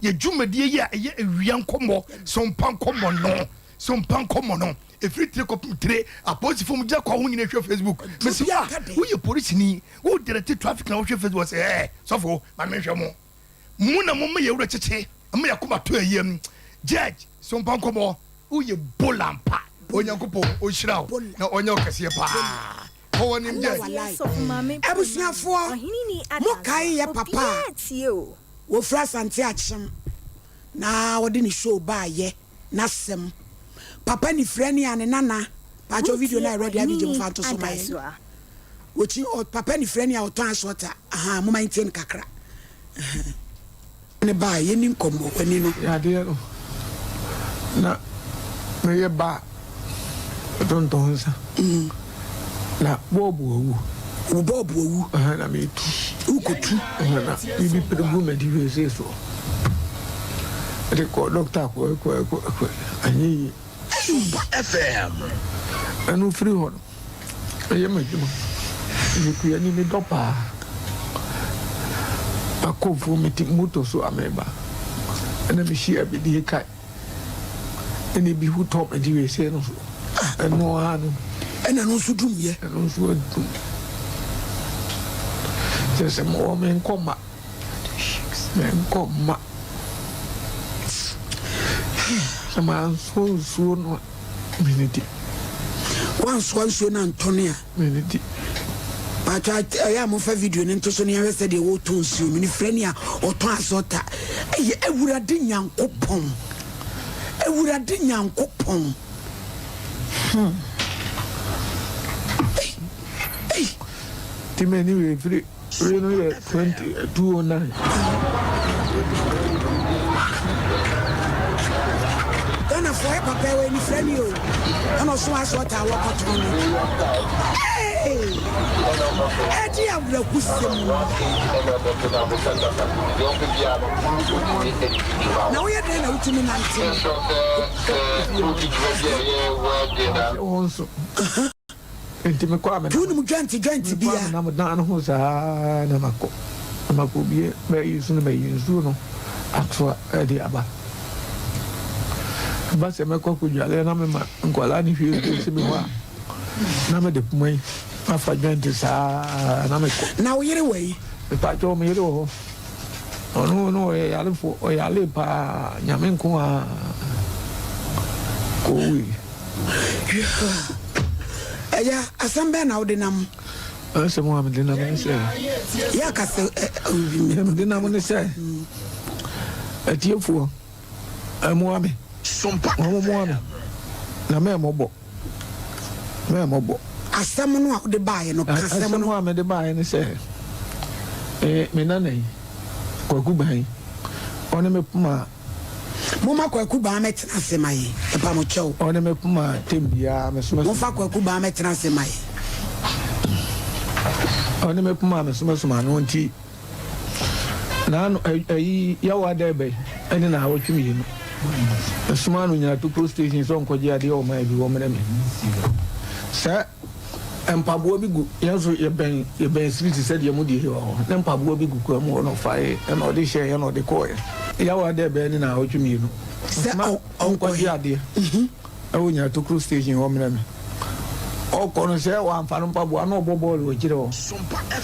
Yɛ dwumadie yi a ɛyɛ awia nkɔmmɔ, sompa nkɔmmɔ no, sompa nkɔmmɔ no, ɛfiri tire kɔpem tire, apolisifoɔ mu gyina kwa ho nyina hwɛ Facebook. Mesi wa, woyɛ polisini, wo direct traffic na wohwɛ Facebook, sɛ ɛɛ, sɔfo, ma menhwɛ mo. Mo na mo ma yɛ wura kyekye, ma yɛ koma to ɛyam. Judge, sompa nkɔmmɔ, woyɛ bola mpa. Onyankopɔn ɔnhyira wo na ɔnyɛ wo kɛseɛ paa. Kɔ w'anim Judge. Abusuafoɔ, mo kae yɛ papa a wɔfiri Asante Akyem na ɔde ne show baayɛ n'asɛm papa nifirani a ne nana paatwɔ video no ayɛ ready abigye mo fa nto so ma yɛn wɔkyi papa nifirani a ɔtɔn asɔta aha mo ma ntie no kakra ne baa yɛni nkɔmmɔ w'ani no. Yadeɛ no na meyɛ ba a ɔtontɔn nsa na bɔɔbo awu. Wo bɔɔbo awu. Ɛhɛn na metu. Wokɔtu. Ɛhɛn na biribi pere gu m'adi wesee soɔ. Mede kɔɔ dɔkta kɔe kɔe kɔe kɔe anyɛ yie. Sumpa FM. Ɛno firi hɔ no meyɛ m'adwuma. Meyɛ kuani medɔ paa. Makɔ afuo mete moto so a meba ɛna mehyia bi deɛ kae. Ɛna ebi ho tɔ me de wesee no so. Ɛno ara no. Ɛna ɛno nso dum yɛ. Ɛno nso adum. Kyerɛ sɛ mewɔ me nkɔ mma. Me nkɔ mma. Sɛ mansoa nsuo no a, menidi. Wansoa nsuo no antɔne a. Menidi. Paatwa ɛyɛ a momfa video no nto so na yɛnhwɛ sɛdeɛ wɔretɔn nsuo no. Nifirani a ɔtɔn asɔta. Ɛyɛ Awurade Nyankopɔn. Awurade Nyankopɔn. Hmm. Ei, ei. Ti m'ani wei firi wei no yɛ 20 209. Ghana foɔ yɛ papa wɔ anifira ni o ɛna ɔso asɔ taa wɔkɔtɔn no ee ɛde awerɛhosɛm na woyɛ dɛn na wotumi nante wɔn so Enti mekɔ a menam. Wonim dwɛnte dwɛnte Mekɔ a bia. menam dan no ho saa na makɔ. Na makɔbue mayi so na mayi nsuo no atoa de aba. Ɛba sɛ mɛkɔ akɔdwale na mema nkwadaa no hwie nsuo si me hɔ a, na mede poma yi mafa dwɛnte saa na mekɔ. Na wo yere wɔ yi? Mepakyɛw, me yere wɔ hɔ. Ɔno no ɔyɛ yarefo, ɔyaree paa, Nyame nko ara kɔwui. Agya, asɛm bɛn na wode nam? Asɛm a mede nam ne sɛ. Yɛ aka sɛ. Deɛ mede nam ne sɛ, atiefoɔ, mmoa me. Wɔn mmoa me, na mɛmmɔbɔ. Mɛmmɔbɔ. Asɛm no a wode baeɛ no, ka asɛm no. Asɛm a mede baeɛ ne sɛ, me nana yi, Kwaku Ban, ɔne me poma. Momma Kwaku Baa mɛtena ase ma yɛn, mepa mo kyɛw. Ɔne me poma tem biara me soma. Momfa Kwaku Baa mɛtena ase ma yɛn. Ɔne me poma me soma soma no nti naano ayi yawa dɛ bɛ ɛne na awɔtwe mmienu. Mesoma no nyina tokuro station sɛ ɔnkɔgye adeɛ wɔ man bi wɔ mmerɛ me. Sɛ Mpaboa bi gu, yɛn nso yɛbɛn yɛbɛn street sɛdeɛ mo deɛ yi wɔ hɔ, na mpaboa bi gu kwan mu hɔ na ɔfaeɛ ɛna ɔde hyɛɛ ɛna ɔde kɔɔɛ. Yaw adɛ bɛyɛ ne naawɔtwe mmienu. Sɛ Ɔsoma ɔnkɔ ɔnkɔgye he? adeɛ ɛwɔ Nyinatokuro station hɔ mmerɛ me. Ɔkɔ no sɛ wamfa no mpaboa na ɔbɔ bɔɔl wɔ akyire hɔ.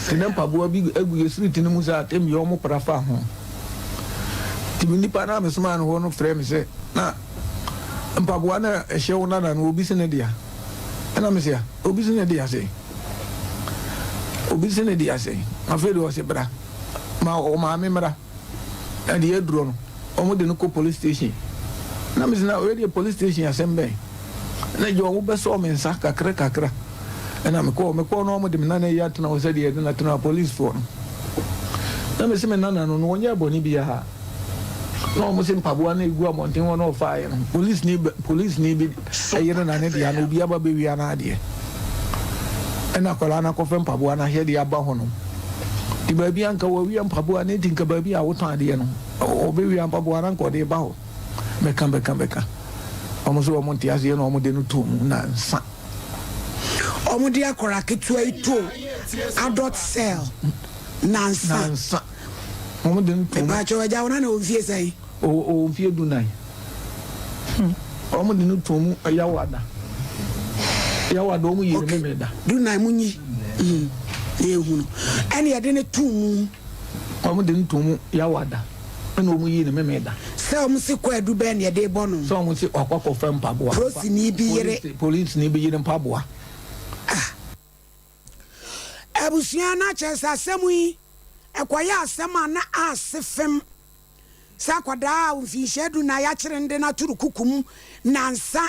Nti na mpaboa bi agu yɛ street no mu saa tɛm biara ɔmo pra fa ho. Nti me nipa no a mesomaa no hɔ no frɛɛ me sɛ na mpaboa no a ɛhyɛ wo nana no obi se ne dea. Ɛna mese a, obi se ne dea sɛn? Obi se ne dea sɛn? Afei deɛ ɔse bra, ma wo maame mmra. Na deɛ aduro no, wɔn de no kɔ police station. Na mese na wei deɛ police station asɛm bɛn? Na gye wɔn bɛsɔɔ me nsa kakra kakra. Ɛna mekɔɔ, mekɔɔ na wɔn de me nana yi atena hɔ sɛdeɛ yɛde no atena hɔ policefoɔ no. Na mese me nana no, no ɔnyɛɛ bɔne biara. Na wɔn se mpaboa no egu abɔnten hɔ na ɔfaeɛ no, polisini polisini bi yere na ne dea no obi aba bɛwia n'adeɛ. Ɛna akwadaa no akɔfa mpaboa no ahyɛ de aba hɔ nom. Nti baabi a nka wɔawia mpaboa no nti nka baabi a wotɔn adeɛ no ɔbɛwia mpaboa no anka ɔde ba hɔ. Bɛka bɛka bɛka. Wɔn nso wɔn nte aseɛ na wɔn de no too mu nansa. Wɔn de akwadaa ketewa yi too adult cell nansa. Nansa. Wɔn de no too mu. Mepaakyɛw agya wo nana wɔ mfie sɛn? Ɔwɔ mfeɛ dunan. Wɔn de no too mu Yawada. Yawada wɔn yii no Memeda. Dunan mu nyi na yɛnhunu. Ɛna yɛde no too mu. Wɔn de no too mu Yawada. Ɛna wɔn yii no Memeda. Sɛ wɔn se kwaadu bɛn na yɛde rebɔ no. Sɛ wɔn se wakɔ akɔfa mpaboa. Polisini bi yere. Polisini bi yere mpaboa. Ah. Abusua no akyerɛ sɛ asɛm yi ɛkɔyɛ asɛm a na ase fem sɛ akwadaa a mfinhyia dunan yɛakyere no de no ato no kuku mu nnansa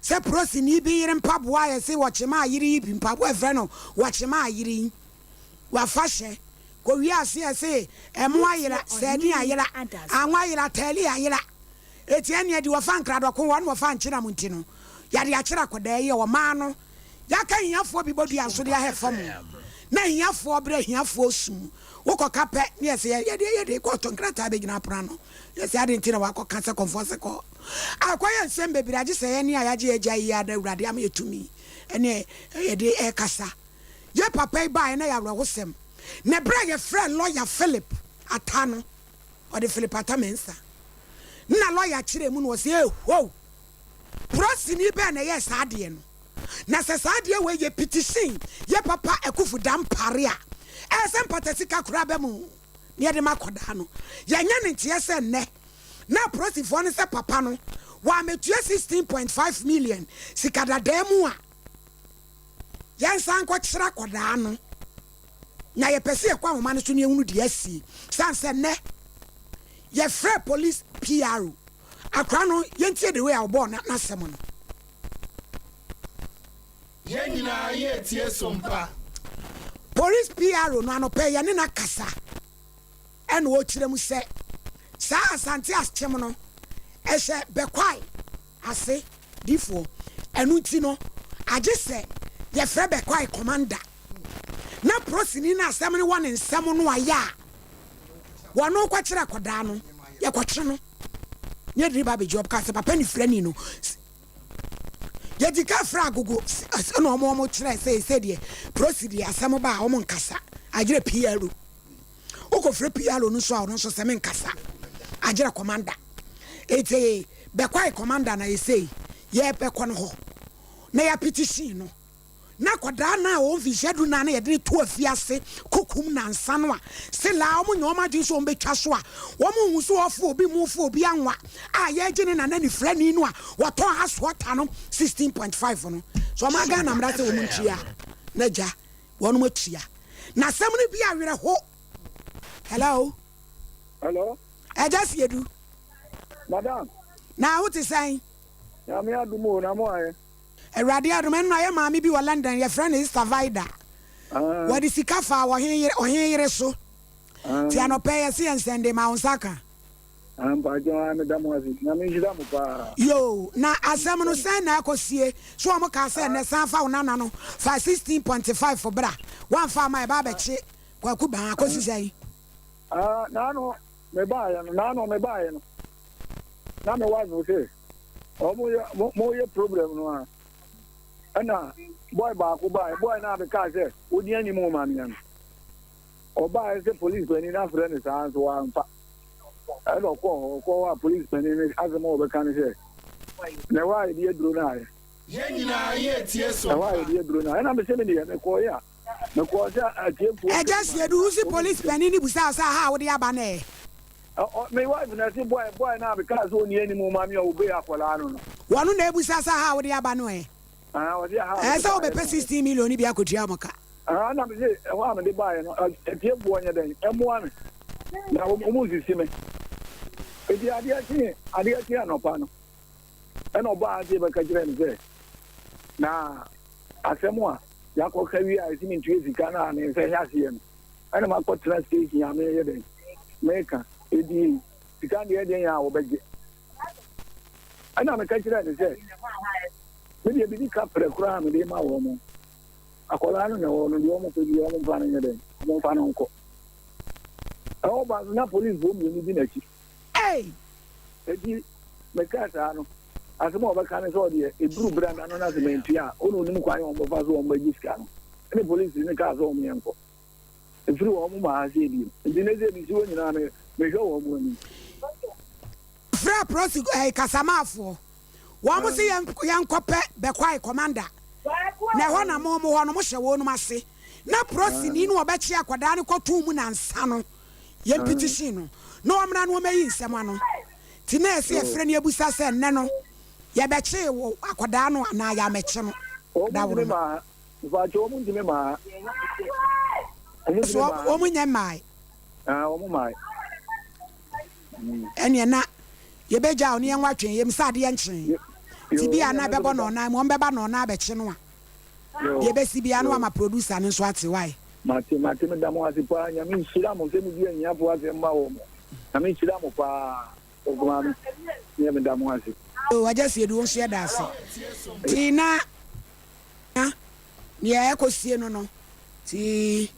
sɛ polisini bi yere mpaboa a yɛse wɔkyemaa yere yi bi mpaboa a yɛfrɛ no wɔkyemaa yere yi wafa hyɛ kɔwie ase yɛse ɛmo ayera sardine ayera anwa ayera taali ayera eti ɛneɛ deɛ wɔfa nkradɔko wɔn wɔfa nkyenam nti no yɛde akyere akwadaa yi a ɔmaa no Yɛaka ahiafoɔ bi bodua nso de ahɛ fam na ahiafoɔ brɛ ahiafoɔ su. Wokɔka pɛ ne yɛsɛ yɛde yɛde kɔɔto nkrataa bɛgyina apono ano. Yɛsɛ adɛn nti na wakɔka sɛ kɔmfoɔ se kɔ. Akɔyɛ nsɛm bebree agye sɛ yɛne a yɛagye agya yi ara na Awurade ama yɛ tumi ne yɛde ɛkasa. Yɛ papa yi baeɛ na yɛ awerɛhosɛm. Na berɛ a yɛfrɛɛ lɔya Philip Atta no, ɔde Philip Atta Mensah, na lɔya kyerɛɛ mu na ɔse ehoo! Polisini bɛn na ɛyɛɛ saa adeɛ no? Na sɛ saa adeɛ wei yɛ petition yɛ papa Akuffo Dampare a, ɛyɛ sɛ mpata sika koraa ba mu na yɛde ma akwadaa no. Yɛnyɛ no nteɛ sɛ nnɛ na apolisifoɔ no sɛ papa no wɔammɛtua 16.5 million sika dadaa mu a, yɛnsan nkɔkyere akwadaa no. Na yɛpɛ sɛ yɛkɔ ahoma no so na yɛhunu deɛ asie. Sane sɛ nnɛ yɛfrɛ police PRO Akora no yɛntie the way a ɔbɔɔ n'asɛm no. Yɛn nyinaa yɛretie Sompa. Police PRO no anɔpa yi yɛne no akasa ɛna ɔrekyerɛ mu sɛ saa Asante Akyem no ɛhyɛ Bɛkwae ase difoɔ ɛno nti no agye sɛ yɛfrɛ Bɛkwae commander na prosini no asɛm no wɔ ne nsam no ayɛ a wɔno kɔkyerɛ akɔdaa no yɛkɔtwe no ne yɛde ne ba abɛgye ɔka sɛ papa nifirani no yɛdi ka frɛ agogo ɛna ɔmo ɔmo kyerɛ sɛ sɛ deɛ prosi deɛ asɛm ba a ɔmo nkasa agyerɛ PRO wokɔfrɛ PRO no nso a ɔno nso sɛ menkasa agyerɛ commander eti bɛkwae commander na yɛsei yɛbɛkɔ no hɔ na yɛapetition no Na akwadaa no a ɔwɔ mfinhyia dunan no a yɛde no too afiase kokum nnansa no a selaa wɔn nyɛ wɔn adwene sɛ wɔbɛtwa so a wɔnhu sɛ wɔrefa obi mu refa obi anwa a yɛregye ne nana nifirani no a wɔtɔn asoɔta no 16.5 no so wɔn Ghana mmara sɛ wɔn ntua na gya wɔn atua na asɛm no bi awerɛho hello hello ɛgya siedu madam na wote sɛn nyame adom o na mo ayɛ Awurade adom, ɛno na yɛ maame bi wɔ London, yɛfrɛ no Esther Vida. Wɔde sika faa ɔhen yere, ɔhen yere so. Ti anɔpɛ yɛse yɛn sɛnde ma wo nsa ka. Mpakyɛw aa meda mo ase. Nyame nhyira mo paa. Yoo, na asɛm no sɛn na ɛkɔsie? So wɔn kaa sɛ nnɛ san fa wo nana no fa 16.5 bra, woamfa amma a yɛba abɛkye Kwaku Baa, akɔsi sɛn? Ah, naano mebaeɛ no, naano mebaeɛ no, na me wife se ɔmo yɛ mo mo yɛ problem no a ɛna boy baako baeɛ boy no a mekaa sɛ wodi anim wo maame no ɔbaeɛ sɛ police panin no afrɛ no saa nso wamfa ɛna ɔkɔɔ hɔ ɔkɔɔ hɔ a police panin no asɛm a ɔbɛka no sɛ na ɛhɔ a yɛde aduro no ayɛ Yɛn nyinaa yɛretie so ɛhɔ a mpa. yɛde aduro no ayɛ ɛna mesɛ me deɛ mekɔɔeɛ a mekɔɔ sɛ atiefoɔ Ɛgya Siedu, wo se police panin no busaa wo sɛ aha a wode aba no ɛ? Ɔ me wife na ɛse boy boy no a me kaa sɛ ɔnni anim ma me a obey akwadaa no no. Wɔno na ɛbusa sɛ aha a wode aba no ɛ? Ahaa ɔse aha a Ɛɛ mede sɛ baeɛ wobɛpɛ no ɛ. 16 million no bi akɔtua wɔn ka. Ahaa na mese ɛhɔ a mede baeɛ no atiefoɔ nyɛ dɛn ɛmmoa me na wɔn nsisi me. Enti adeɛ kyee adeɛ kyee anɔpa no ɛna ɔbaa ase bɛka kyerɛɛ me sɛ na asɛm a yɛakɔka wie a ɛsi mentua sika no a ne nsa hyɛ aseɛ no ɛna makɔtena station a meyɛ dɛn meka edi sika deɛ ɛdeɛn a wɔbɛgye ɛna meka kyerɛɛ no sɛ medeɛ biribi ka prɛ koraa mede ma wɔ mo akwadaa no na ɛwɔ no deɛ wɔn pɛ bi wɔn mfa no nyɛ dɛn wɔn mfa no nkɔ ɛwɔ ba so na polisifoɔ mmienu di n'akyi eti meka saa no asɛm a ɔbɛka ne sɛ ɔdeɛ eduru berɛ no na sɛ mantua a ɔna onim kwan a wɔbɛfa so wɔn bɛgye sika no ɛne polisi ne kaa sɛ wɔn yɛn nkɔ Ɛfiri wɔn maa ha sɛ bio. Nti ne sɛ mesi hɔ nyinaa me mehwɛ wɔn anim. Yɛfrɛɛ prosi ɛɛ Kasamaafoɔ. Wɔn se yɛn yɛnkɔpɛ Bɛkwae commander. Na ɛhɔ na mo mo hɔ no mohyɛ wɔnom ase. Na prosini no ɔbɛkye akwadaa no kɔtoo mu nansa no yɛn petition no na ɔmmra na ɔmmɛyi nsɛm ano. Nti na ɛsɛ yɛfrɛ no yɛbusa sɛ nnɛ no yɛbɛkyee wo akwadaa no anaa yɛammɛkye no? Daworo no. Mpakyɛw wɔn ntumi maa. Wɔn ntumi So maa. wɔn nyɛ mmae? Ah, wɔn mmae. Ɛneɛ na yɛbɛgya wo ne yɛn watwe yɛm sɛ adeɛ nkyee. Nti bi a na ɛbɛbɔ nɔɔnan mu, wɔn bɛba nɔɔnan abɛkye no a, deɛ ɛbɛsi biara na wama producer no nso ate, wai? Mate, mate, meda mo ase paa, Nyame nhyira mo sɛ modi ahiafoɔ asɛm ma wɔn, Nyame nhyira mo paa, Ɔsɔfo Maame, meɛ meda mo ase. Oh Agya Siedu wo nso yɛda ase. Nti na Nea ɛkɔsie no no nti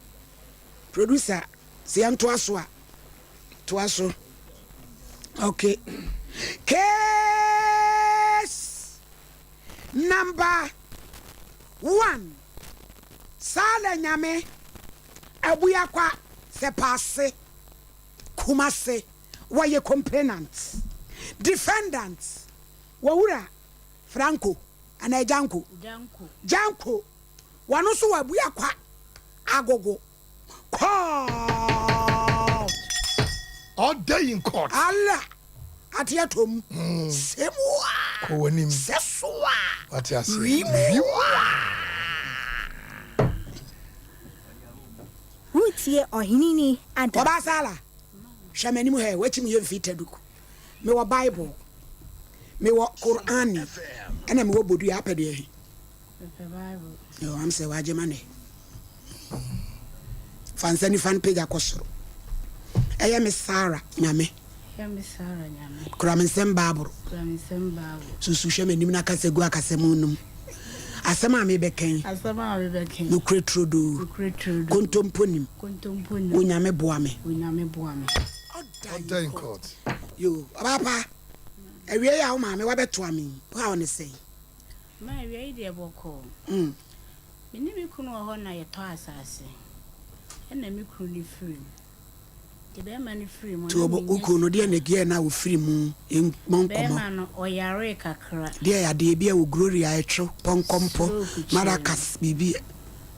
producer sɛ yɛntoa so a toa so ok case number one Saleh Nyame Abuakwa Sɛpaase Kumase wɔyɛ complainant defendant Wɔwura Franco anaa Janko? Janko. Wɔno nso wɔ Abuakwa Agogo court. All day in court. Allah ate atɔ mu. Sɛ mu a. Kɔ w'anim. Sɛ so a. Wate aseɛ. Wi mu a. Woretie Ɔheneni Adams. Ɔbaa Sala, hwɛ m'anim hɛ, w'akyi mu yɛ mfii taduku. Mewɔ Bible, mewɔ Qur'ani, ɛna mewɔ bodua, apɛ deɛ he? Mepɛ Bible. Yo, am sɛ wagye ma nɛ. Fa nsa nifa no pagya kɔ soro. Ɛyɛ me Sarah Nyame. Ɛyɛ me Sarah Nyame. Kura me nsam Bible. Kura me nsam Bible. Susu hwɛ m'anim na kasa gu akasamu no mu. Asɛm a mebɛka yi. Asɛm a mebɛka yi. Nokorɛ turodoo. Nokorɛ turodoo. Kontompo nim. Kontompo nim. Onyame boa me. Onyame boa me. Order in court. Yoo ɔbaa pa, awiei a wo maame wabɛtoa me yi, wo haw ne sɛn? Ma awiei deɛ bɔkɔɔ. Me ne me kunu wɔ hɔ na yɛtɔ asase, ɛna me kunu no firi mu. Nti bɛrima no firi mu Nti na wo mennya kunu no sika. deɛ na ɛgeɛ na ɔfiri mu mmɔ nkɔmmɔ. Bɛrima no ɔyaree kakra. Deɛ yadeɛ bi a wɔ Gloria ɛtwo, pɔnkɔmpɔ, Stroke kyere no. maracas biribi.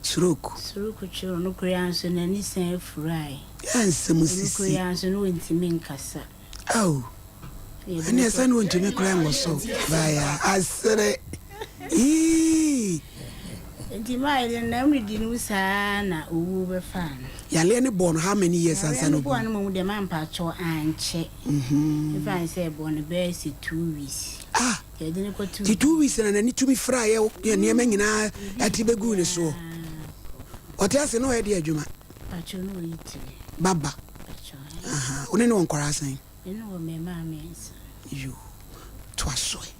Stroke. Stroke kyere no koraa nso n'ani san furae. Yɛ nsɛm Ɔno sisi. koraa nso na ɔntumi nkasa. Ao, ɛneɛ sɛ na ɔntumi koraa nwoso baeɛ a, asere ii. Nti maa yɛde no nam redi no saa na owuo bɛfaa no. Yareɛ no bɔɔ no how many years ansa Yareɛ na no bɔɔ ɔbɛwu? no mmom deɛ mampakyɛw ankyɛ. Mefa no sɛ ɛbɔɔ no bɛyɛ sɛ 2 weeks. Ah! Yɛde no kɔtoo. Nti 2 weeks na n'ani tumi firaeɛ ne nneɛma nyinaa ɛte bɛguu ne soɔ. Ɔte ase na ɔyɛ deɛ adwuma? Pakyɛw na ɔyi tiri. Baba. Pakyɛw. Aha. Wo ne no wɔ nkwadaa sɛn? Me ne wɔ mmarimaa mmiɛnsa. Yoo. Toa so ɛ.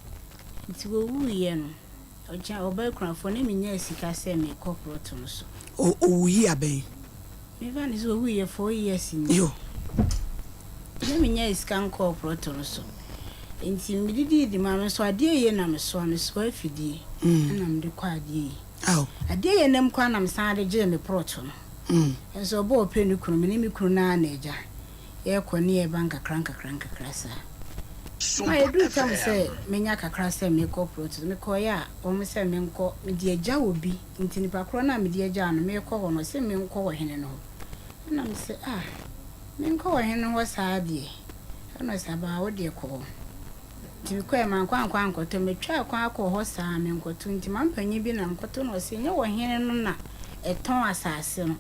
Nti wɔwuiɛ no, ɔgya ɔbaa kunafoɔ na menyaa sika sɛ mekɔ plot no so. O ɔwuyi abɛn? Mefa no sɛ ɔwuiɛ 4 years ni. Yoo. Na menyaa sika nkɔɔ plot no so. Nti medidii ma me nso adeɛ yie na mesoa mesoa afidie ɛna mede kɔ adeɛ yi. Aw. Adeɛ yɛ nam kwan na mesan de gyee me plot no. Nso ɔbɔ ɔpɛ ne kunu, me ne me kunu naa na agya. Yɛkɔ ne yɛba nkakra nkakra nkakra saa. Ma yɛduru tam sɛ menya kakra sɛ mekɔ plot no, mekɔeɛ a wɔn sɛ menkɔ, mede agya wɔ bi. Nti nipa korɔ no a mede agya no, mekɔ hɔ no, ɔse menkɔ wɔ hene no hɔ. Ɛna me sɛ, ah, menkɔ wɔ hene no hɔ saa deɛ. Ɛna ɔsɛ abaa wo deɛ kɔ hɔ. Nti mekɔɛ mankɔ ankɔ ankɔtɔ, metwaa kwan akɔ hɔ saa menkɔto. Nti mampanyin bi na nkɔto no ɔse nyɛ wɔ hene no na ɛtɔn asase no.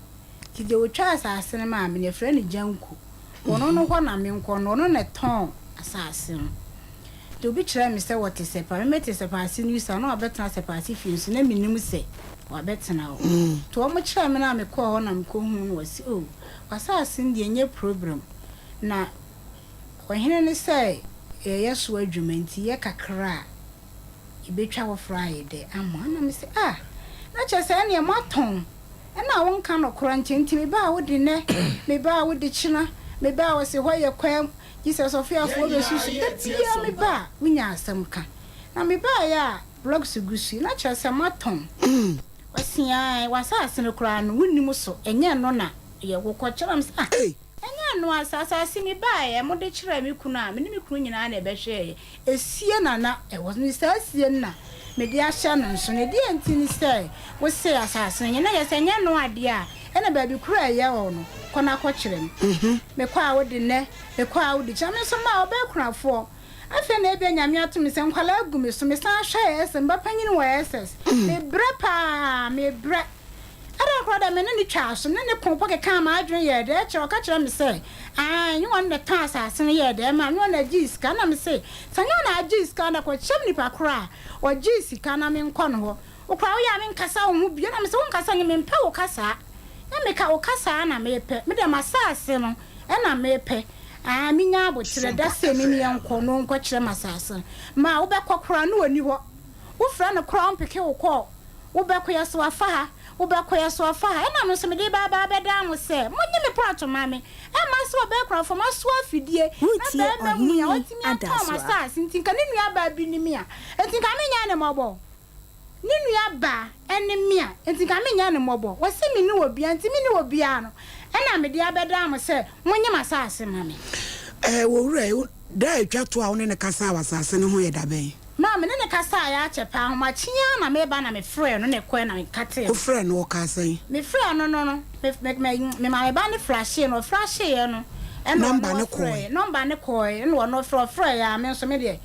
Nti deɛ otwa asase no maa me no, yɛfrɛ no Gyanku. Ɔno no hɔ na menkɔ no, ɔno na ɛtɔn asase no. Nti obi kyerɛɛ me sɛ wɔte Sɛpa, me mete Sɛpa ase New na wabɛtena Sɛpa ase fie nso na mennim sɛ wabɛtena hɔ. Nti wɔn kyerɛɛ me na mekɔɔ hɔ na mekɔhuu no wɔse oh, w'asase no deɛ ɛnyɛ problem. Na ɔhene no sɛ yɛyɛ so adwuma nti yɛ kakra a yɛbɛtwa foforɔ ayɛ dɛ ama. Ɛna me sɛ ah, na kyerɛ sɛ ɛneɛ moatɔn ɛna wonka nɔkorɔ nkyɛ nti mebaa wode nnɛ, mebaa wode kyena, mebaa wɔ se hɔ yɛ kwam, Jesus ɔfeafoɔ bɛsusu, da biara mebaa wonya asɛm ka. Na mebaeɛ a blocks gu so yi, na kyerɛ sɛ moatɔn. Ɔse ae, w'asase no koraa no wonnim so, ɛnyɛ ɛno na yɛ wokɔkyerɛ me sɛ ah, ɛnyɛ Ɛnyɛ ɛno ara, sɛ asase mebaeɛ, mode kyerɛɛ me kunu a, me ne me kunu nyinaa na ɛbɛhwɛeɛ. Esie na na ɛwɔ so, ne saa sie no na mede ahyɛ no nso. Na ɛdeɛn nti ne sɛ wose asase no nyɛ? Na ɛyɛ sɛ ɛnyɛ ɛno adeɛ a, ɛna baabi korɔ a ɛyɛ hɔ no, kɔ na kɔkyerɛ me. Mekɔ a wode nnɛ, mekɔ a wode kyena. Me nso maa ɔbaa kunafoɔ. Afei na ebia Nyame ato me sɛ nkwadaa gu me so, mesan hwɛ SS, me ba panyin wɔ SS. Mebrɛ paa, mebrɛ. Ɛda koro dɛ me ne no twaa so, me ne no koo mpo kekaa m'adwene yɛɛ dɛ kyerɛ, ɔka kyerɛɛ me sɛ, Aane, nyɛ ɔno na ɛtɔn asase no yɛɛ dɛ maa me, nyɛ ɔno na ɛgyee sika. Ɛna me se, Sɛ nyɛ ɔno na agyee sika no, kɔkyerɛ me nipa korɔ a ɔgyee sika na menkɔ no hɔ. Wo koraa woyɛ a menkasa wo ho bio. Ɛna me se, Wonkasa nyɛ, mempɛ wo kasaa. Nyɛ meka wo kasaa na mepɛ, me deɛ m'asase no na mepɛ. Aane, menya aboterɛ, da sei me ne yɛnkɔ na ɔnkɔkyerɛ me asase no. Ma wobɛkɔ koraa na ɔnni hɔ. Wofrɛ no koraa ɔmpeke wo kɔɔ. Wobɛko yɛ so afa ha, wobɛko yɛ so afa ha. Ɛna me nso mede reba aba abɛdan mo sɛ, monnye me prɔto mma me. Ɛmma sɛ ɔbɛyɛ korɔmfoɔ, masoa afidie, na Woretie barima hu me a, Ɔhene ɔtumi atɔn Adasoa. m'asase nti, nka ne nuabaa bi ne me a, enti nka menyɛ no mmɔbɔ? Ne nuabaa ne me a, enti nka menyɛ no mmɔbɔ? Ɔse menni obiara, enti menni obiara no, ɛna mede abɛdan mo sɛ, monnye m'asase mma me. Ɛɛ, owura yi, da a etwa to a wo ne no kasaa wɔ asase no ho yɛ da bɛn? Maa me ne no kasaeɛ akyɛ paa, ahomakye yi ara na mereba na mefrɛɛ no na ɛkɔɛ na mekatee no. Wofrɛɛ no, ɔkaa sɛn? Mefrɛɛ no no no, me me me memaa me ba no flashee no, ɔflasheeɛ no ɛna ɔno Nɔmba no ɔfrɛeɛ, kɔɔe. nɔmba no kɔɔe ɛna ɔno ɔfrɛ, ɔfrɛeɛ a me nso me deɛ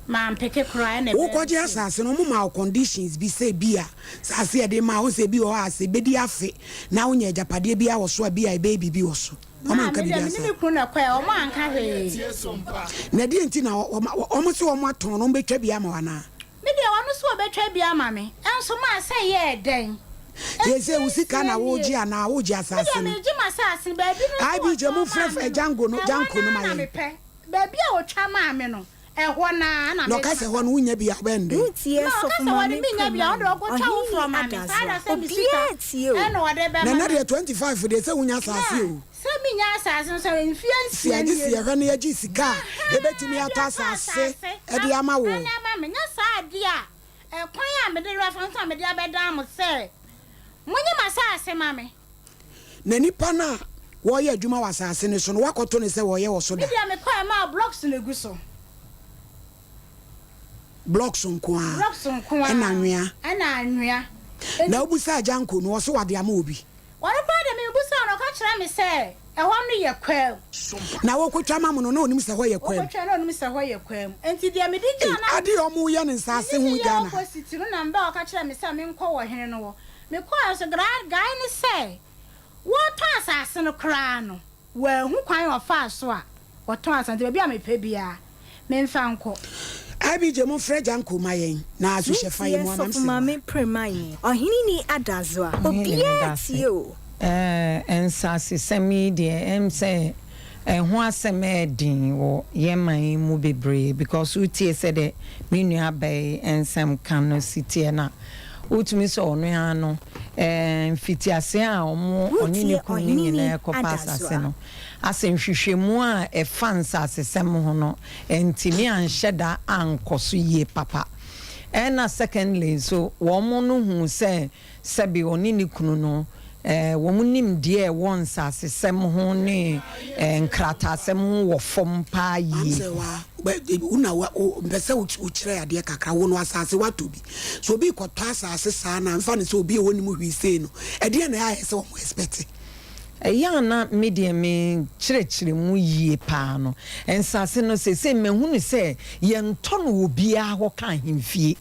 mampeke koraa ɛna ɛbɛɛ me Wokɔgye sei. asase no, wɔmaa wo conditions bi sɛ ebia asase a yɛde maa wo, wohu sɛ ebi wɔ hɔ a sɛ ebedi afe na wonya agyapadeɛ biara wɔ so a ebia ɛbɛyɛ biribi wɔ so. Wɔn Maa anka me deɛ biribi me ne asa. me kunu na ɛkɔɛ, wɔn anka hwee. Na ɛdeɛn nti na wɔn wɔn se wɔn atɔn no wɔn bɛtwa bi ama wo anaa? Me deɛ wɔn nso wɔbɛtwa bi ama me, nso maa sɛ ɛyɛɛ dɛn? Seesei wo Mfie sika na nsia nie. woregye anaa woregye Me asase deɛ no? meregye m'asase no, baabi no nso IBJ wɔtɔn momfrɛ maa me no, Django no ɛhɔ Djanko no no ara ma na yɛn. mepɛ. Baabi a wɔtwa maa me no, Ɛhɔ no ara na Na ɔka mede sɛ, Hɔ no wonnya bi a, wobɛyɛ no dɛn? Woretie Na ɔka Sɔfo sɛ, Wɔde Maame me nya bi a, Premani, ɔde ɔkɔtwa wo Ɔhene forɔ ma me. Saa da Adasoa. sɛ me sika Obiara tie o. ɛna ɔde Na bɛma ɛnnɛ me. deɛ 25 deɛ sɛ wonya Na asase o. sɛ menya asase no sɛ mfeɛ Si nsia agye nie si no. yɛhwɛ na yɛgye sika a Ahaa, yɛbɛtumi de atɔ atɔ asase asase de ama wo. ama ama me. Nyɛ saa adeɛ a, ɛkwan a mede refa nso a mede abɛdan mo sɛ monye m'asase ma me. Na nnipa no a wɔreyɛ adwuma wɔ asase no so no, woakɔto no sɛ wɔreyɛ wɔ so Me da? deɛ mekɔɛ maa blocks na egu so. Blocks nko ara. Blocks nko ara. Ɛna anwea. Ɛna anwea. Na wobusaa Janko no, ɔse wade ama obi. Ɔno koraa deɛ mebusaa no, ɔka kyerɛɛ me sɛ ɛhɔ no yɛ kwaam. Na wokotwa ma mo no, na onim sɛ ɛhɔ yɛ kwaam. Wokotwa na onim sɛ ɛhɔ yɛ kwaam. Enti deɛ mede Ei, gyaa no a. adeɛ a wɔyɛ no nsaase Mede ho yɛɛ Ghana ha. opposite no na mebaa ɔka kyerɛɛ me sɛ menkɔ wɔ hene no hɔ. Mekɔɔɛ nso, gra guy ne sɛ wɔretɔn asase no koraa no, wanhu kwan a ɔfaa so a wɔtɔn asase nti baabi a mepɛ biara memfa nkɔ. IBJ mo frɛ Janko ma yɛn na asohyɛ fa Woretie yɛ mu anam Sɔfo sɛ wa. Maame Premani, Ɔhene ni Adasoa. Ɔhene Obiara meda ase. tie o. Ɛɛ nsasesɛm yi deɛ ɛm sɛ ɛho asɛm ɛɛden wɔ yɛn man yi mu bebree because wotie sɛdeɛ me nua baa yi nsɛm ka no si teɛ no a wotumi sɛ ɔno ara no ɛɛ mfitiaseɛ a ɔmo ɔne ne Woretie kunu no Ɔhene ni nyinaa ɛkɔpa asase Adasoa. no asɛ nhwehwɛmu a ɛfa nsasesɛm ho no ɛntumi anhyɛ da ankɔ so yie papa ɛna secondly nso wɔn no huu sɛ Sɛbe ɔne ne kunu no, wɔn nimdeɛ a ɛwɔ nsasesɛm ho ne nkrataasɛm ho wɔ fam paa Maame yie. sɛ wa wo na wo mpɛ sɛ wo kyerɛ adeɛ kakra wo no asase watɔ bi so obi kɔtɔ asase saa na nfa no sɛ obi a ɔnim hwee sei no ɛdeɛn na ɛyɛ sɛ wɔn expect. Ɛyɛ a na me deɛ me kyerɛkyerɛ mu yie paa no nsase no seesei mahunu sɛ yɛntɔ no wɔ obiara hɔ ka ahemfie.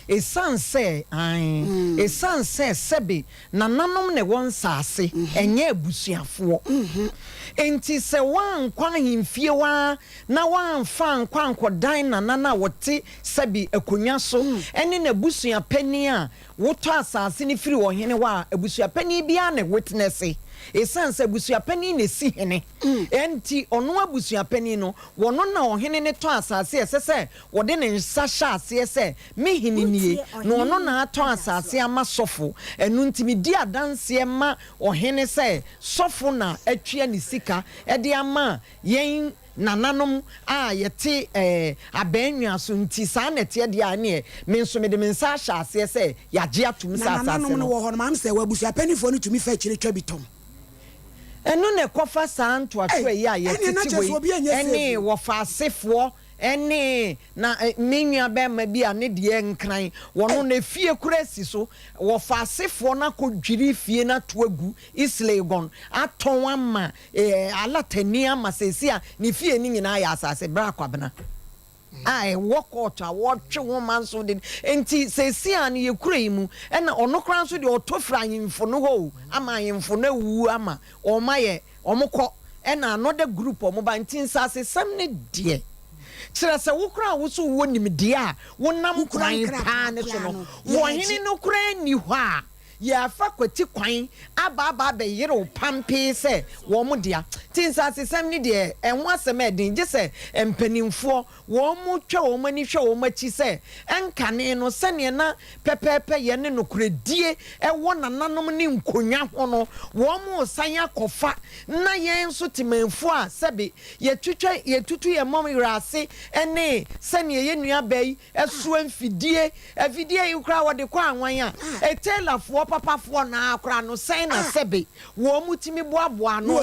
Esiane sɛ, aane, esiane sɛ sɛbe nananom na ɛwɔ nsaase, ɛnyɛ abusuafoɔ. Enti sɛ woankɔ ahemfie hɔ ara na woamfa ankɔ ankɔdan nana no a ɔte sɛbe akonnwa so ne n'abusuapanin a wotɔ asaase no firi ɔhene hɔ a, abusuapanin biara na witnɛse. Esiane sɛ abusuapanin na ɛsi hene nti, ɔno abusuapanin no, wɔno na ɔhene no tɔ asaase a ɛsɛ sɛ Ɔde ne nsa hyɛ aseɛ sɛ, Me hene nie, Wotie na ɔhene ɔno ni na atɔn asase adasoa. ama sɔfo. Ɛno nti medi adanseɛ ma ɔhene sɛ sɔfo na atua ne sika de ama yɛn nananom a yɛte abannwa so. Nti saa na ɛteɛ deɛ a, ɛnneɛ me nso mede me nsa ahyɛ aseɛ sɛ yɛagye atom Na sɛ nananom asase no no. wɔ hɔ no, maame sɛ wɔ abusuapanimfoɔ no tumi fa akyire twa bi tɔn. Ɛno na ɛkɔfa saa ntoatoa yi a yɛtete hɔ yi ne wɔfaasefoɔ ne na me nua bɛrima bi a ne deɛ nkran wɔno no efie koraa si so wɔfaasefoɔ no akɔdwiri fie no ato agu East Legon atɔn ama alatani ama seesei a ne fie no nyinaa yɛ asase bra Kwabena. a ɛwɔ kɔɔto a wɔtwe ho ma nso de nti seesei a no yɛ kuro yi mu ɛna ɔno koraa nso deɛ ɔtɔ firi ahemfo no hɔ o ama ahemfo no awuwu ama wɔn ayɛ wɔn kɔ ɛna another group wɔn ba nti nsasesɛm no deɛ kyerɛ sɛ wo koraa wo so wɔ nimdeɛ a wonam kwan paa ne so no wɔ hene no koraa nni hɔ a Yɛafa kwati kwan aba aba abɛyere wo pampee sɛ wɔn dea. Nti nsasesɛm no deɛ, ɛho asɛm yɛ den, gye sɛ mpanimfoɔ, wɔn twa wɔn ani hwɛ wɔn akyi sɛ ɛnkane no sɛdeɛ na pɛpɛɛpɛyɛ ne nokorɛdie wɔ nananom ne nkonnwa ho no, wɔn resan akɔfa na yɛn nso temanfoɔ a sɛbe yɛtwitwa yɛtutu yɛn mmɔm werɛ ase ne sɛdeɛ yɛn nuabaa yi Ɛsoa mfidie, afidie yi koraa wɔde kɔ anwan a, tailorfoɔ papafoɔ no ara koraa no sɛn na sɛbe wɔn tumi boaboa ano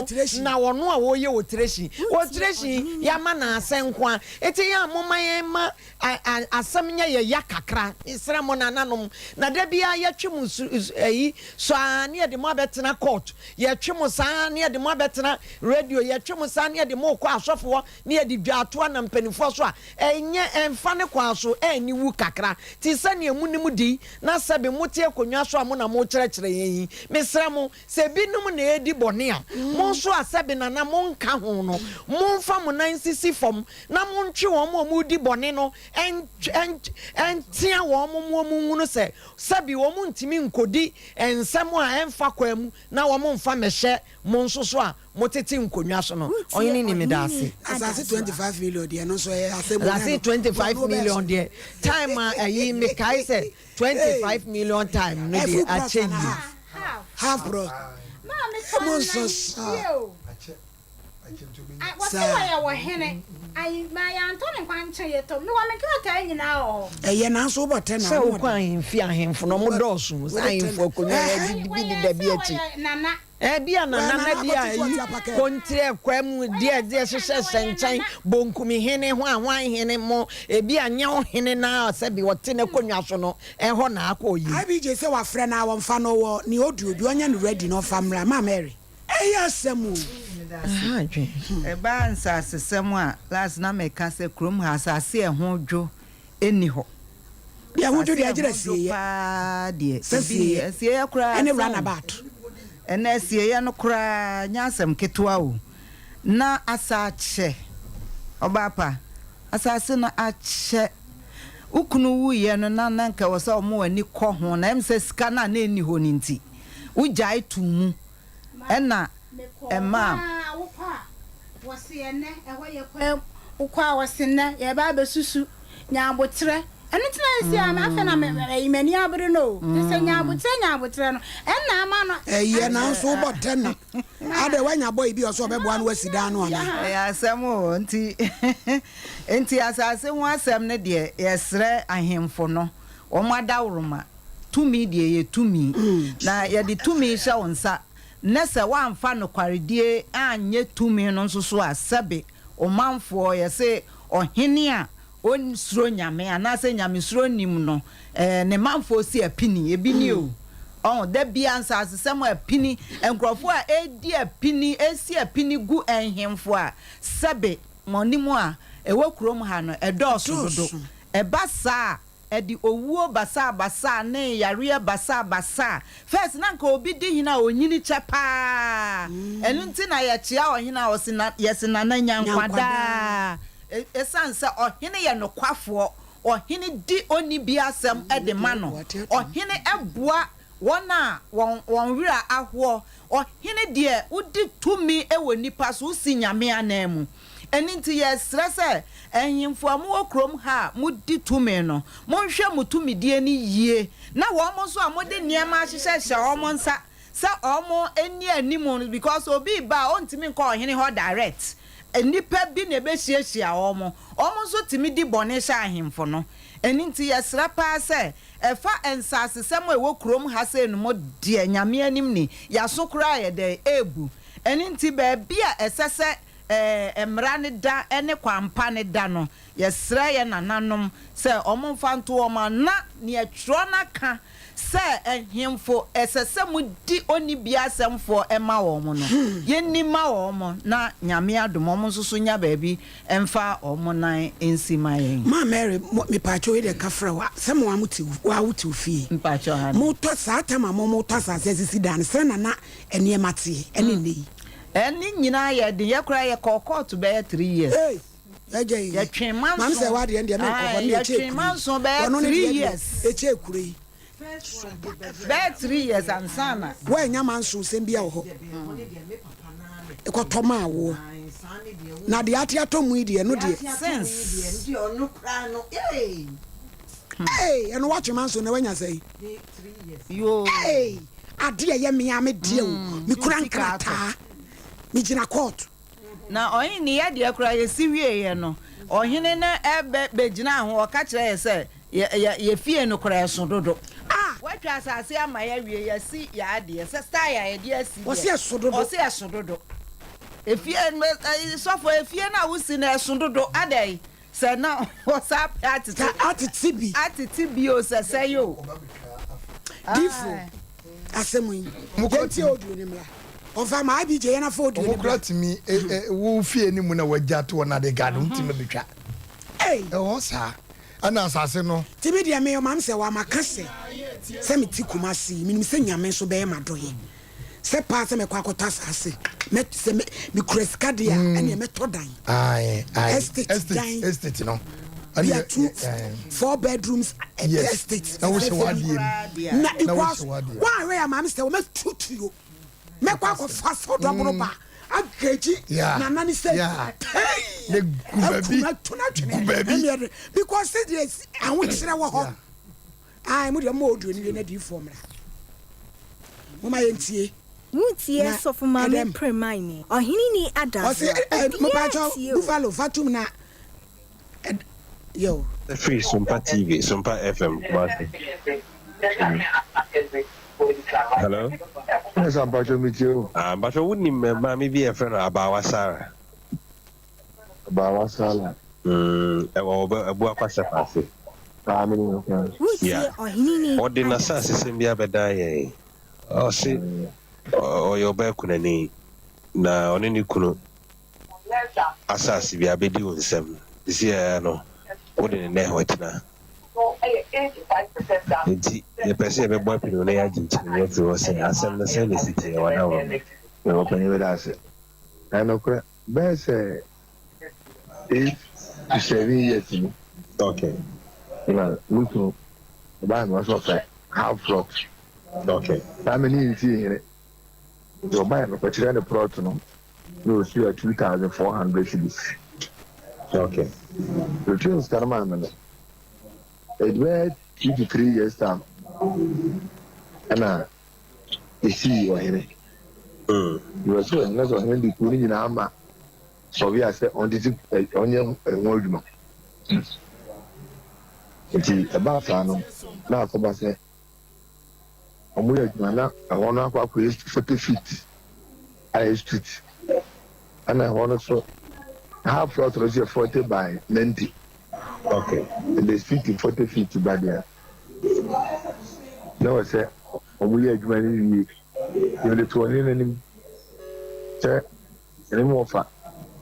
na ɔno a ɔreyɛ otireshin, otireshin yɛama no asɛ nko ara, enti yɛ a momma yɛn mma asɛm nyɛ yɛ ya kakra, mesrɛ mo nananom, na da biara yɛtwe mo su ayi so ara ne yɛde mo abɛtena court, yɛtwe mo saa ne yɛde mo abɛtena radio, yɛtwe mo saa ne yɛde mo rekɔ asɔfoɔ ne yɛde dwaatoa nam mpanimfoɔ so a, ɛnyɛ, ɛmfa ne kwan so, aniwu kakra, te sɛ nea monim di, na sɛbe mote akonnwa so a mo na morekyerɛkyerɛ yɛn yi. Mesrɛ mo, sɛ ebinom na ɛredi bɔne a, mo nso a sɛbe nana monka ho no, momfa mo nan nsisi fam na montwe wɔn a wɔredi bɔne no ntea wɔn ma wɔnhunu sɛ sɛbe wɔntumi nkɔdi nsɛm a ɛmfa kwan mu na wɔmfa mmɛhyɛ mo nso so a Motete nkonnwa so no, ɔhene ni meda ase. Asase 25 million deɛ ɛno nso ɛyɛ asɛm o. Asase 25 million deɛ time a ɛyi mekae sɛ 25 million time no deɛ akyɛ yie. Half bro. Mo nso saa. Ɛyɛ nanso wobɔ tɛ na Sɛ wokɔ ahemfie ahemfo no ɔmo dɔɔso sɛ ahemfo akonnwa yɛ bi deda bi akyi. Ebia na nana bi a ayi kontire kwa mu deɛ deɛ hyehyɛ hyɛ nkyɛn bonkumi hene hwan hwan hene mo ebia nyɛ ɔhene no ara sɛbi ɔte n'akonnwa so no ɛhɔ na akɔ yi. IBJ sɛ wafrɛ no a wɔmfa no ɔwɔ ne audio bi ɔnyɛ no ready na ɔmfa mmra ma Mary. Ɛyɛ asɛm o. Ɛha adwene. Ɛba nsasesɛm a, last na meka sɛ kurom ha asase a ɛho dwo nni hɔ. Deɛ ɛho dwo deɛ Asase a ɛgyina ɛho dwo asieeɛ. paa deɛ, Sɛ ebi ni. asieeɛ Asieeɛ koraa ɛne sɛn o. runabout. Ɛnɛ asieeɛ no koraa nyɛ asɛm ketewa o. Na asa akyɛ. Ɔbaa pa, asase no akyɛ. Wo kunu wuiɛ no na na nka ɛwɔ sɛ wɔma w'ani kɔ ho na ɛm sɛ sika no a na ɛnni hɔ no nti, wogyae too mu. Ma Ɛna mekɔɔ hɔ ɛmaa. ara, wokɔ a, wɔse ɛnnɛ ɛhɔ yɛ kwan mu, wokɔ a wɔse nnɛ yɛreba abɛsusu, nya aboterɛ. Ɛno nti na seesei a afei na me ɛyi m'ani abere no o, te sɛ nya aboterɛ nya aboterɛ no, ɛnna ama no. Ɛyɛ nanso wobɔ tɛ na adɛn woanya boy bi a ɔsɛ ɔbɛboa no wasi dan no anaa? Ɛyɛ asɛm o, nti nti asase ho asɛm no deɛ yɛsrɛ ahemfo no wɔn adaworoma. Tumi deɛ ɛyɛ tumi, na yɛde tumi hyɛ wo nsa, nɛ sɛ woamfa nokwaredie anyɛ tumi no nso so a, sɛbe wo manfoɔ, yɛse ɔhene a ɔnsuro Nyame anaasɛ Nyamesuro nnim no, eh, ne manfoɔ si apini, ebi nie o. Ɔho, da biara nsasesɛm apini, nkurɔfoɔ a ɛredi apini, ɛresi apini gu nhemfo a, sɛbe mo anim a ɛwɔ kurom ha no, ɛdɔɔso dodo. Ɛba saa a, Ɛde owuo basaabasaa ne yareɛ basaabasaa. First na nka obi di hene a onyini kyɛ paa. Ɛno nti na yɛkyea ɔhene a ɔse na yɛse Nana nya nkwa daa. Ɛsiane sɛ ɔhene yɛ nokwafoɔ, ɔhene di onni bi asɛm de ma no, ɔhene boa Wɔn a wɔn wɔn werɛ ahoɔ. Ɔhene deɛ wodi tumi wɔ nnipa so, wosi Nyame ananmu. Ɛno nti yɛsrɛ sɛ nhemfo a mowɔ kurom ha a modi tumi no, monhwɛ mo tumidie no yie, na wɔn nso a mode nneɛma ahyehyɛhyɛ wɔn nsa sɛ wɔn nni anim no, because obi reba a ɔntumi nkɔ ɔhene hɔ direct, nnipa bi na ɛbɛhyiahyia wɔn, wɔn nso tumi di bɔne hyɛ ahemfo no. Ɛno nti yɛsrɛ paa sɛ Ɛfa nsasesɛm a ɛwɔ kurom ha sei no mo deɛ Nyame anim ni, yaso koraa yɛ dɛn ɛɛbu. Ɛno nti baabi a ɛsɛ sɛ mmara no da ne kwan pa no da no, yɛsrɛ yɛn nananom sɛ wɔmfa nto wɔn ano na nea twerɛ no aka sɛ ahemfo ɛsɛ sɛ modi onnibie asɛmfoɔ ma wɔn no, yɛnni mma wɔn na Nyame adom wɔn nso so nya baabi mfa wɔn nan nsi ma yɛn. Maa Mary mo mepaakyɛw yi deɛ kafra wa sɛ mo a mo te wa wo te ofie Mpakyɛw ha mo tɔ saa tam a mo mo tɔ asase asisi dan no sɛ na na nneɛma teɛ ɛne nnɛ yi. Ɛne nyinaa yɛ den yɛ koraa yɛ kɔɔ kɔɔto bɛyɛ 3 years. Hey agya yi Yɛtwee maame manso sɛ wa deɛ ndeɛ menkɔ hɔ ae ne ɛkyɛ yɛtwee kuro yi manso bɛyɛ ɔno ne 3 deɛ deɛ years. ɛkyɛ kuro yi. Bɛyɛ 3 years ansa na. Woannya manso sɛm bia wɔ hɔ kɔtɔ maa woɔ na deɛ ate atɔ mu yi deɛ ɛno deɛ. Since. Hey ɛno woatwe manso na woanya sɛn? Yoo. Hey adeɛ ɛyɛ me a me deɛ o mekura Sika atɔ. nkrataa megyina court. Na ɔhene ne yɛ deɛ koraa yɛsi wieeɛ no, ɔhene no bɛ bɛgyinaa ho, ɔka kyerɛɛ yɛ sɛ, Yɛ, yɛ, yɛ fie no koraa ɛso dodo. Ah! Wɔatwa asase ama yɛawie, yɛasi yɛn adeɛ, sɛ style a yɛde asi deɛ. Ɔse ɛso dodo. Ɔse ɛso dodo. Efie no, ɛ, sɔfo, efie no a wosi no ɛso dodo, adɛn? Sɛ na wɔsan pɛ atete. Ka atete bi. Atete bi o, sɛ sɛe o. Difo, asɛm yi, yɛntie audio no mmra. Ɔfa ma IBJ yɛn afa audio no Wɔn kura mmra. tumi e, e, wo fie no mu na wagya to hɔ na de gado ntumi betwa. Ei! Ɛwɔ hɔ saa. Ɛna asase no. Nti me deɛ me ɔmam sɛ wa maka sɛ sɛ me te Kumasi yi menim sɛ Nyame nso bɛyɛ m'adɔyɛ sɛ paa sɛ mɛkɔ akɔtɔ asaase mɛ sɛ me me kura sika deɛ a ɛneɛ mɛtɔ dan Ae, ae. estate Estate, dan estate no. bi Ɛne a two ɛ, ɛ, four bedrooms ɛ, Yes. estate Na wohyɛ fɛfɛɛfɛ w'adeɛ bi mu. na Na because wohyɛ w'adeɛ mu. woanhwɛ yɛ maame sɛ wɔmɛtutuo mɛkɔ akɔfa sɛ ɔdɔboro ba agagyi nana ne sɛ tɛi akuna tuna twene ɛmiɛ de because sɛ deɛ ahokyerɛ wɔ hɔ ayi mo deɛ mo audio no wie na diifoɔ mmra mo ma yɛntie. Wotie Sɔfo Maame Premaini, Ɔhene ni Ɔse Adazoa, obiara mopatwɔ tie o. Buffalo fa tom na yo. Firi Sompa TV, Sompa FM, Kumasi. Hello. Yes, mpacho mi tie o. Ah, mpacho wo nim eh, maame bi a yɛfrɛ no Abaawa Sarah. Abaawa Sarah. Mm, ɛwɔ ɔbɛ ɛbu akwasɛm ase. Ah, mi nim no. Wotie Yeah. Ɔhene ni Ɔde Adazoa. n'asasesɛm bi abɛdan yɛn. Ɔse ɔyɛ ɔbaa kunani na ɔne ne kunu asase bi abɛdi wo nsam. Sisi ɛɛ no, wode ne nɛ hɔ kyena. Enti yɛpɛ sɛ yɛbɛbɔ apini na yɛagye nkyerɛmu afiri hɔ sɛ asɛm no sɛn na ɛsi teɛ wɔ adaworo mu. Mewɔ panyin meda ase. Na nokorɛ bɛyɛ sɛ 8 to 7 years ni. Okay. Na me kunu ɔbaa me hɔ sɛ ɔpɛ half plot. Okay. Saa me ne nsie hene. Nti ɔbaa mekɔkyerɛ ne plot no na ɔtua 2,400 cedis. Okay. Ɔtua sika no maa me no. Ɛdi bɛyɛ 2 to 3 years time ɛna ɛsii ɔhene. Yɛwɔ sɛ ɔhene sɛ ɔhene de kuro no nyinaa ma sɔbea sɛ ɔntete ɔnyɛ ɛho adwuma. Nti ɛbaa saa no na akɔba sɛ ɔmo yɛ adwuma na ɛhɔ no akɔ akɔyɛ 40 feet ayɛ street, ɛna ɛhɔ no so half plot no so yɛ 40 by 90. The street 40 feet ba deɛ na wɔ sɛ ɔmo yɛ adwuma no wie, yɛde to ɔhene n'anim sɛ ɛne mu ɔfa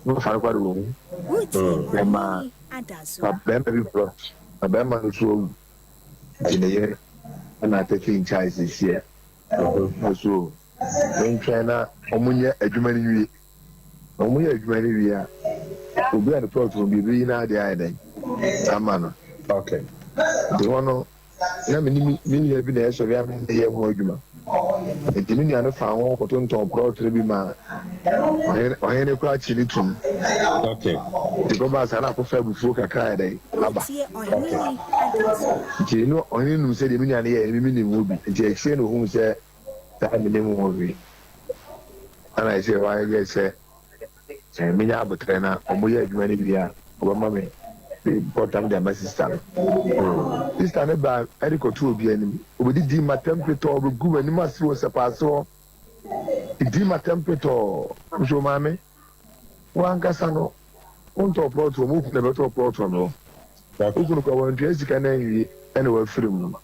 na ɔfa no kɔ de wɔ mu Wotie yɛmaa Ɔhene ni Adazoa. Bɛrima bi plot na bɛrima no so awu, nti ne yere ɛna atake in charge sisiɛ na so mentwɛn na ɔmo nyɛ adwuma no wie, na ɔmo yɛ adwuma no wie a, obi a ne plot no bi ebi yi n'adeɛ ayɛ dɛn ama no. Nti hɔ no na me ne me nua bi na ɛsɔre a me ne yɛ ho adwuma, nti me nua no fa ho kɔtontɔn plot no bi ma ɔhene, ɔhene koraa kyi ne tum. Nti kɔba saa na akɔfa abufuo kakra ayɛ dɛn aba. Wotie Ɔhene ni Adazoa. Nti no ɔhene num sɛ deɛ me nua no yɛ no me nim ho bi, nti akyire na ohun sɛ saa me nim ho hwee, ɛna ɛsɛ wayɛ sɛ menya abotrɛ na ɔmo yɛ adwuma no wie a, ɔbɛma me pɔtam de ama sister no. Sister no ba ɛde kɔto obi anim, obɛdidi matam petɔ, ɔbɛgu m'anim ase wɔ sɛpaase hɔ. Dii m'atɛm petɔɔ. Mese wo maame, wo ankasa no wontɔɔ plɔt wɔ mu, wo kunu na ɛbɛtɔɔ plɔt wɔ me hɔ. Wo kunu koraa wantua sika no anwie ɛna wafiri mu no.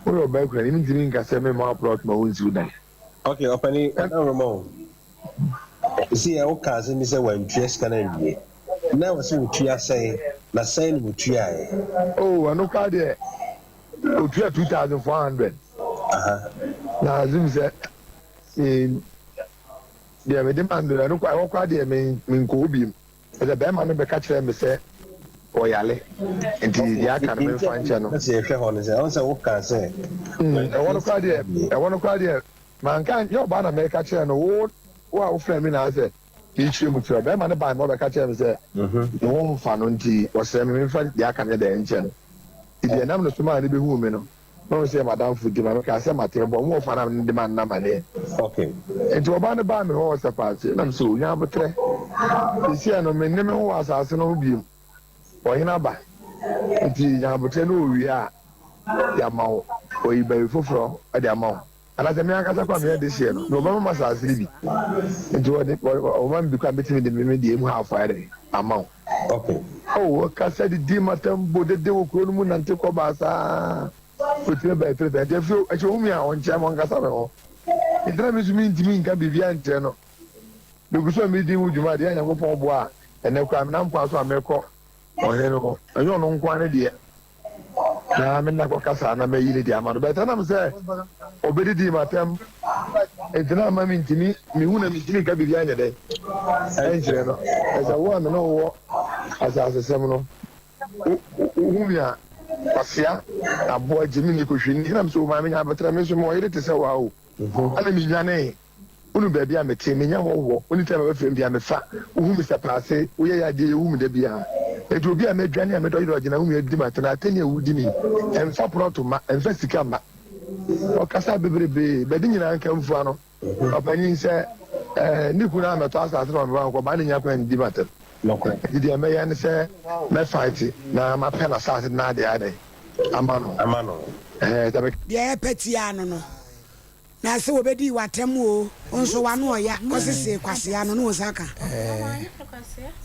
Woyɛ ɔbaa kunani, mentumi nka sɛ memma wo plɔt ma wonsi wo dan. Ok, ɔpani, ɔdawuroma o. Sisi yɛ woka asɛm bi sɛ wantua sika no anwie. Na ɛwɔ sɛ wotua sɛn, na sɛn na wotuaeɛ? Oh, ɛno koraa deɛ, otua 2400. Na assume sɛ deɛ mede ma no ɛno ɛhɔ koraa deɛ menkɔ hɔ biem. Sɛ bɛrima no bɛka kyerɛ me sɛ ɔyale nti deɛ aka no memfa nkyɛ no. Sɛ yɛhwɛ hɔ no sɛ ɔn sɛ woka sɛ. Ɛhɔ no koraa deɛ ɛhɔ no koraa deɛ manka nyɛ ɔbaa na mɛka kyerɛ no wo wo a wofrɛ me na sɛ mekyerɛ mu kyerɛ bɛrima no baa ma ɔbɛka kyerɛ me sɛ ne ho mfa no nti ɔsrɛ me memfa deɛ aka no deɛ nkyɛ no. Nti deɛ nam no so maa ne bɛhuu me no na ɔno nso yɛ m'adamfo nti ma mekaa sɛ mate mebɔ mo wɔfa na mede ma no amaneɛ. Okay. Nti ɔbaa no baa me hɔ wɔ Sɛpaase na mese o nya aboterɛ seesei no menne me ho wɔ asase no ho biom ɔhene aba nti nya aboterɛ na ɔwie a yɛama wo ɔyi baabi foforɔ de ama wo anaasɛ me ankasa koraa meyɛ dehyeɛ no na ɔbɛma m'asase no bi nti ɔde ɔma me bi koraa mɛtumi de me deɛ mu half ayɛ dɛn ama wo. Okay. Oh, ɔkasa didi matam bo dede wɔ kuro no mu nante kɔ baa saa. Otumi bɛyɛ tere tɛ. Nti afei akyi ohun mi a ɔnkyɛn mo ankasa me ho. Nti na me nso mintumi nka biribiara nkyerɛ no. Megu so a meredi ho dwuma deɛ Nyankopɔn boa a ɛnnɛ koraa menam kwan so a merekɔ ɔhene no hɔ. Ɛnyɛ ɔno nko ara ne deɛ. Na me nna kɔkasa na mayi ne deɛ ama no. But ɛnam sɛ ɔbɛdidii m'atɛm nti na ama mentumi, mehu na mentumi nka biribiara nyɛ dɛn ɛnkyerɛ no. Ɛsɛ wo a me ne wo wɔ asasesɛm no, wohu me a, kwasea, aboa, gyimini, kohwini. Ɛnam sɛ o maame nya aboterɛ, me nso mewɔ yere te sɛ wo ara o. Ɛna menwanee. Wonim baabi a mete, menyɛ hɔhoɔ, wone time a wobɛfrɛ me biara mefa, wohu me sɛ paase, woyɛ yɛ adeɛ yɛhu me da biara. Enti obi a madwane a medɔgye dɔgye na wohu me adi m'atɛn, atɛn a wodi me yi, ɛmfa prɔto mma, ɛmfa sika mma. Ɔkasaa bebrebee, bɛde nyinaa nka mfua no, ɔpanyin sɛ eh, ne kunu ammɛtɔ asase no ma me ba nkɔ, ɔbaa no nnya kwan nni m'atɛm. Enti deɛ mɛyɛ ne sɛ mɛfight na mapɛ n'asase no n'adeɛ ayɛ dɛn ama no. Ama no. Ɛhɛn, sɛ me. Deɛ ɛpɛ tiaa no no. Na se wɔbɛdii w'atɛm oo, wo nso w'ano ɔya, kɔsesee kwasea no ne wo nsa ka.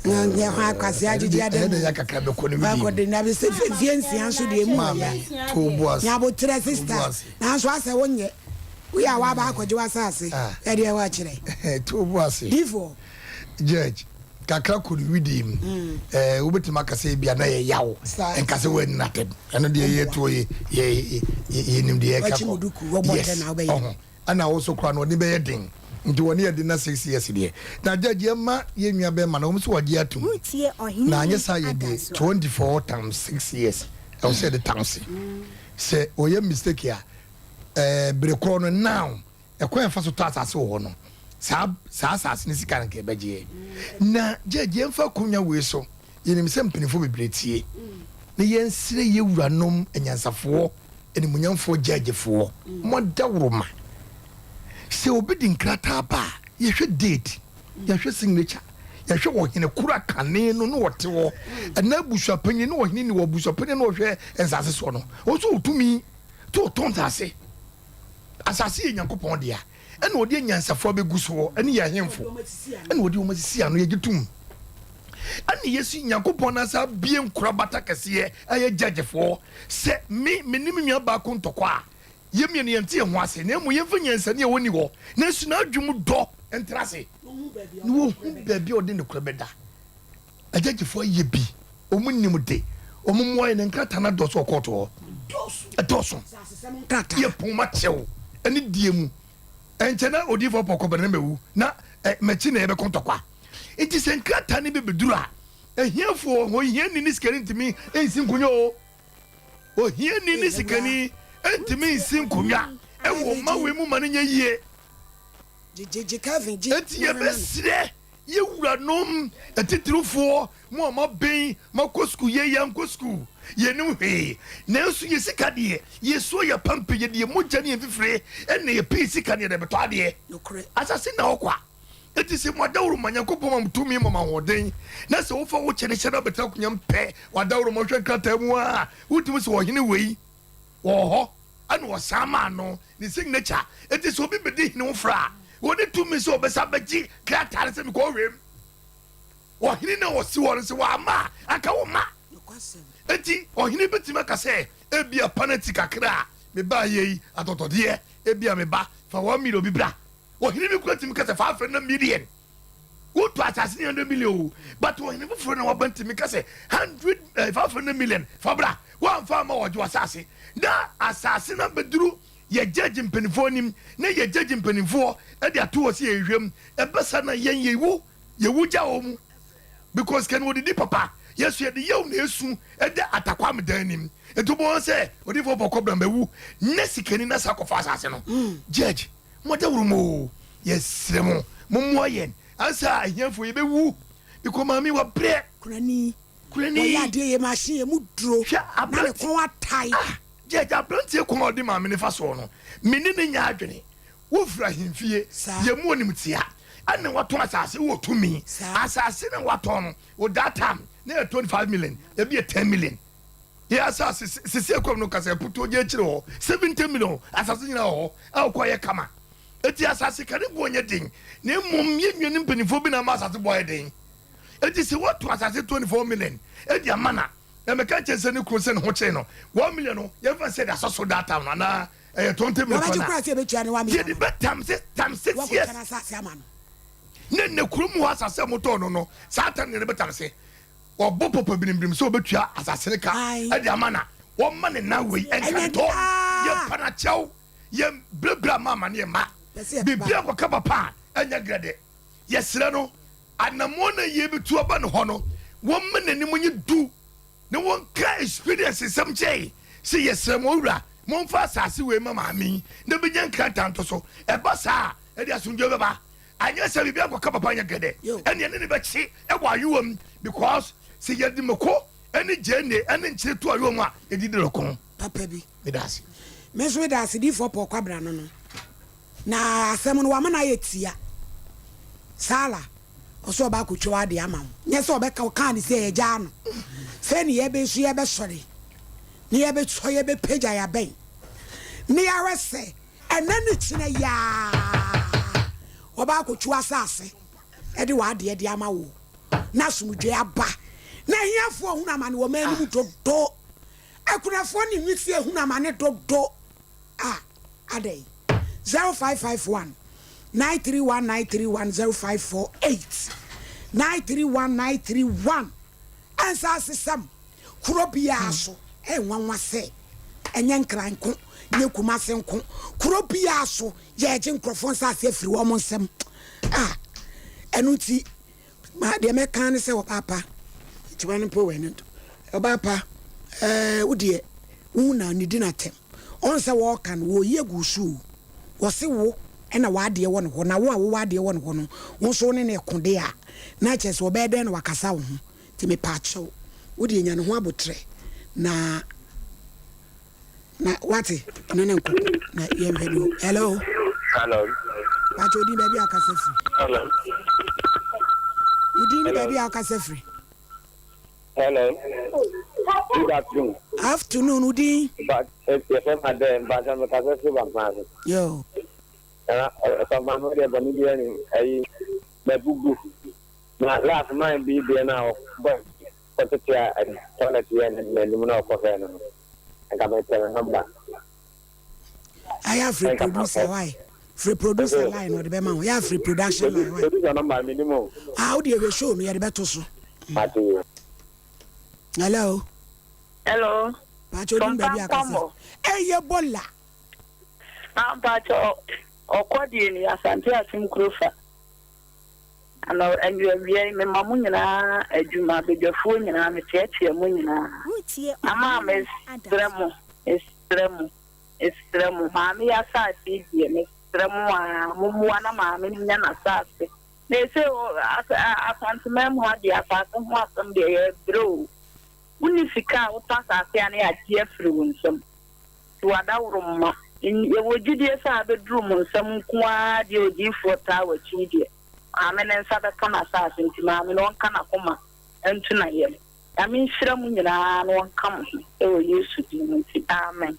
Na deɛ hwan kwasea gyegye ada mu. Wakɔde na bɛ sɛ mfie nsia nso deɛ emu ɔya. Nyaboterɛ sista, nanso asɛ wonyɛ. Woyɛ a waba akɔgye w'asase, ɛdeɛ wakyerɛ. Difoɔ. Judge, kakra kɔ no widie mu. Ɛɛ wobɛtumi aka sɛ ebia na yɛ yaw nka sɛ woanni n'atɛm. Ɛno deɛ yɛ toɔ yɛ yɛ yɛnim deɛ yɛka kɔ. Yes, ɔho. Ɛna wo so koraa no ɔne bɛyɛ den. Nti wɔne yɛ den na 6 years deɛ. Na judge yɛma yɛn nua bɛrima no wɔn sɛ wɔgye atum. Na anyɛ saa yɛ de 24 times 6 years. Ɛwɔ sɛ yɛde times. Sɛ ɔyɛ mistake a ɛɛ bere korɔ no now Ɛkwan a yɛfa so tɔ asase wɔ hɔ no, saa saa asase no sika no nka yɛbɛgyeɛ. Na gyɛgye yɛmfa akonnwa wei so, yɛnim sɛ mpanimfoɔ bebree tie, na yɛnsrɛ yɛn wuranom anyansafoɔ, animuonyamfoɔ gyɛgyefoɔ, mo adaworoma, sɛ obi de nkrataa ba a, yɛhwɛ date, yɛhwɛ signature, yɛhwɛ ɔhene koro a kane no na ɔte hɔ, ɛna abusuapanyin ne ɔhene ni wɔ abusuapanyin na ɔhwɛ nsase soɔ no, ɔno nso wɔ tumi to ɔtɔn nsase. Asase yɛ Nyankopɔn dea, ɛna ɔde anyansafoɔ abɛgu soɔ, ɛne yɛn ahemfo, ɛna ɔde wɔn asisi ano, yɛgye tom. Ɛna yɛsi Nyankopɔn no asa abie nkorabata kɛseɛ, ɛyɛ gyɛgyefoɔ, sɛ me, me ne me nua baako ntɔkwa a, yɛn mmienu yɛnte yɛn ho ase, na mmom yɛmfa nyansani a ɔnni hɔ, nanso n'adwene mu dɔ ntra ase, na wɔhu baabi a ɔde nokorɛ bɛda. Agyagyefoɔ ayɛ bi, wɔn nim de, wɔn mmoa yɛ ne nkrataa no adɔɔso wɔ kɔɔto hɔ. Ɛdɔɔso. Yɛ pon ma kyɛw ɛne die mu. Ɛnkyɛ na odiyifoɔ pɔkɔ bɛn na mɛwu na mɛkyi na yɛbɛko ntɔkwa. Nti sɛ nkrataa no bi bɛduru a, ahiafoɔ, ohiani ne sikani ntumi nsi nkonya o. Ohiani ne sikani ntumi nsi nkonya ɛwɔ mma wei mu ma no nyɛ yie. Enti yɛbɛsrɛ Yɛ wuranom atitirifoɔ, mo a moaben, moakɔ sukuu, yɛn yɛankɔ sukuu, yɛnnim hwee, nanso yɛn sika deɛ, yɛsuo, yɛpampe, yɛde yɛn mogya ne yɛn mfifire na yɛpɛ yɛn sika na yɛde bɛtɔ adeɛ. Asase nna hɔ kwa. Enti sɛ mo adaworoma, Nyankopɔn ma mo tumi, ma mo ahoɔden, na sɛ wofa wo kyɛ ne hyɛ na wobɛtena akonnwa mu pɛ, w'adaworoma, wohwɛ nkrataa mu a, wotumi sɛ ɔhene wei wɔ hɔ, ɛna ɔsan maa no ne signature. Enti sɛ obi bɛdi hene ho fra a, Wɔne tumi sɛ ɔbɛsa bɛgye krataa no sɛ mekɔ hwɛm. Ɔhene na ɔsi hɔ no sɛ wamma a, anka womma. Enti ɔhene bɛtumi aka sɛ ebia panati kakra a mebaeɛ yi atɔtɔdeɛ, ebia me ba fa 1 million bi bra. Ɔhene bi kura tumi ka sɛ 500 million. Wotɔ asase ne 100 million o, but ɔhene foforɔ na waba ntumi ka sɛ hundred eh, 500 million fa bra. Wɔamfa ama wɔgye w'asase na asase no abɛduru yɛ judge mpanimfoɔ anim na yɛ judge mpanimfoɔ de ato hɔ sɛ yɛhwehwɛ mu. Ɛbɛsa na yɛn yɛwu gya wɔ mu because kɛne wɔdidi papa yɛso yɛde yɛw na esu ɛda atakwam dan anim. Nti wobɛhu sɛ odiyifoɔ bɔkɔ bram bɛwu na sikani na sa kɔfa asase no. Judge mɔdawuro mu o, yɛsrɛ mo, mommoa yɛn ansa ahiafoɔ yɛbɛwu because maame wabrɛ. Kunani. Kunani. Wɔyɛ adeɛ yɛ machine yɛ mu duro. Hwɛ na ne kɔn atae. Ah, judge, aberanteɛ kɔn a ɔde maame ne fa soɔ no, mene ne nya adwene. Wofiri ahemfie yɛ mu onim tia ɛna watɔn asase wɔ tumi. Asase na watɔn no wɔ that time na yɛ 25 million, ebi yɛ 10 million. Yɛ asase sisi ekɔm no kasa ɛputu ogye akyire hɔ 70 million. Asase nyinaa wɔ hɔ a ɔkɔ yɛ kama. Eti asase kane boɔ nyɛ den, na mmom yɛ nua ne mpanimfoɔ bi na ama asase boɔ yɛ den. Eti sɛ wɔto asase 24 million edi ama na ɛmɛka nkyɛn sɛ ne kuro sɛ ne ho kyɛn no 1 million no, yɛmfa sɛ de asɔ so that time no anaa ɛyɛ 20 million. Wɔbɛgye kora sɛ ɛbɛtua ne 1 million. Yɛde bɛ times 6 years. Wɔkɔtwa n'asase ama no. Ne ne kurom hɔ asase a motɔɔ no, saa tam ne ne bɛ times wɔbɔ pɔpɔ birimbirim sɛ wɔbɛtua asase no ka ɛde ama na wɔma ne nan wei ɛnka ntɔ. Yɛmpa no akyɛw, yɛn brɛbrɛ ama ama ne yɛ ma biribi akɔka papa a ɛnyɛ grɛde. Yɛsrɛ no, anammɔn na yɛbɛtu aba ne hɔ no, wɔmma n'anim nye du na wɔnka experience nsɛm kyɛe sɛ yɛsrɛ mo owura, momfa asase wei ma maame yi na bɛnya nkranta nto so. Ɛba saa a, ɛde asomdwoe bɛba. Anyɛ sɛ biribi akɔka papa nyɛ gɛdɛ, ɛne ɛne ne bɛkye ɛwɔ ayowa mu because sɛ yɛde mako ɛne gyeene ɛne nkyene to ayowa mu a, yɛde di lɔkɔn. Papa bi. Meda ase. Me nso meda ase. Diifoɔ Paul Kwabena no na asɛm no wama no ayɛ tia. Sala ɔsɛ ɔba akɔtwa w'adeɛ ama wo, nyɛ sɛ ɔbɛka ɔkaa ne sɛ yɛgyaa no sɛ ne yɛbɛ so yɛbɛsɔre ne yɛbɛsɔ yɛbɛpagya yɛabɛn ne yɛahwɛ sɛ ɛnɛ ne kyena yaa ɔba akɔtwa asase ɛde w'adeɛ de ama wo na asomdwe aba na ahiafoɔ hunu amane wɔ man no mu dodo, akunafoɔ ne nwisi ehunu amane dodo a adɛn. 0551 931 931, 0548 931 931. Ɛnsa asesɛm kuro biara so ɛnwanwa sɛ ɛnyɛ Nkran nko, nyɛ Kumase nko, kuro biara so yɛgye nkurɔfoɔ nsase afiri wɔn nsam a ɛno nti ma deɛ mɛka ne sɛ ɔbaapa ntiwa no mpo wɔ ɛno nto ɔbaapa wodeɛ wohu na ne di n'atɛm ɔn sɛ wɔɔka no wɔyi agu so o. Wɔse wo ɛna w'adeɛ wɔ ne hɔ na wo a wowɔ adeɛ wɔ ne hɔ no, wo nso wo ne ne ɛko de a na kyerɛ sɛ ɔbɛyɛ dɛn na wakasa wo ho. Nti mepaakyɛw, wodeɛ nya ne ho abotrɛ na wate ne ne nkɔkɔ na yɛnhwɛ deɛ. Hello. Hello. Paakyɛw, odin, baabi a wokasa firi? Hello. Wodin ne baabi a wokasa firi? Hello. Good afternoon. Afternoon, wodin? But yɛfrɛ ma dɛ mpakyɛ mekasa firi Bankman ase. Yo. Na ɔsɔfo deɛ bɔne bi anim ayi mabubu na last man bi deɛ no a ɔbɔ kɔtete a toilet yɛ n'anim na ɔkɔhwɛ no, nka mepɛ ne number. Ayɛ afiri producer why free producer line ɔde bɛma wo, yɛ afiri production line why. Producer number mi nim o. Ah, wode ɛhwɛ show no yɛde bɛto so. Mate yo. Hello. Hello. Paakyɛ, odin, baabi akasa? Ɛyɛ bɔla. Mpakyɛ, ɔkɔ deɛ ni Asante Akyem kuro fa. Ana awia yi mema mo nyinaa adwuma, badwafoɔ nyinaa meteatea mo nyinaa. Ama mesrɛ mo, mesrɛ mo, mesrɛ mo, maame yɛ asase yi deɛ mesrɛ mo a mommoa na maame no nya n'asase. Na ɛsɛ Asanteman mu ha deɛ, asase ho asɛm deɛ yɛbrɛ o. Wonni sika a wotɔ asase a ne yɛagye afiri wo nsam. Nti wadaworo mma. Yɛwɔ gyidie sɛ abɛduru mo nsam nko ara deɛ, odiyifoɔ taa w'akyi deɛ, maame ne nsa bɛka n'asase. Nti maame no ɔnka n'akoma nto na yam. Nyame nhyira mu nyinaa na ɔnka mo ho ɛwɔ Yesu din mu nti, amen.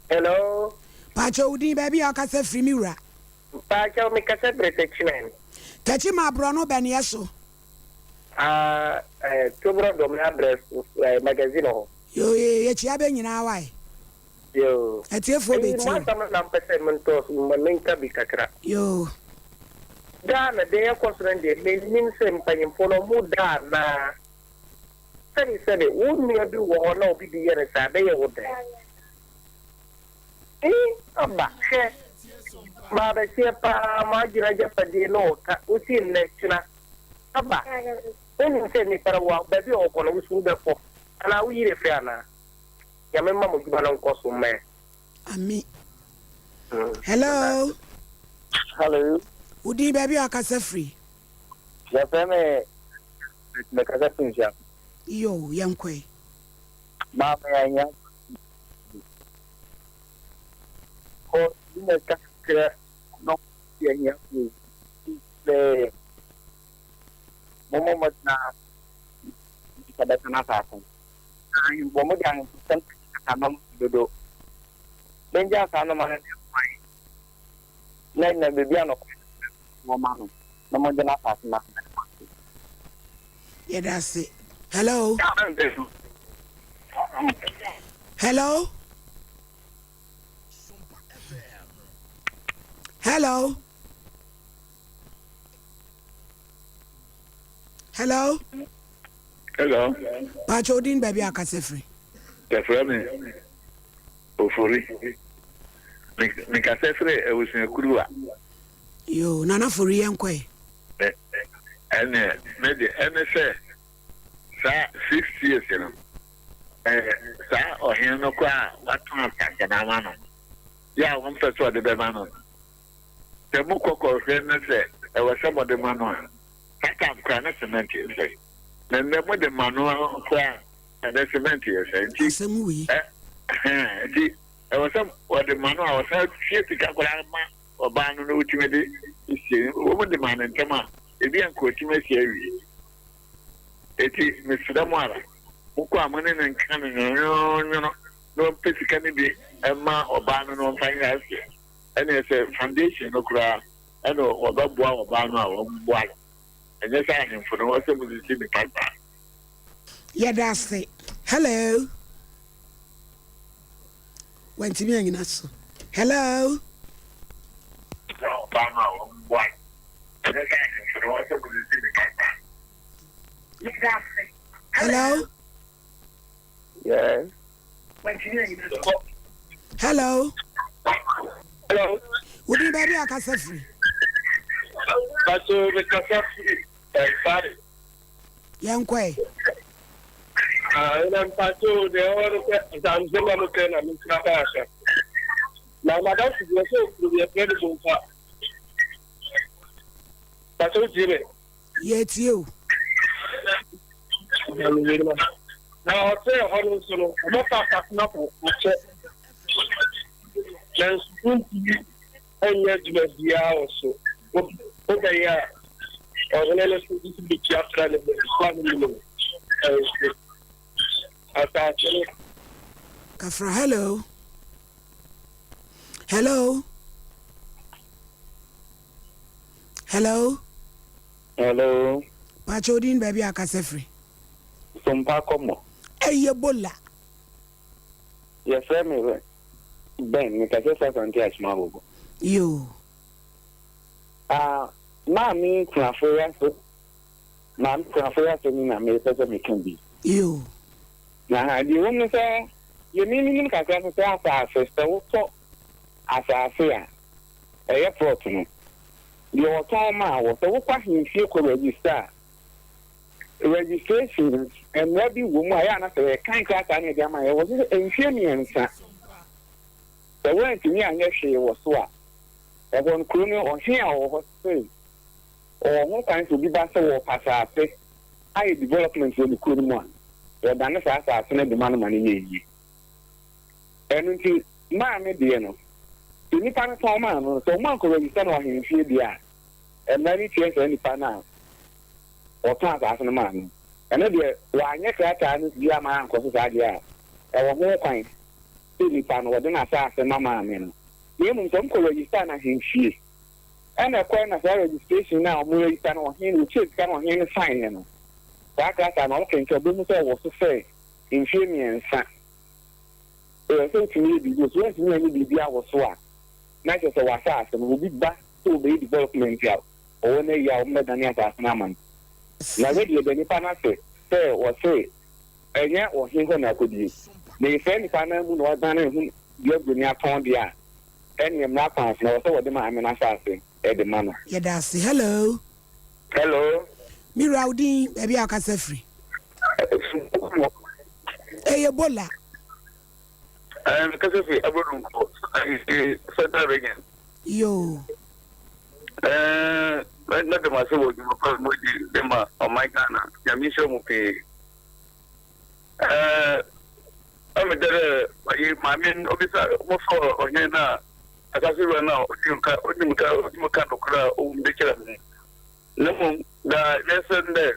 Hello. Paakyɛw wo din, baabi a wokasa firi me wura. Paakyɛw me kasa firi Techiman. Techiman aborɔno bɛneɛ so? Ah eh, Tobrɔ dɔm abrɛ so eh, magazine hɔ. Yoo yɛkyia bɛ nyinaa wae. Yoo. Atiefoɔ Eyi bɛtie mo o. asɛm no na mpɛ sɛ mentɔ so ma menka bi kakra. Yoo. Ghana deɛ ɛkɔ so no deɛ mennim sɛ mpanyinfoɔ no ɔmo da anaa. Sɛbi sɛbi wo nua bi wɔ hɔ na obi bi yɛ no saa ɛbɛyɛ wo dɛn? Eii aba hwɛ maabɛseɛ paa m'adwene agyapadie ne ɔka wosi nnɛ kyena aba wonim sɛ nnipa no wa baabi a ɔkɔ no woso wobɛkɔ anaa wo yere fɛ anaa Nyame mma mo dwuma no nkɔ so mmɛ. Ami. Hello. Hello. Wo din baabi a wakasa firi. Yɛfrɛ me mekasa firi nhyia. Yo, yɛnkɔe. Maame ahia kɔ bi na ka kyerɛ no yɛ ahiafoɔ sɛ mommɔ mmɔden a sɛ bɛtena asase no. Na ahemfo wɔde ahemfosɛm kasa nɔma dodo. Bɛngyaa saa nɔma no ne kwan na na baabi a nɔkware wɔ ma no na mogye n'asase no ase na mo ase. Yɛda ase. Hello. Hello. Hello. Hello. Hello. Pacho odin baabi akasa firi. Yɛfrɛ me Ofori. Mekasa firi Abusuakuruwa. Yoo, Nana Fori yɛnkɔ ɛ. Ɛneɛ me de ɛne sɛ saa 6 years no ɛɛ saa ɔhene no koraa a watɔn asase no ama no yɛ a wɔmpɛ sɛ ɔde bɛma no no sɛ mokɔ kɔhwɛ no sɛ ɛwɔ sɛ mode ma no a saa time koraa ne cement yɛ sɛn na nnɛ mode ma no koraa ɛnɛ cement yɛ sɛn nti Asɛm wei. ɛ ɛhɛn nti ɛwɔ sɛ wɔde ma no a wɔsan tua sika koraa ma ɔbaa no na wotumi de sie wɔn de ma no ntɛm a ebi a nka otumi asie awie eti mesrɛ mo ara mokɔ a mo ne no nka no nwononwono na ɔmpɛ sika no bi ɛma ɔbaa no na ɔmfa nyɛ aseɛ ɛne sɛ foundation no koraa ɛna wɔbɛboa ɔbaa no a wɔmboa no ɛnyɛ sɛ ahemfo no wɔsɛ mo sisi nipa saa. Yɛda ase. Hello. Wantumi anyina so. Hello. Ɔbaa no a wɔmboa no ɛnyɛ sɛ ahemfo no wɔsɛ mo sisi nipa saa. Yɛda ase. Hello. Yes. Hello. Hello. Wodi baabi a kasa firi. Pacho mekasa firi Ɛnsare. Yɛnkɔ ɛ. Ɛna mpacho deɛ ɛwɔ no sɛ nsamsɛm a mopɛ na mesra baa aka. Na madamfo bi ɔsɛ okuro bi yɛfrɛ no Bomfa. Pacho wotie me? Yɛtie o. Na ɔsɛ ɛhɔ no nso no ɔmɔfa asase no akɔ akyɛ. Nanso wontumi nyɛ adwuma biara wɔ so. Wobɛyɛ a ɔhene no so de betua fra ne ba no mu no nso. Asase no. Kafra hello. Hello. Hello. Hello. Pacho odin baabi a kasa firi. Sompa kɔmɔ. Ɛyɛ bola. Yɛfrɛ me Ben, mekasa firi Asante Akyem Agogo. Yoo. Ah, maame kunafo yi ase, maame kunafo yi asɛm yi na mepɛ sɛ meka bi. Yoo. Na ha, deɛ ɛwɔ mu ne sɛ, deɛ me menim kakra ne sɛ asase, sɛ wotɔ asase a, ɛyɛ plot no, deɛ wɔtɔn maa wɔ, sɛ wokɔ ahemfie kɔ register a, registration mmara bi wɔ mu a ɛyɛ a na sɛ yɛkan krataa no yɛde ama yɛ wɔ so sɛ mfeɛ mmiɛnsa sɛ woantumi anyɛ hwee wɔ so a ɛhɔ no kuro no ɔhene a ɔwɔ hɔ sɛ ɔwɔ ho kwan sɛ obi ba sɛ wɔpɛ asase ayɛ development wɔ ne kuro no mu a wɔdane saa asase no de ma no ma no yɛ yie. Ɛno nti maame deɛ no sɛ nipa no tɔn maa no sɛ ɔmo ankɔ register no wɔ ahemfie deɛ a mmara no tia saa nipa no a wɔtɔn asase no maa no. Ɛno deɛ wanyɛ krataa no bi ama ankɔ so saa deɛ a ɛwɔ ho kwan sɛ nipa no wɔde n'asase ma maame no. Na mmom sɛ wɔkɔ register no ahemfie ɛna ɛkɔɛ na saa registration no a wɔn register no ɔhene no wɔtua sika no ɔhene no sign no, saa krataa no wɔn kenkan wɔbɛhu sɛ ɛwɔ so sɛ mfie mmiɛnsa ɛwɔ sɛ wotumi yɛ biribi wɔ so, woantumi anyɛ biribi awɔ so a na kyerɛ sɛ w'asaase no obi ba sɛ ɔbɛyɛ development a ɔwɔ no ayi a wɔbɛdane asaase no ama no. Na wei deɛ yɛda nipa no ase sɛ wɔse ɛnyɛ ɔhene hɔ na akɔdie, na yɛfrɛ nipa no amu na wadane ne ho dua buroni atɔn deɛ a, ɛneɛ mmara kwan so na ɛwɔ sɛ wɔde maame no asaase de ma no. Yɛda ase. Hello. Hello. Me wura wo din, baabi a wokasa firi? Ɛyɛ Bola. Ɛɛ mekasa firi Abodunko, Central Region. Yoo. Ɛɛ mɛda mo ase wɔ dwuma pa a moadi de ma ɔman Ghana. Nyame nhyira mo pii. Ɛɛ ɛmedɛ dɛ ɔyi maame no obisa mofrɛ ɔhene no a asase wura no a ɔdi nka ɔdi nka ɔdi mu ka nokorɛ a ɔwɔ mu de kyerɛ mo. Na mmom da yɛsɛ no dɛ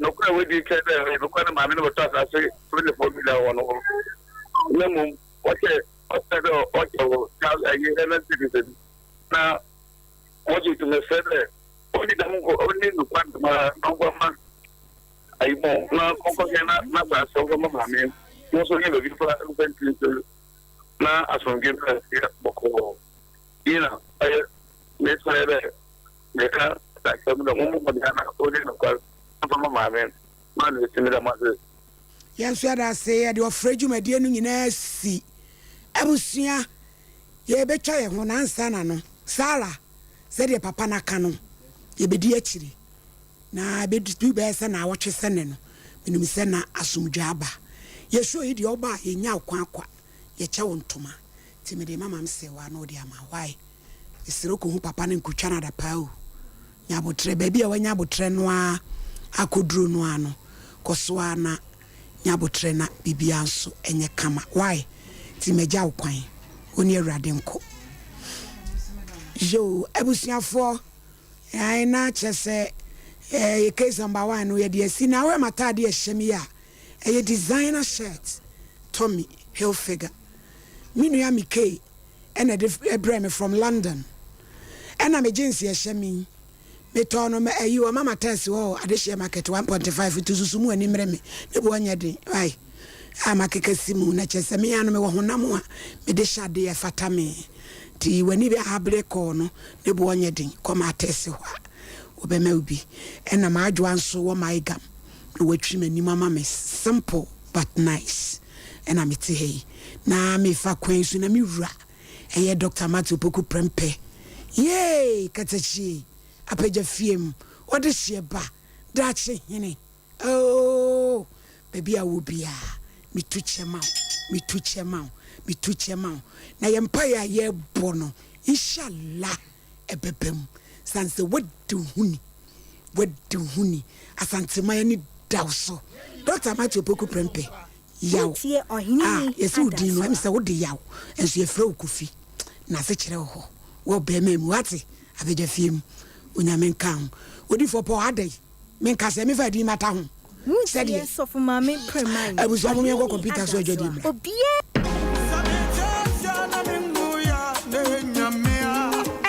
nokorɛ a wadi kyerɛ dɛ ɔyɛ nokorɛ no maame no bɛtɔ asase 24 million wɔ no hɔ. Na mmom ɔkyɛ ɔkyerɛ dɛ ɔkyɛ wɔ ɛyi ɛna citizen na wɔgye tumɛsɛ dɛ ɔnni dɛm nkɔ ɔnni nokwar dɛm ara na ɔnkɔ ma ayi mo na ɔnkɔhwɛ na n'asaase ɔnkɔ ma maame mo nso nyɛ baabi fa mfa ntiri nso na asomdwe bra fie bɔkɔɔ yi na ɔyɛ mesrɛ dɛ meka asɛm dɛ mommɔ mmɔden na ɔnni nokwar mfa ma maame ma no esi meda mo ase. Yɛn nso yɛda ase yɛde ɔfrɛ dwumadie no nyinaa si abusua yɛbɛtwa yɛn ho na ansa na no Sarah sɛdeɛ papa no aka no yɛbɛdi akyire na ɛbɛdu bɛyɛ sɛ naawɔtwe sɛ nnɛ no menim sɛ na asomdwoeɛ aba yɛ show yi deɛ woba a yɛnya wo kwan kwa yɛkyɛ wo ntoma nti mede ma mam Serwaa na ɔde ama why mesrɛ wo kɔhu papa no nkɔtwa no adapaa o nya aboterɛ baabi a wanya aboterɛ no ara akɔduro no ara no kɔ so ara na nya aboterɛ na biribiara nso nyɛ kama why nti magya wo kwan wo ne Awurade nkɔ yoo abusuafoɔ ae na kyerɛ sɛ eh, case number one no yɛde asi na wohwɛ m'ataade a ɛhyɛ me yi a ɛyɛ designer shirt Tommy Hilfiger me nua Mikey ɛna ɛde brɛɛ me from London ɛna me jeans ɛhyɛ me yi Metɔɔ no ma ayi wɔ mama tɛs hɔ wɔ adehyeɛ market 1.5 nti susu mu ani mmere me ne boɔ nyɛ den wai a makeka si mu na kyerɛ sɛ me ara no mewɔ honam a mede hyɛ adeɛ ɛfata me nti w'ani bɛ abere kɔɔ no ne boɔ nyɛ den kɔ ma tɛs hɔ a wɔbɛma wo bi ɛna m'adwoa nso wɔ maigam na watwi m'anim ama me simple but nice ɛna mete ha yi na mefa kwan so na me wura Ɛyɛ Dɔkta Matthew Opoku Prempeh Yay! Katakyie apagya fiem ɔde hyeɛ ba daakye hene oh Baabi a wɔ biara metu kyɛ ma wo metu kyɛ ma wo metu kyɛ ma wo Na yɛn mpaeɛ a yɛrebɔ no inshallah ɛbɛba mu Sane sɛ woadi wo ho ni woadi wo ho ni Asanteman ani da wo so Dɔkta Matthew Opoku Prempeh Yaw a yɛse wo din no ɛm sɛ wode yaw nso yɛfrɛ wo Kofi na ase kyerɛ wɔ hɔ wɔ bɛɛma mu wate abɛgya fie mu Onyame nka ho Odifoɔ Paul adɛn menka sɛ mefa din mata ho sɛdeɛ abusua mom yɛnkɔ kɔmputa so adwadie mmra.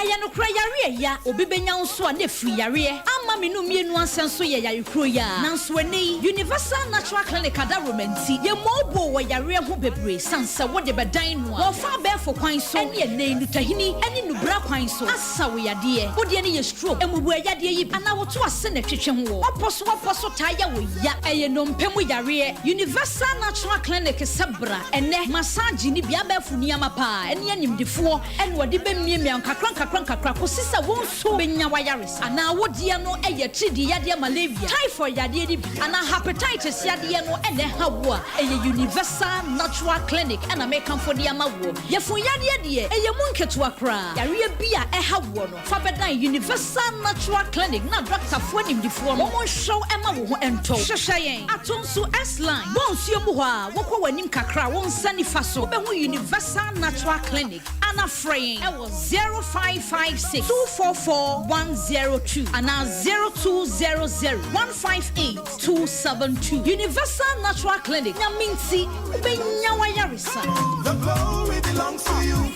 Ɛyɛ nokorɛ yareɛ ya obi bɛnya wo nso a na ɛfiri yareɛ ama me no mmienu ansɛ nso yɛ yare kuro yi ara nanso ɛnnɛ yi Universal Natural Clinic adaworoma nti yɛmmɔɔboo wɔ yareɛ ho bebree sane sɛ wode bɛdan no a wɔfa abɛɛfo kwan so ɛne ɛnnɛ yi nnutahini ɛne nnubra kwan so asa wo yadeɛ wo deɛ no yɛ stroke mmubuɛ yadeɛ yi bi anaa woto ase na ɛtwetwe ho wɔ wapɔ so wapɔ so taa yɛ wo ya ɛyɛ nnompe mu yareɛ Universal Natural Clinic sɛ bra ɛnnɛ massage ne bi abɛɛfo nneɛma paa ɛne animdefoɔ ɛna wɔde bɛmiamia wo nkakra nkakra nkakra kɔsi sɛ wo nso bɛnya w'ayaresa. Anaa wo deɛ no yɛ atiridii yadeɛ malaria, typhoid yadeɛ no bi, anaa hepatitis yadeɛ no na ɛha wo a, ɛyɛ Universal Natural Clinic na mekamfo de ama woɔ. Yafunu yadeɛ deɛ, ɛyɛ mu nketewa koraa. Yareɛ bi a ɛha woɔ no, fa bɛdan Universal Natural Clinic na dɔktafoɔ animdefoɔ no wɔnhwɛ wo mma wo ho ntɔ wo. Hwehwɛ yɛn Atonsu S-Line, bɔ nsuo mu hɔ a, wokɔ w'anim kakra a, wo nsa nifa so, wobɛhu Universal Natural Clinic. Ana frɛ yɛn wɔ 0556 244 102 anaa 0200 158 272. Universal Natural Clinic, Nyame nti wobɛnya w'ayaresa. The glory belongs to you.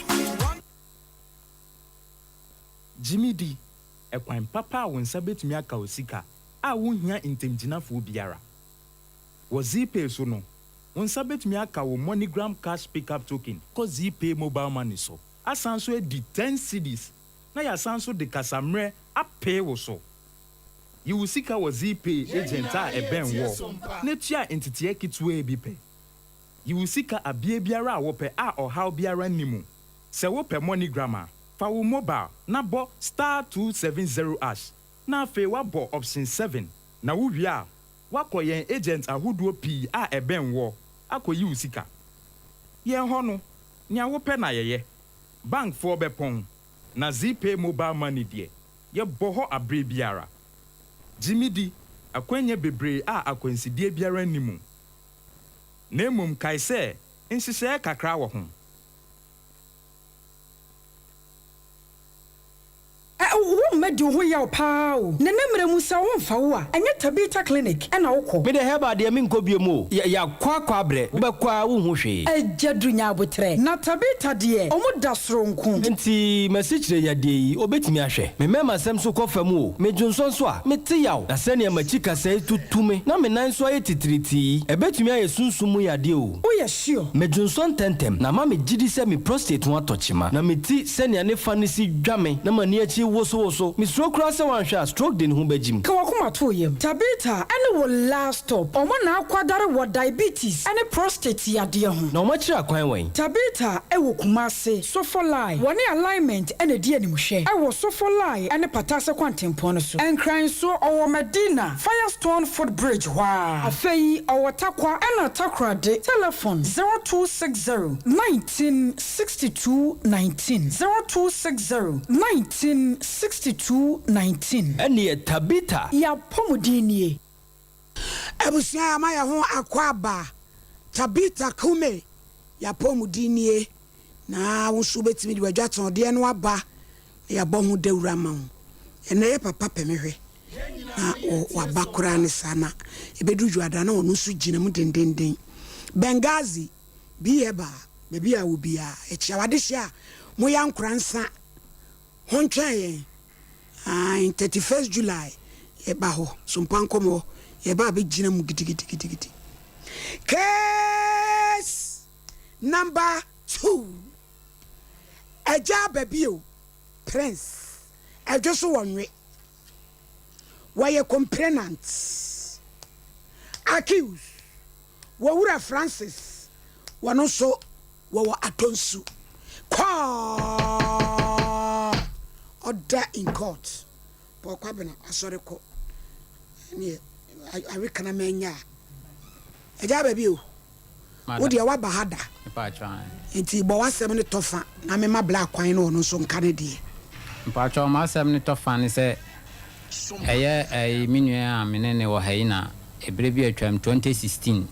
Gye me di, ɛkwan papa a wo nsa betumi aka wo sika a wunhia ntamgyinafoɔ biara. Wɔ Zeepay so no, wo nsa betumi aka wo MoneyGram Cash Pickup Token kɔ Zeepay Mobile Money so, asan nso adi ten cedis na yɛasan nso de kasammerɛ apee wo so. Yi wo sika wɔ Zeepay agent a ɛbɛn woɔ na tua nteteɛ ketewaa bi pɛ. Yi wo sika abea biara a wopɛ a ɔhaw biara nni mu. Sɛ wopɛ MoneyGram a, fa wo mobile na bɔ star 270 ash na afei woabɔ option 7 na wowie a, woakɔ yɛn agent ahodoɔ pii a ɛbɛn woɔ akɔyi wo sika. Yɛn hɔ no, nea wopɛ na yɛyɛ. Bankfoɔ bɛpɔn, na Zeepay mobile money deɛ, yɛbɔ hɔ aberɛ biara. Gye me di, akwannya bebree a akwansideɛ biara nni mu. Na mmom kae sɛ nhyehyɛeɛ kakra wɔ ho. Ɛ wo mma di wo ho yaw paa o. Nene mmerɛ mu sɛ wo nfa wo a ɛnyɛ Tabitha clinic ɛna wo kɔ. Me deɛ herbal deɛ menkɔ biom o, yɛakɔ akɔ abrɛ, wobɛkɔ ara wonhu hwee. Agya du nya aboterɛ. Na Tabitha deɛ ɔmo da soronko. Nti m'asikyire yadeɛ yi obɛtumi ahwɛ? Me mɛma sɛm so kɔ fam o, me dwonsɔ nso a, mete yaw, na sɛnea m'akyi kasɛe tutu me na me nan nso ayɛ titiritii yi, ɛbɛtumi ayɛ sunsum mu yadeɛ o. Woyɛ sure? Me dwonsɔ ntɛmntɛm, na ama me gyidi sɛ me prostate ho atɔ kyema, na me ti sɛnea ne fa no si dwa me na m'ani akyi wosowoso. Misuro koraa sɛ wanhwɛ a stroke de ne ho bɛgyim. Ka w'akoma to wo yam. Tabitha ne wo last stop. Wɔn na akwadare wɔ diabetes ne prostate yadeɛ ho. Na wɔakyerɛ akwan wɛn? Tabitha wɔ Kumasi, Sofolai. Wɔne Alignment na ɛdi animhwɛ wɔ Sofolai ne Patase kwantempɔn no so. Nkran nso, ɔwɔ Madina, Firestone foot bridge hɔ ara. Afei ɔwɔ Tarkwa ɛna Takoradi. Telefon, 0260 19 62 19 0260 19 62 19. Ɛnneɛ Tabita. Y'apɔmuden nie. Abusua yɛama yɛn ho akwaaba Tabitha Kume y'apɔmuden nie na wo nso wobɛtumi de w'adwatɔndeɛ no aba na yɛabɔ ho dawuro ama wo. Ɛnnɛ yɛ papa pɛ me hwɛ na waba koraa ne saa na ɛbɛduru dwoada na ɔno nso gyina mu dendenden. Benghazi Bi yɛ ba baabi a wɔ biaa yɛkyea wo adehye a moyɛ ankora nsa ho ntwɛn yɛn ae 31st July yɛba hɔ sompa nkɔmɔ yɛba abɛgyina mu gidigidigidigidi Case number 2 Agya aba bio Prince ɛdwo so wɔ nwe wɔyɛ complainant accused Wɔwura Francis wɔno nso wɔwɔ Atonsu kɔɔ ɔda in court Paul Kwabena asɔre kɔ ɛneɛ awe kana manya a agya aba bio wo deɛ woaba ha da nti bɔ w'asɛm no tɔfa na mema bla kwan na ɔno nso nka ne deɛ. Mpakyɛw m'asɛm no tɔfa ne sɛ Ɛyɛ ɛyi me nua a me ne no wɔ ha yi na ɛberɛ bi atwam 2016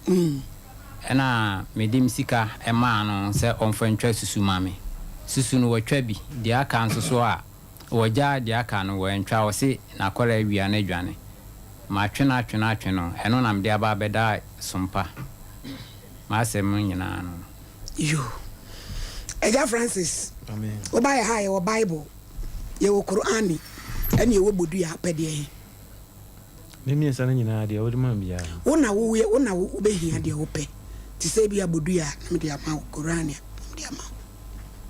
ɛna me de me sika maa no sɛ ɔmfa ntwa susu ma me. Susu no watwa bi, deɛ aka nso so a wagya deɛ aka no wantwa ɔse n'akwadaa awia no adwane. Matwe no atwe no atwe no ɛno na mede aba abɛda Sompa. M'asɛm no nyinaa no no. Yoo. Agya Francis, woba yɛ ha a yɛwɔ Bible. Yɛwɔ Qur'ani ɛne yɛwɔ bodua wopɛ deɛ he? Ne mmiɛnsa no nyinaa deɛ wode ma me biara. Wo na wo wo na wobɛhia deɛ wopɛ te sɛ ebia bodua a na mede ama wo, Qur'ani a na mede ama wo.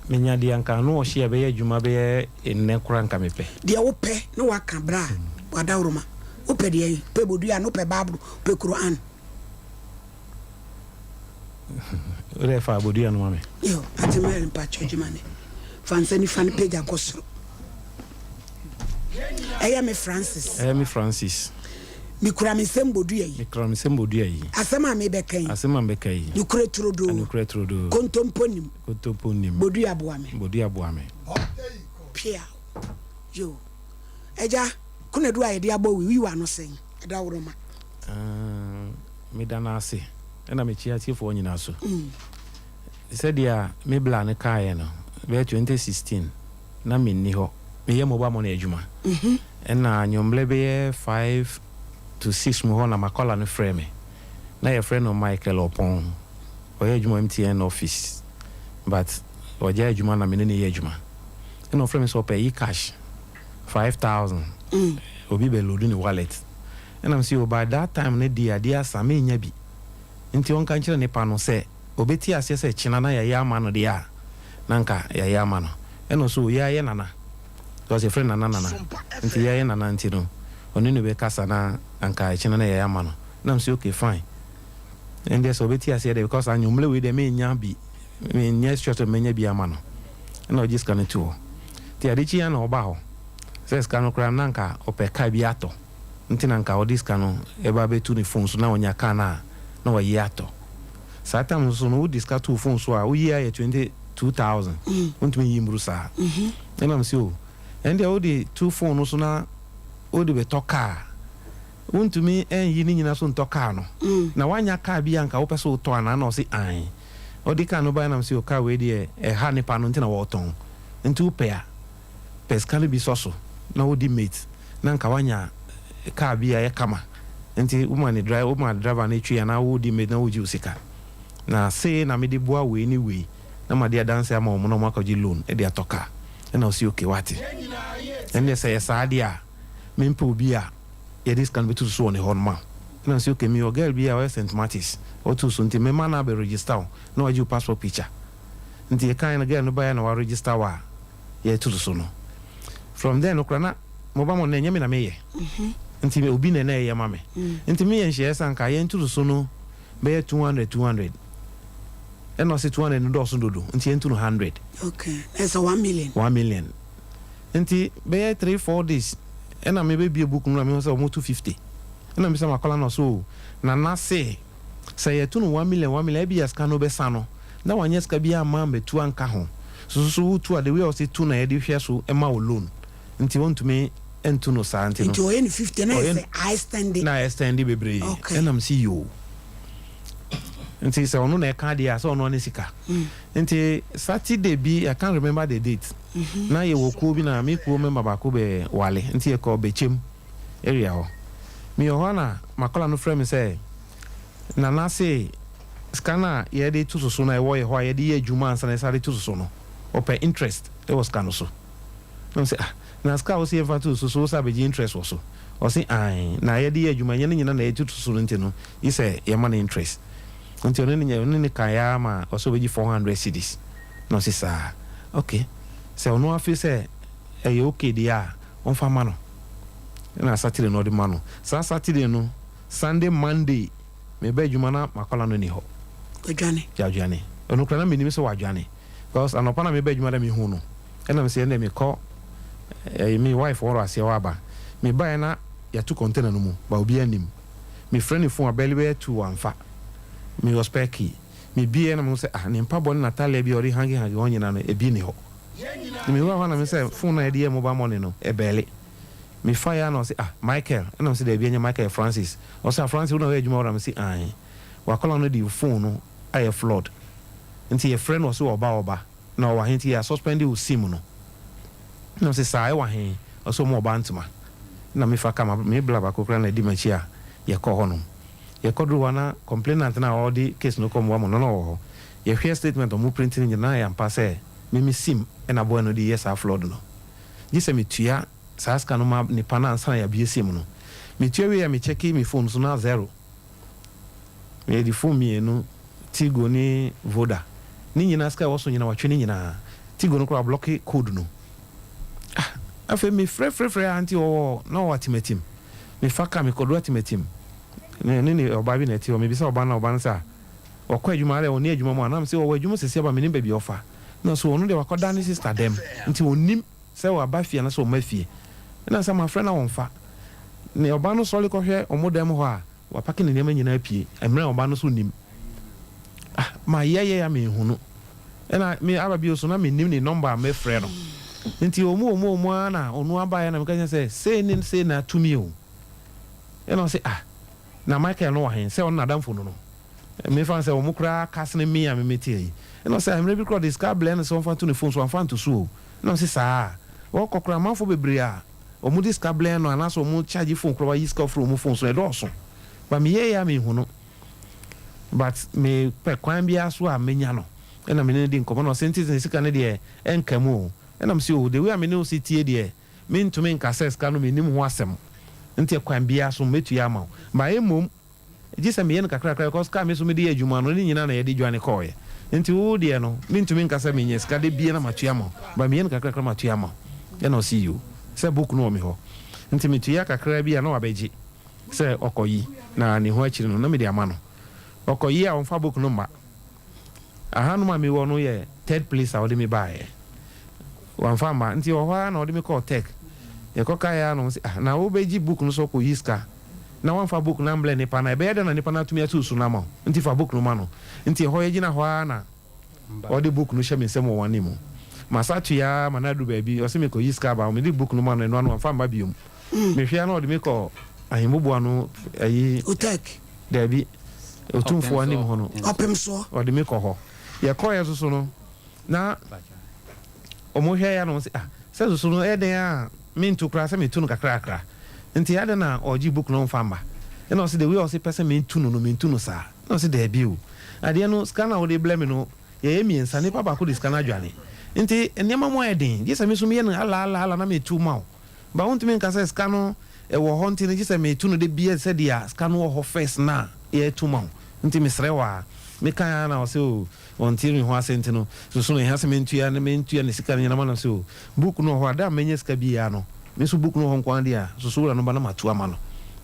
Menya deɛ anka ano ɔhye a ɛbɛyɛ adwuma bɛyɛ nnɛ koraa anka mepɛ. Deɛ wopɛ na woaka bra w'adaworoma wopɛ deɛ he? Wopɛ bodua anaa wopɛ Bible wopɛ Qur'an? Wodɛ fa abodua no ma me. Yo, Auntie Mary mpakyɛ gye ma me. Fa nsa nifa no pagya kɔ soro. Ɛyɛ me Francis. Ɛyɛ me Francis. Mekura me nsam bodua yi. Mekura me nsam bodua yi. Asɛm a mebɛka yi. Asɛm a mebɛka yi. Nokorɛ turodoo. Nokorɛ turodoo. Kontompo nnim. Kontompo nnim. Bodua boa me. Bodua boa me. Pia. Yo. Agya, konadu a yɛde abɔ wo yi, woyi w'ano sɛn? Adaworoma. Ah, meda no ase ɛna mekyia atiefoɔ nyinaa so. Sɛdeɛ me bla no kaeɛ no, bɛyɛ 2016 na menni hɔ, meyɛ mobile money adwuma. Ɛna anwummerɛ bɛyɛ 5 to 6 mu hɔ na m'akwadaa no frɛɛ me. Na yɛfrɛ no Michael Ɔpɔn, ɔyɛ adwuma MTN office but wagyae adwuma na me ne no yɛ adwuma. Ɛna ɔfrɛɛ me sɛ ɔpɛ e-cash. 5000 obi bɛ load ne wallet. Ɛna mese oh by that time no deɛ adeɛ asa mennya bi. Nti ɔnka nkyerɛ nipa no sɛ ɔbɛti aseɛ sɛ kyena na yɛayɛ ama no deɛ a na nka yɛayɛ ama no. Ɛna ɔse oh yɛayɛ Nana because yɛfrɛ no Nana Nana nti yɛayɛ Nana nti no ɔne no bɛkasa na anka ɛkyena na yɛayɛ ama no. Ɛna mese okay fine ɛndeɛ sɛ ɔbɛti aseɛ deɛ because anwummerɛ wei deɛ mennya bi menyɛ sure sɛ mɛnya bi ama no. Ɛna ɔgye sika no to hɔ. Nti ade kye a na ɔba hɔ sɛ sika no koraa no na anka ɔpɛ car bi atɔ nti na anka ɔde sika no ba abɛto ne phone so na ɔnya car no a na wayi atɔ. Saa time no nso no wode sika to wo phone so a woyi a yɛ 22,000 wontumi nyi mmuru saa. Ɛna mese o ɛndeɛ wode to phone no so na wode bɛtɔ car a wontumi nyi ne nyina so ntɔ car no na woanya car bi a anka wopɛ sɛ wotɔ anaa na ɔse aane. Ɔde car no baeɛ na mese o car wei deɛ ɛha nipa no nti na wɔretɔn nti wopɛ a pɛ sika no bi sɔ so na wodi mate na nka woanya car bi a ɛyɛ kama nti woma ne dri woma driver no twi anaa wodi mate na wogye wo sika na sei na mede boa wei ne wei na made adanse ama wɔn na wɔn akɔgye loan de atɔ car ɛna ɔse okay wate ɛndeɛ sɛ ɛyɛ saa deɛ a mempɛ obi a yɛde sika no bɛtutu so wɔ ne hɔ no ma wo. Ɛna mese okay mewɔ girl bi a ɔyɛ Saint Martins ɔtu so nti mɛma no abɛ register wo na wagye wo passport picture. Nti yɛkaeɛ no girl no baeɛ na wa register wo a yɛtutu so no. From there no koraa na mobile money no ɛnyɛ me na meyɛ nti obi na na ɛyɛ ma me. Nti meyɛ nhyehyɛeɛ sɛ anka yɛntutu so no bɛyɛ 200 200 ɛna ɔse 200 no dɔɔso dodo nti yɛntu no 100. Okay, na ɛsɛ 1 million. 1 million. Nti bɛyɛ three four days ɛna me bɛ bue book no na me hu sɛ ɔmo to 50 ɛna me bisa makɔla no ɔse oo Nana se sɛ yɛ to no 1 million 1 million ebia sika no bɛ sa no na wanyɛ sika biaa amma ambɛtu anka ho so so wo tu a the way a ɔse tu na yɛde hwɛ so ma wo loan nti ɔntumi ntu no saa nti no Nti ɔyɛ no 50 na ɔyɛ yɛ sɛ a extend. Na extend bebree Okay. ɛna me se yoo nti sɛ ɔno na ɛka adeɛ a sɛ ɔno ne sika nti Saturday bi I can't remember the date na yɛwɔ kuo bi na me kuo member baako bɛ wale nti yɛkɔ Bɛkyɛm area hɔ. Meyɛ hɔ a na makɔla no frɛ me sɛ Nana se sika no a yɛde to soso no a ɛwɔ yɛ hɔ a yɛde yɛ adwuma ansa na yɛsan de to soso no ɔpɛ interest wɔ sika no so. Na me sɛ ah na sika a wose yɛmfa to soso wo sɛ abɛgye interest wɔ so? Ɔse ae na yɛde yɛ adwuma ɛnyɛ ne nyina na yɛde to soso no nti no gye sɛ yɛma no interest. Nti ɔne ne ɔne ne kaeɛ ara ma ɔsɛ ɔbɛgye 400 cedis. Na ɔse saa? Ok, sɛ ɔno ara feel sɛ ɛyɛ ok deɛ a, ɔmfa mma no. Ɛna Saturday no ɔde ma no. Saa Saturday no, Sunday, Monday, meba adwuma na m'akwadaa no nni hɔ. Wadwane. Wadwane. Ɔno koraa na mennim sɛ wadwane. Because anɔpa na meba adwuma na mehu no. Ɛna mese ɛnna mekɔ ɛyi me wife wɔ aseɛ hɔ aba. Mebaeɛ na yɛato container no mu, but obiara nnim. Mefrɛ ne phone a bɛle bɛyɛ two wamfa. Mewɔ spare key. Mebueɛ na mehu sɛ ah ne mpaboa ne n'atadeɛ bi a ɔde hange hange hɔ nyinaa no ebi nni hɔ. Nti mewura hɔ na mehu sɛ phone no a yɛde yɛ mobile money no ɛbɛɛle. Mefaeɛ ara na ɔse ah Michael ɛna mese daabi ɛnyɛ Michael ɛyɛ Francis. Ɔse ah Francis wo na woyɛ adwuma wɔ ha? Mese aane. W'akwadaa no de phone no ayɛ flood nti yɛfrɛ no ɔse ɔba ɔba na ɔwɔ he nti yɛ asuspɛnde wo sim no. Ɛna mese saa ɛwɔ he? Ɔse ɔmo wɔ Bantama. Ɛna mefa car ma me bla baako koraa na ɛdi m'akyi a yɛkɔɔ hɔnom. Yɛkɔduruu hɔ a na complainant no a ɔde case no kɔɔ Mmoa mu no na ɔwɔ hɔ. Yɛhwɛɛ statement a ɔmo print no nyinaa na ɛyɛ ampa sɛ me me sim na boy no de yɛ saa flood no. Gye sɛ metua saa sika no ma nipa no ansa na yɛabue sim no. Metua wieɛ a me check me phone so na zero. Mede phone mienu, Tigo ne Voda. Ne nyinaa sika a ɛwɔ so nyinaa watwe ne nyinaa. Tigo no koraa wablɔke code no. Ah, afei me frɛ frɛ frɛ a nti ɔwɔ na ɔwɔ Atimatim. Me fa car me kɔduru Atimatim. Ne ne ne ɔbaa bi na ɛte hɔ. Me bisa ɔbaa no na ɔbaa no sɛ ah wakɔ adwuma adɛn ɔnni adwuma mu a? Na me se ɔwɔ adwuma sɛsi aba mennim baabi a ɔfa. Na so ɔno deɛ wakɔda ne sister dɛm nti ɔnnim sɛ waba fie anaasɛ ɔmma fie. Ɛna sɛ mafrɛ no a ɔmfa. Ne ɔbaa no sɔre kɔhwɛ wɔn dɛm hɔ a Wapake ne nneɛma nyinaa apue mmerɛ a ɔbaa no nso nnim. Ah, mayɛyɛ a menhunu. Ɛna me aba bio so na mennim ne nɔmba a mɛfrɛ no. Nti ɔmu ɔmu ɔmu ara na ɔno abaeɛ na meka kyerɛ no sɛ sei ne sei na ato me o. Ɛna ɔse ah, na Michael no wɔ he? Sɛ ɔno n'adamfo no no. Mefa no sɛ ɔmo koraa ka sene me a me mete ha yi. Ɛna ɔse ah, mmerɛ bi koraa ɔde sika blɛɛ no sɛ ɔmfa nto ne phone so, wamfa anto so o. Ɛna ɔse saa? Ɔkɔ koraa amanfoɔ bebree a Wɔn de sika blɛn no anaasɛ wɔn charge phone koraa wayi sika firi wɔn phone so ɛdɔɔso but me yɛɛyɛ a me hu no but me pɛ kwan biara so a menya no ɛna me ne no di nkɔmɔ na ɔse nti ne sika no deɛ ɛnka mu o ɛna me se o the way a me ne wo se tie deɛ. Mentumi nka sɛ sika no mennim ho asɛm nti kwan biara so mɛtua ama wo but mmom gye sɛ meyɛ no kakrakra because car me nso mede yɛ adwuma no ne nyinaa na yɛde dwane kɔeɛ nti wo deɛ no mentumi nka sɛ menya sika da biara na matua ama wo but meyɛ no kakrakra matua ama wo. Ɛna ɔse yoo sɛ book no wɔ me hɔ nti metua kakra bi a na wabɛgye sɛ ɔkɔyi na ne ho akyiri no na mede ama no. Ɔkɔyi a ɔmfa book no mma. Ahanom a mewɔ no yɛ third place a ɔde me baeɛ. Wamfa amma nti wɔ hɔ ara na ɔde me kɔɔ Tech. Yɛkɔkaeɛ ara na ɔse ah na wobɛgye book no sɛ ɔkɔyi sika na wamfa book no amblɛ nipa no a ɛbɛyɛ dɛn na nipa no atumi atu so no ama wo nti fa book no ma no. Nti ɛhɔ yɛgyina hɔ ara na ɔde book no hyɛ me nsam wɔ wɔn anim. Masa tua ara ma no aduru baabi ɔse mekɔyi sika aba mede book no ma no ɛno ano wamfa amma biom. Mehwɛ ara na ɔde me kɔ ahemmoboa ayi. Otec. Daabi. Otumfoɔ anim hɔ no. Ɔpem soɔ. Ɔde me kɔ hɔ. Yɛkɔeɛ nso so no, na wɔhwɛ yɛ na wɔn sɛ, ah, sɛ soso no ɛyɛ dɛn a mento koraa sɛ metu no kakrakra. Nti adɛn na ɔgye book no ɔmfa mma? Ɛna ɔse the way ɔse pɛ sɛ mentu no no, mentu no saa. Ɛna ɔse daabi o. Adeɛ no, sika no a wode brɛ me no, yɛyɛ mmiɛnsa, nipa baako de sika no adwane. Nti nneɛma mu ayɛ den, gye sɛ me nso meyɛ no ala ala ala na metu ma wo. But wontumi nka sɛ sika no ɛwɔ hɔ nti no gye sɛ metu no da biara te sɛ deɛ sika no wɔ hɔ first no a yɛretu ma wo nti mesrɛ wo ara. Mekae ara na ɔse oh ɔnte me ho ase nti no susu no ɛhia sɛ mentua ne mentua ne sika no nyinaa ma no ɔse oh book no wɔ hɔ a da a mɛnya sika biara no me nso book no wɔ hɔ nko ara deɛ a susu wura no ba na matu ama no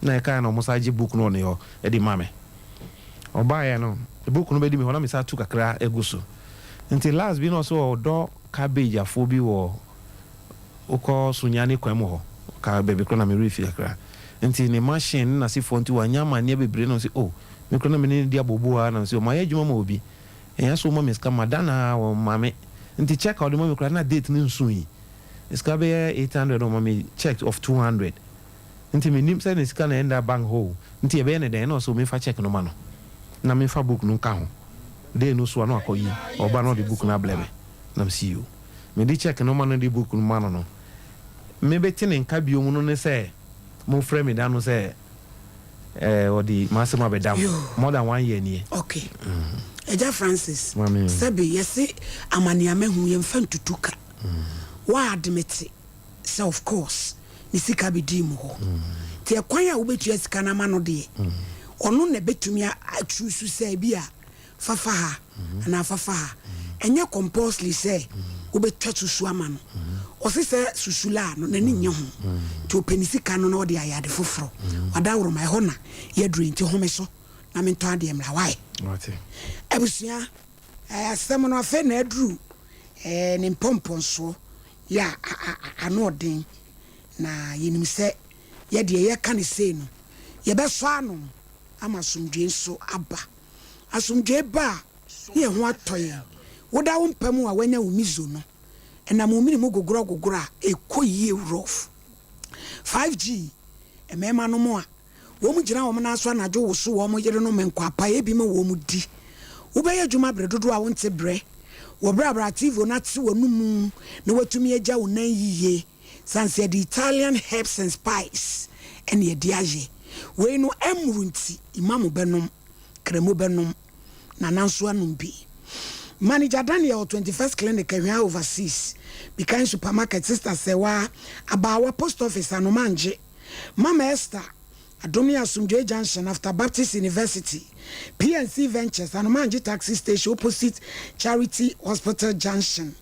na ɛkae na wɔsan gye book no wɔ ne hɔ de ma me. Ɔbaeɛ no book no bɛdi me hɔ na mesan tu kakra gu so nti last bi na ɔse ɔdɔ cabbage afoɔ bi wɔ Wokɔ Sunyani kwan mu hɔ, ka baabi korɔ na me werɛ fi kakra. Nti ne machine ne n'asefoɔ nti wanyɛ amanneɛ bebree na ɔse oh me korɔ na me ne no di abooboo ara na mese oh mayɛ adwuma ma obi ɛnyɛ sɛ woma me sika mada no ara wɔmma me nti check a ɔde ma me koraa na date no nsoe sika bɛyɛ 800 na ɔma me check of 200 nti mennim sɛ ne sika na ɛnda bank hɔ o nti yɛbɛyɛ no dɛn na ɔse oh memfa check no ma no na memfa book no nka ho day no so a na wakɔyi ɔba na ɔde book no ablɛ me na mese yoo. Mede check no ma no de book no ma no no, mebɛte ne nka biom no ne sɛ mofrɛ me da no sɛ eh, ɔde m'asɛm abɛda mo. More than one year nie. Ok. Agya Francis, Mame. sɛbe yɛse amaneamahu yɛmfa ntutu ka. Wo admit sɛ of course ne sika bɛdii mo hɔ. Nti ɛkwan a wobɛtua sika no ama no deɛ, ɔno na ɛbɛtumi a choose sɛ ebia fa fa ha anaa fa fa ha. Ɛnyɛ compulsory sɛ wobɛtwa susu ama no. Ɔse sɛ susu laa no n'ani nnye ho nti ɔpɛ ne sika no na ɔde ayɛ ade foforɔ. Wadaworoma ɛhɔ na yɛaduru yi nti home so na mentɔ adeɛ mmra wai. Abusua eh, asɛm no afei na aduru eh, ne mpɔmpɔnsoɔ yɛ a ano ɔden na yɛnim sɛ yɛdeɛ yɛka no sei no yɛbɛsɔ ano ama asomdwoe nso aba. Asomdwoe ba a, ne yɛn ho atɔ yɛn. Woda wo mpa mu a woanya wo miso no, ɛnam wo mene mu gogorɔgogorɔ a, ɛkɔ yie rough. 5G, Mmarima nom a wɔn gyina wɔn nan so anadwo woso wɔn yerenom nkwapaeɛ bi ma wɔn di. Wobɛyɛ adwuma bere dodoɔ a wonte brɛ wɔ berɛ a Brativo no ate w'anomu na woatumi agya wo nan yiye. Sane sɛ yɛde Italian herbs and spice na yɛde ayɛ wei no, ɛmmoro nti Imam bɛnom, Kramo bɛnom, Nana nso anom bi. Manager Daniel, 21st Clinic, Ahwea Overseas, Bikan Supermarket, Sister Sewaa, Abaawa Post Office, Anomangye, Mama Esther, Adom ne Asomdwoe Junction, after Baptist University, PNC Ventures, Anomangye Taxi Station, opposite Charity Hospital Junction,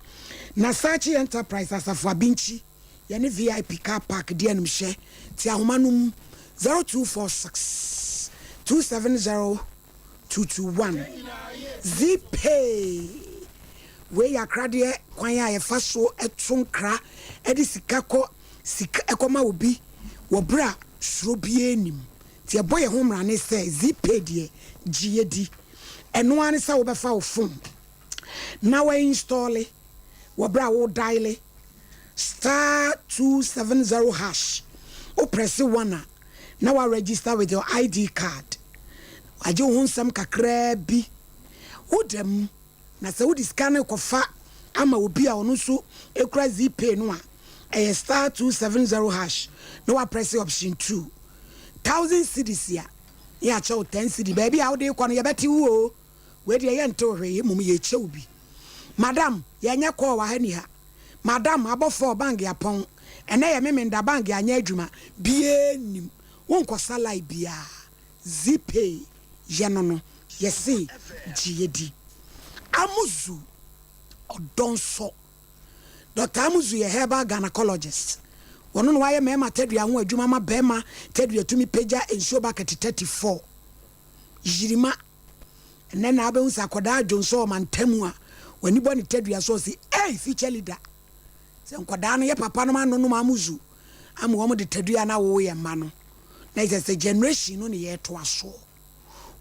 Nasachi Enterprise, Asafo Abinkyi, yɛne VIP Car Park di animhwɛ, te ahoma no mu, 0246 270 221. Zeepay, Wei yɛ akradeɛ kwan a yɛfa so to nkra de sika kɔ sika kɔma obi wɔ berɛ a suro biara nnim. Nti yɛbɔ yɛn ho mmrane sɛ Zeepay deɛ, gye yɛ di. Ɛno ara ne sɛ wobɛfa wo phone na woainstɔle wɔ berɛ a wo diale star 270 hash, wo prɛse one a na wa register with your ID card. Wagye wo ho nsɛm kakraa bi. Woda mu. Na sɛ wode sika no rekɔfa ama obi a ɔno nso kura Zeepay no a, ɛyɛ star 270 hash na woaprɛse option 2. Thousand cedis a, na yɛakyɛ wo ten cedi. Baabi a wode rekɔ no, yɛbɛte wo oo. Wei deɛ yɛnte wo hwee, mmom yɛrekyɛ wo bi. Madam, yɛnyɛ call wɔ ha ni ha. Madam, abɔ four, bank apɔn. Ɛnɛ yɛ Memenda bank anyɛ adwuma biaa nnim. Wonkɔsa line biaa. Zeepay yɛ no no yɛse gye yɛdi. Amuzu ɔdɔ nsɔ. Doctor Amuzu yɛ herbal gynaecologist. Ɔno na wayɛ mmarima tadua ho adwuma ma barima tadua tumi pagya nsuo bucket 34. Yirima. Ɛnnɛ na wobɛhu sɛ akwadaa dwonsɔ wɔ mantamu a, w'ani bɔ ne tadua so ɔse, Ei, future leader! Sɛ nkwadaa no yɛ papa nom anonom amuzu ama wɔn de tadua no awowo yɛn mma no, na ɛkyerɛ sɛ generation no ne yɛretoa soɔ.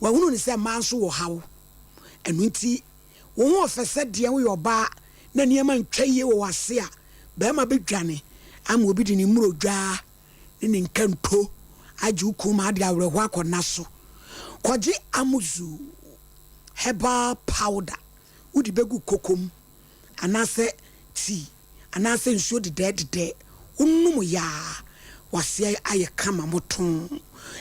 Wahunu no sɛ mmaa nso wɔ haw. Ɛno nti, wo ho ɔfɛ sɛ deɛ woyɛ ɔbaa na nneɛma ntwa yie wɔ w'ase a, barima bɛdwane ama obi de ne mmuro dwaa ne ne nkanto agye wo kunu ma ade awerɛhoɔ akɔ nna so. Kɔgye Amuzu herbal powder wode bɛgu koko mu anaasɛ tea anaasɛ nsuo dedɛɛdedɛɛ wonom yɛ a w'aseɛ ayɛ kama motoo.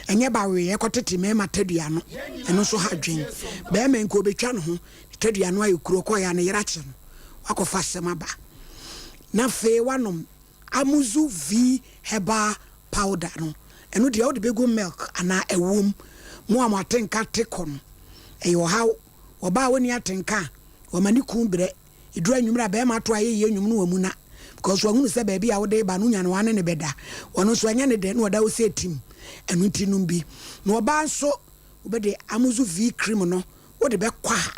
Ɛnyɛ bawee ɛkɔtete mmarima tadua ano, ɛno nso ha adwen. Barima yi nka ɔbɛtwa ne ho, ne tadua ano ayɛ kuro ɔkɔeɛ a ne yere akye no, wakɔfa asɛm aba. Na afei woanom Amuzu V herbal powder no, ɛno deɛ wode bɛgu milk anaa ɛwoɔ mu. Mo a mo atenka te kɔ no, ɛyɛ ɔhaw. Ɔbaa a ɔnni atenka a, ɔma ne kun brɛ. Ɛduru anwummerɛ a, barima to ayɛyie nnwom no wamuna because wahunu sɛ baabi a wode reba no, wonya no wane no bɛda. Ɔno nso ɛnyɛ ne dɛ na ɔda hɔ sɛ tim. Ɛno nti nom bi. Na ɔbaa nso, wobɛde Amuzu V cream no, wode bɛkɔ ha.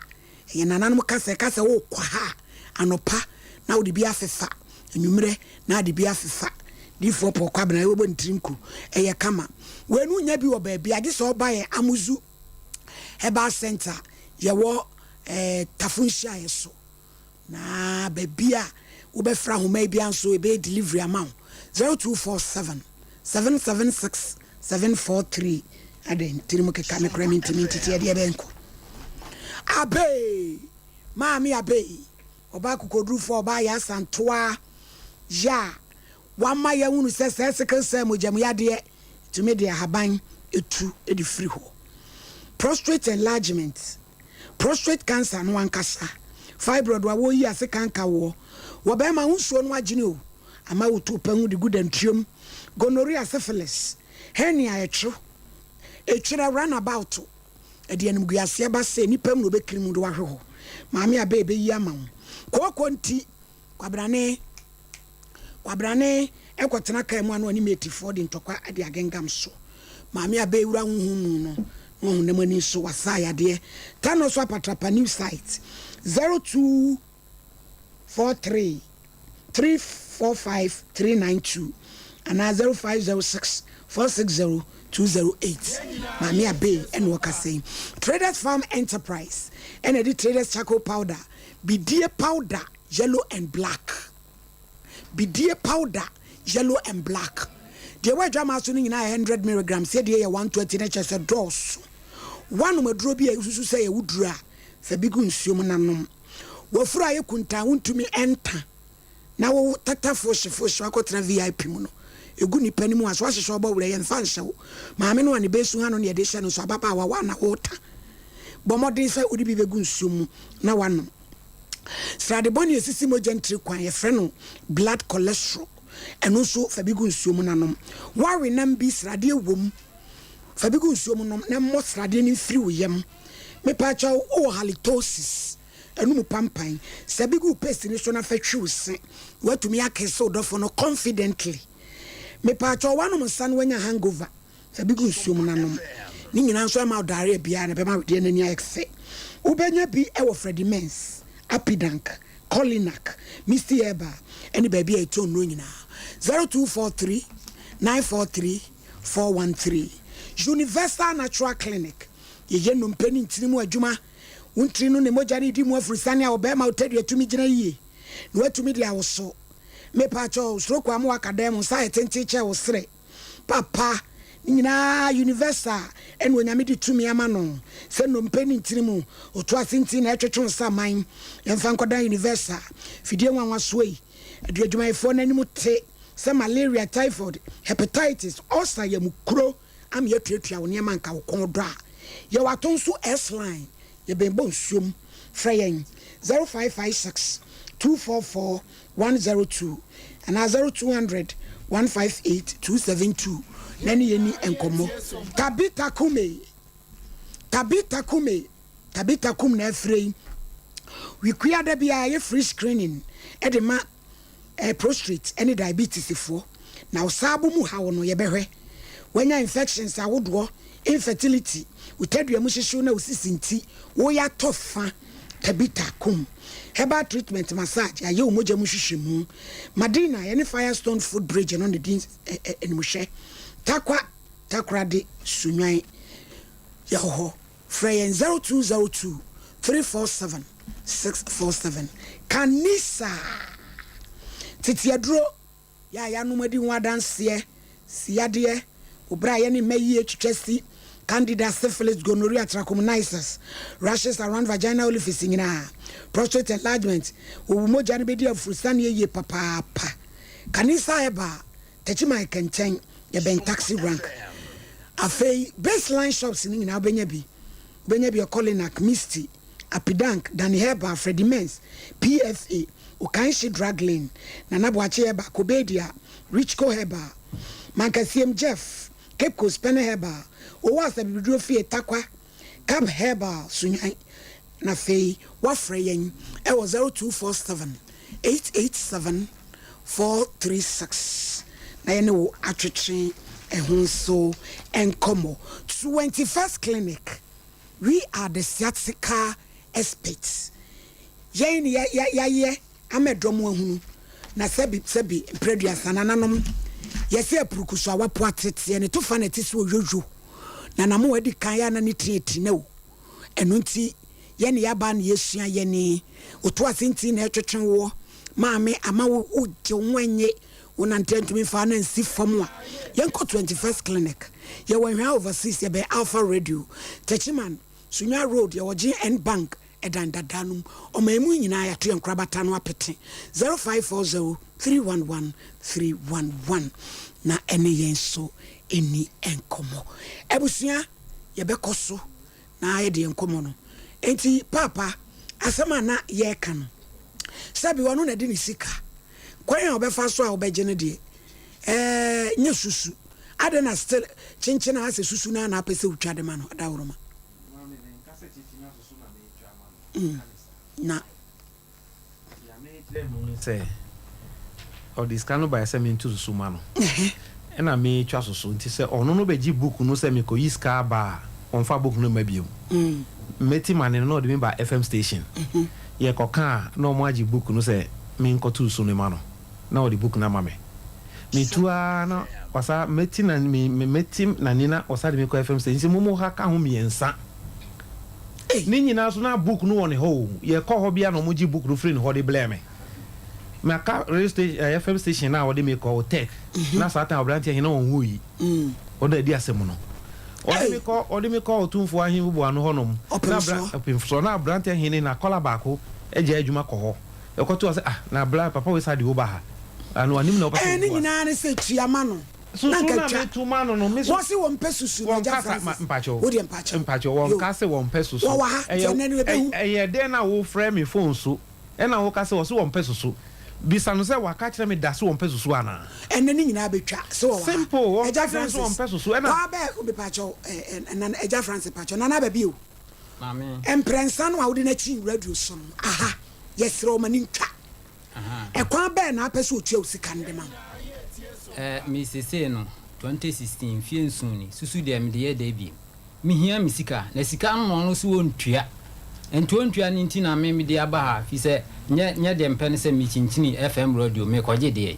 Ɛyɛ nananom kasa, ɛka sɛ worekɔ ha a, anɔpa na wode bi afefa, anwummerɛ na ade bi afefa. Difoɔ Paul Kwabena, wobɔ ne tiri nku, ɛyɛ kama. Wei no wonnya bi wɔ baabi a, gye sɛ woba yɛn Amuzu Herbal Centre a yɛwɔ eh, Tafo nhyiaeɛ so. Na baabi a wobɛfrɛ ahoma yi biara nso, yɛbɛyɛ delivery ama wo. 0247 776 743. Adɛn, tirim keka me koraa mentumi ntete ɛdeɛ bɛn ko. Abee! Maame Abee, ɔbaa kokodurufoɔ, ɔbaa yɛ asantoa yɛ a wama yɛahunu sɛ sɛɛ sickle cell mogya mu yadeɛ tumi de ahaban tu de firi hɔ. Prostrate enlargement, Prostrate cancer no ankasa, fibroid a wɔreyi ase kanka woɔ, wɔ bɛrima ho nsuo no agyene o, ama wotu pɛ ho de gu dantuam, gonorrhea, syphilis, hernia ɛtwo, etwerɛ, runabout, ɛde animguaseɛ ba sɛ nnipa mu na wɔbɛkiri mu de wo ahwe hɔ. Maame abɛ ɛbɛyi ama wo. Kooko nti, Kwabrane Kwabrane kɔtena kaa mu a na ɔne matefoɔ de ntɔkwa de agengam so. Maame abɛ wura honhom mu no, na ɔhonam ani nso wasa yadeɛ. Tano so apatrapa new site 0243 345 392 anaa 0506 460 208. Maame Abey ɛna ɔkasa yi. Traders Farm Enterprise ɛna ɛde Traders Charcoal Powder, bidie powder yellow and black. Bidie powder yellow and black. Deɛ ɛwɔ adwamaa so no nyinaa yɛ 100 milligrams, yɛ deɛ yɛ 120 na kyerɛ sɛ dɔɔso. Woanom aduro bi a wosusu sɛ ɛyɛ wo duro a, fa bi gu nsuo mu na nom. W'afuru ayɛ kuntann wontumi nta na wo tata fohyefohye akɔtena VIP mu no, ɛgu nnipa anim a, so woahyehyɛ ɔbɔ werɛ? Yɛmfa nhyɛ wo. Maame no a ne bɛ su ha no na yɛde hyɛ no nso, ababaawa, wo a na woreta. Bɔ mmɔden sɛ wode bi bɛgu nsuo mu na woanom. Srade bɔne a ɛsisi mogya ntiri kwan, yɛfrɛ no blood cholesterol. Ɛno nso, fa bi gu nsuo mu na nom. Woawe nam bi, sradeɛ wom, fa bi gu nsuo mu nom na mmɔ sradeɛ no mfiri wo yam. Mepaakyɛw, wowɔ halitosis, anum pampan, sɛ bi gu wo paste no so na fa twi wo se, woatumi akese wo dɔfo no confidently. Mepaakyɛw, woanom nsa na woanya hangover, Fa bi gu nsuo mu na nom. Ne nyinaa nso ɛmma wo diarrhea biara na ɛbɛma wedeɛ no ani ayɛ fɛ. Wobɛnya bi wɔ Freddie Mens, Apidank, Colinak, Misty Herbal ne baabi a yɛtɔn nnuro nyinaa. 0243 943 413 Universal Natural Clinic, Yɛyɛ nnompe ne ntini mu adwuma. Wo ntini no ne mogya no redi mu aforosiane a ɔbarima wo tadua tumi gyina yie na watumi de awoso. Mepaakyɛw, stroke ama woaka dan mu, nsa ayɛ tenten kyɛn wo serɛ. Papa ne nyinaa universal ɛna Onyame de tumi ama no sɛ nnompe ne ntini mu otu ase nti na ɛtwetwe nsaman yɛmfa nkɔdan universal fidie nwanwasoɔ yi ɛde adwumayɛfoɔ no anim te sɛ malaria typhoid hepatitis ulcer yam kuro ama yɛatuatua wo nneɛma nka wo kɔn dɔ a yɛwɔ ato nso S-line Yɛbɛn bɔ nsuom. Frɛ yɛn 0556 244 102 anaa 0200 158 272 na ne yɛni nkɔmmɔ. Tabitha Kume, Tabitha Kume, Tabitha Kum na afire yi. Wikuada biara yɛ free screening de ma eh, prostrate ne diabetes foɔ. Na wo saabo mu haw no yɛbɛhwɛ. Wanya infections ahodoɔ, infertility, wo tadua mu hyehyew na wo sisi nti woyɛ atɔ fa. Tabitha Kum. Herbal treatment, massage, yɛayɛ wo mogya mu nhwehwɛmu. Madina, yɛne Firestone Foot Bridge no na ɛdi animhwɛ. Tarkwa, Takoradi, Sunyani, yɛwɔ hɔ. Frɛ yɛn 0202 347 647. Kanisa! Tete aduro yɛ a yɛanom adi ho adanseɛ, si yadeɛ, obrɛ a yɛne mma yie twitwa si, candida, syphilis, gonorrhea, trachomoniasis, rashes around vaginal orifice nyinaa, prostate enlargement, owu mogya no bɛdi afurusaneɛ yie papaapa. Kanisa herbal Techiman kɛnkyɛn, yɛbɛn taxi rank. Afei Baseline shops no nyinaa wobɛnya bi. Wobɛnya bi wɔ Kolinak, Misty, Apidank, Danny Herbal, Freddie Mens, PFA, Okainshi Drug Lane, Nana Boakye Herbal, Kobedia, Richco Herbal, Mankasiem Jeff, Cape Coast Pene Herbal, Owo Asabibiduro Fie, Tarkwa, Cab Herbal, Sunyani. Na afei woafrɛ yɛn wɔ 0247 887 436 na yɛne wo atwetwe ɛho nso nkɔmmɔ. 21st Clinic, we are the sciatica experts. Yɛn ne yɛayɛ ama ɛdɔm ahunu na sɛbi sɛbi mprɛduasa nananom yɛsɛ apuruku so a wapo ateteɛ ne to fa na ɛte sɛ oyoyo na namo adi kan yɛ ana ne tiri ati na o. Ɛno nti, yɛne yɛaba na yɛsua yɛne woto ase nti na ɛtwetwe woɔ. Maame ama wo wogye wo ho anye wo nante antumi mfa na nsi fam a, yɛnkɔ 21st Clinic. Yɛwɔ Nhwaa Overseas, yɛbɛn Alpha Radio, Techiman, Sunyani Road, yɛwɔ GN Bank ɛdan dada no mu. Ɔman mu nyinaa yɛato yɛn nkorabata no apete 0540 311 311 na ɛne yɛn nso ɛni nkɔmmɔ. Abusua, yɛbɛkɔ so na yɛde yɛn nkɔmmɔ no. Enti Paapa, asɛm a na yɛreka no, sɛbi ɔno na ɛde ne sika, kwan a ɔbɛfa so a wobɛgye no deɛ, ɛɛ, nyɛ susu. Adɛn na still kyenkyen a asɛ susu no ara na apɛ sɛ wotwa de ma no, Adaworoma? Mm, na. Deɛ mekyerɛ mu ne sɛ, ɔde sika no baeɛ sɛ mento susu ma no, ɛna metwa susu. Nti sɛ ɔno no bɛgye book no sɛ mekɔyi sika aba a, ɔmfa book no mma bio. Mɛti mane no na ɔde me ba FM station. Yɛkɔka a, na wɔn agye book no sɛ menkɔto susu no ma no, na ɔde book no ama me. Metu ara na wasa mɛti na me mɛti nani na ɔsa de me kɔ FM station. Nti mo mo ha ka ho mmiɛnsa. Ne nyinaa so na book no wɔ ne hɔ o. Yɛkɔ hɔ bia na ɔmo gye book no firi ne hɔ de blɛ me. Maka radio station eh, FM station na ɔde me kɔ Otec. Na saa time aberanteɛ he na ɔnwui. Ɔno adi asɛm no. Ɔde me kɔ ɔde me kɔ Otumfoɔ Ahenhuboa no hɔnom. Na abra Ɔpemsoɔ. Na aberanteɛ he ne n'akɔla baako agyae adwuma kɔ hɔ. Yɛkɔto hɔ sɛ ah na bra papa wei saa de wo ba ha. Ano anim na wopɛ sɛ Ɛɛ ne woboa. nyinaa ne sɛ tua ma no. Susu na nka na twa. meto ma no no, me so. Wɔse wɔmpɛ susu no Wɔnka Agya sa, ma, Francis. mpakyɛw. Wo deɛ mpakyɛw. Mpakyɛw, Yo. wɔnka se wɔmpɛ susu. Wɔwɔ ha, nti Ɛyɛ, ɛnnɛ no yɛbɛhu. ɛyɛ dɛn na wofrɛ me phone so, ɛna woka se wɔse wɔmpɛ susu? Bisa no sɛ waka kyerɛ me da se wɔmpɛ susu anaa? Ɛnnɛ ne nyinaa bɛtwa se wɔwɔ ha. Simple, wɔnka Agya kyerɛ me se Francis, wɔmpɛ susu, ɛna. Kwaa bɛ, mepakyɛw, ɛ, ɛ, Nana, Agya Francis, pakyɛw, Nana aba bio. Maame. Mprɛnsa no a wode no akyin radio so no, aha, yɛsrɛ wo ma no ntwa. Ɛkwan bɛn na apɛ sɛ otua wo sika no de ma wo? Eh, me sesei no, 2016, mfie nson ni, susu deɛ mede yɛ dɛ biem. Mehia me sika, na sika no na ɔno nso ɔntua. Nti ɔntua no nti na me mede aba ha, firi sɛ nyɛ nyɛ deɛ mepɛ ne sɛ mekyinkyini FM radio, mekɔgye deɛ.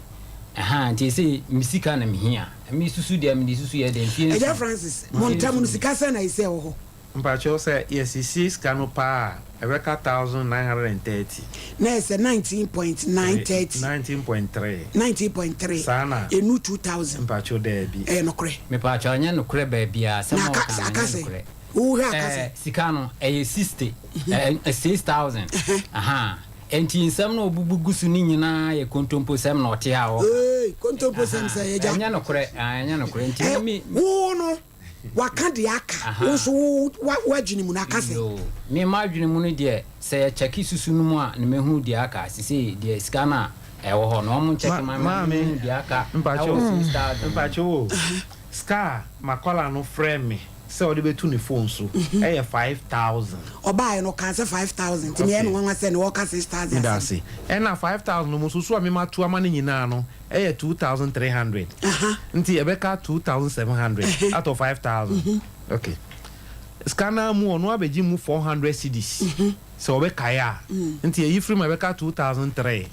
Ɛhaa, nti sesei me sika na mehia. Me susu deɛ mede susu yɛ dɛ, mfie Agya nson. Francis, mo Mfie ntam nson no ni. sika sɛn na ɛsɛ ɛwɔ hɔ? Mpakyɛw sɛ yɛsisi sika no paa a ɛbɛka 1930. Na ɛsɛ 19.930. 19.3. 19.3. Saa na. Ɛnu 2000. Mpakyɛw daabi. Ɛyɛ nokorɛ. Mepakyɛw ɛnyɛ nokorɛ baabiaa asɛm Na a aka woka no aka ɛnyɛ sɛ nokorɛ. wohwɛ aka sɛ. Ɛɛ sika no ɛyɛ 60 ɛɛ 6000 ahaa ɛnti nsɛm no a obubu gu so no nyinaa yɛ kontomposɛm na ɔte ha a ɔka. Eei kontomposɛm sɛ Ahaa agya. ɛnyɛ nokorɛ aah ɛnyɛ nokorɛ nti Ɛ me me. wo no. Waka deɛ aka, wo nso wo w'adwene mu no aka sɛn? Yoo, me m'adwene mu no deɛ sɛ yɛ kyɛke susu no mu a na mɛhunu deɛ aka, sesei deɛ sika no a. ɛwɔ hɔ no wɔn nkyɛke ma me na me hu deɛ aka ɛwɔ 6000. Mpakyɛw o, sika a m'akwadaa no frɛ me sɛ ɔde bɛtu ne phone so ɛyɛ 5000. Ɔbaeɛ no ɔkaa sɛ 5000 nti me ɛyɛ me nwanwa sɛ na ɔreka 6000 Meda asɛm. ase. Ɛna 5000 no mu nso so a me matu ama no nyinaa no ɛyɛ 2300. Nti ɛbɛka 2700 out of 5000. Okay. Sika no ara mu ɔno abɛgye mu 400 cedis sɛ ɔbɛkae a. Nti ɛyi firi mu a ɛbɛka 2003.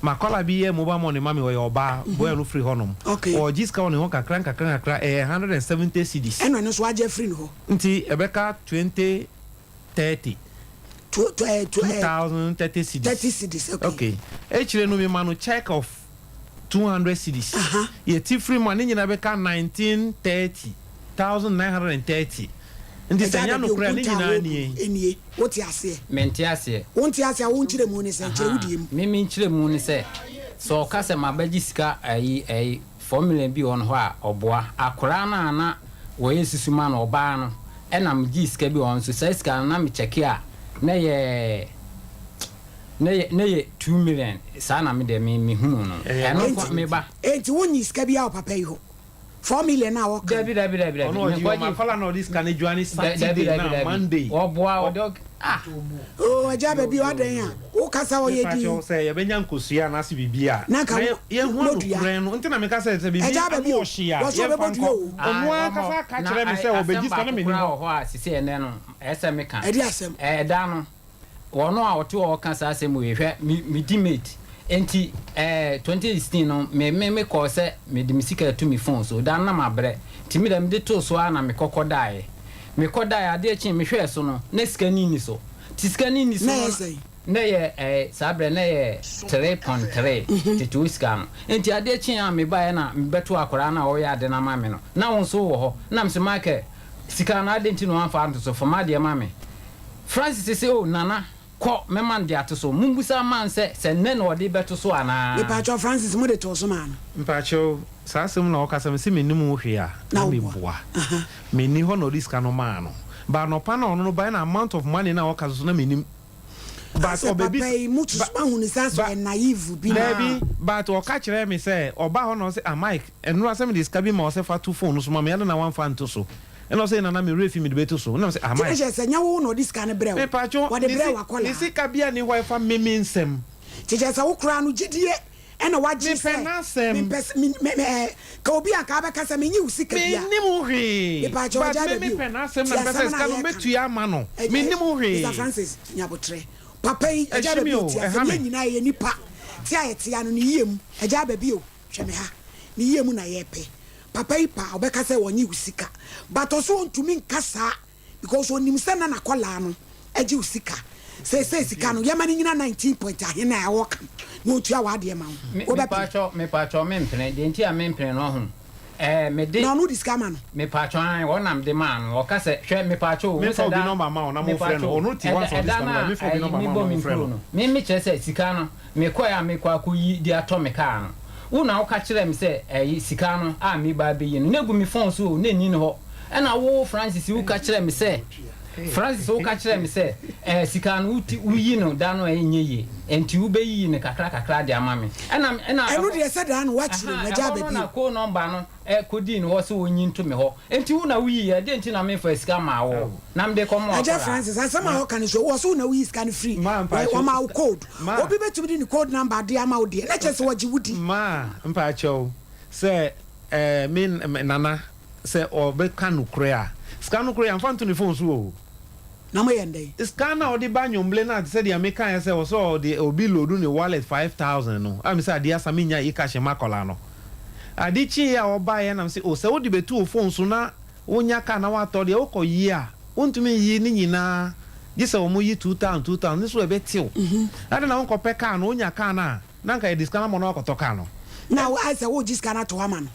M'akwadaa bi yɛ mobile money ma me ɔyɛ ɔbaa, boy no firi hɔnom. Ɔregye sika wɔ ne hɔ kakra nkakra nkakra ɛyɛ 170 cedis. Ɛna ɔno nso agye afiri ne hɔ. Nti ɛbɛka 2030. 2030 cedis. 30 cedis, okay. Okay. Akyire no mema no check of 200 cedis. Yɛte firi mu a ne nyinaa bɛka 1930, 1930. Nti sɛ ɛnyɛ nokorɛ a ne nyinaa nie. Nie. Wote aseɛ? Mente aseɛ. Wonte aseɛ a, wo nkyerɛmu ne sɛn? Kyerɛ wo deɛ mu. Me me nkyerɛmu ne sɛ, sɛ ɔka sɛ mabɛgye sika ayi ayi 4 million bi wɔ ne hɔ a, ɔboa. Akoraa no a na wɔyɛ susu ma no, ɔbaa no, ɛna megyee sika bi wɔ hɔ nso, saa sika no na me kyɛke a, na ɛyɛ na ɛyɛ na ɛyɛ 2 million, saa na me deɛ me mehunuu no. Ɛno nko, me ba. Enti wonyii sika biara wɔ papa yi hɔ? 4 million a wɔka no. Dabi dabi dabi dabi. Ɔno ɔgye wɔn akwadaa na ɔde sika no dwane Saturday na Monday. Ɔboa ɔde ah. Oh agya baabi adɛn a wo kasa ɔyɛ din. Mepakyɛw sɛ yɛbɛnya nkosua anaase biribi a na yɛhu anokorɛ no nti na meka sɛ sɛ biribi ano ɔhye a yɛmfa nkɔ. Ɔno ankasa aka kyerɛ me sɛ ɔbɛgye sika na menni hɔ. Asɛm baako koraa wɔ hɔ a sisi ɛnɛ no ɛyɛ sɛ meka. Ɛde asɛm. Ɛda no Wɔn a wɔte hɔ ka saa asɛm wei, hwɛ, me, medi mate. Enti, ɛɛ, 2016 no, me, me, me kɔɔ sɛ mede me sika reto me phone so. Da no na mabrɛ. Nti me deɛ mede too so ara na mekɔ kɔdaeɛ. Mekɔdaeɛ, adeɛ kyee, mehwɛɛ so no, na sika no nni so. Nti sika no nni so Na no, ɛyɛ sɛn? na ɛyɛ, ɛɛ, saa berɛ no na ɛyɛ 3.3, tete wo sika no. Enti adeɛ kyee a mebaeɛ na mebɛtoo akwadaa no a ɔreyɛ ade no ama me no, na wo nso wowɔ hɔ. Na mese, Michael, sika no, adɛn nti na woamfa anto so? Fa m'adeɛ ma me. Francis se, Oh, Nana, kɔ, mɛma no de ato so. Mommisa mma no sɛ, sɛ nnɛ na ɔde bɛto so anaa? Mepaakyɛw, Francis, mode too so maa no? Mpaakyɛw, saa asɛm na ɔka sɛ, mese mennim wo hwee a, na meboa. Menni hɔ na ɔde sika no maa no. But anɔpa no a ɔno no baeɛ na amount of money no a ɔka so so na mennim. But Asɛ ɔbɛbisa, papa yi, mo ba, mahu no sɛ asɛ ba, ɔyɛ naive bi na. daabi, but ɔka kyerɛɛ me sɛ, ɔbaa hɔ na ɔse, ah Mike, ɛnora sɛ mede sika bi ma wo sɛ fa to phone no so ma me, adɛn na woamfa anto so? Ɛna ɔse nana me werɛ fi mede bɛto so. Ɛna mese ah Nti na Mike. kyerɛ sɛ nyɛ wo na ɔde sika no brɛ wo, Mepatwo, wɔde ne brɛɛ si, ne w'akwadaa. sika bia nni hɔ a ɛfa me me nsam. Nti kyerɛ sɛ wo koraa no gyidie ɛna wagye Mepɛ sɛ n'asɛm. mempɛ sɛ me me me ɛɛ ka obi a nka abɛka sɛ menye wo sika bia. Mennim ho hwee, Mepatwo but agyae me baabi o, mepɛ n'asɛm tie na mepɛ sɛ asɛm no sika a no yɛreka no. mɛtua ama no. Ɛgya Mennim ho Mister hwee. Francis Nyabotrɛ, papa yi agyae Ɛhye baabi me o, o, tie ɛha asɛm me. yɛn nyinaa yɛyɛ nipa, te a yɛte ano ne yie mu, agyae baabi o, hwɛ me ha, ne yie mu na yɛrepɛ. Papa yi paa ɔbɛka sɛ ɔnye wo sika but ɔse ɔntumi nka saa because ɔnim sɛ na nakɔlaa no gye wo sika seesei sika no yɛma no nyina 19 point ahe na ɔɔka no na ɔntua w'adeɛ ma wo wobɛpene. Mepaatwɔ mepaatwɔ mempene deɛ nti a mempene no ɔho ɛɛ mede. Na ɔno wode sika ma no. Mepaatwɔ ae ɔna mede maa no ɔka sɛ hwɛ mepaatwɔ o Memfa wosɛ obi da nɔmba mma wo na momfrɛ no mepaatwɔ ɔno te hɔ ɛda ansa ɔde ɛda sika no no bae a memfa obi ɛyi nɔmba mma wo mebɔ na me momfrɛ nkuro no. no me mekyerɛ sɛ sika no mekɔɛ a mekɔ akɔyi de atɔ me kaa no Wo na woka kyerɛɛ me sɛ ɛyi, sika no a mereba abɛyi no, na egu me fon so o, na enni ne hɔ. Ɛna wo, Francis, woka kyerɛɛ me sɛ, Francis, woka kyerɛɛ me sɛ, ɛɛ, sika no, woti, woyi no da no a ɛnyɛ yie, enti wobɛyiyi no kakra kakra de ama me. Ɛna, ɛna Ɛno ɛhɔ, deɛ sɛ daa no woakyerɛ mu, ɛha, agya ɛhɔ aba no bio. na call number no ɛ, kɔdii ne hɔ sɛ ɔnyi nto me hɔ. Enti wo na woyiiɛ, ɛdeɛn nti na memfaa sika mmaa wo, na mede kɔmaa Agya w'akwadaa? Francis, asɛm a ɔka no so, wɔ so wo na woyi sika no firi, Ma wɔ, mpakyɛw wɔma wo code. Ma. Obi bɛtumi de ne code number de ama wo deɛ, na kyerɛ sɛ wɔgye wo di. Ma mpakyɛw, sɛ eh, me nana, sɛ ɔbɛka nokorɛ a, sika no koraa yɛamfa nto ne phone so o. Na moyɛ no dɛn? Sika no a ɔde ba nwomble no a te sɛ deɛ mekaeɛ sɛ ɔsɛ ɔde obi loadu ne wallet 5000 no, a mesɛ adeɛ asa mennya e-cash mma akwadaa no. Ade kyeeɛ a ɔbaeɛ na mese oh sɛ wode bɛtu wo phone so na wonya car na woatɔ deɛ wokɔ yi a wontumi nyi ne nyinaa gye sɛ wɔn yi 2000 2000 ne so ɛbɛtew. Adɛn na wonkɔpɛ car no wonya car no a na anka yɛde sika no ama no akɔtɔ car no. Na ayɛ sɛ wogye sika no ato hɔ ama no.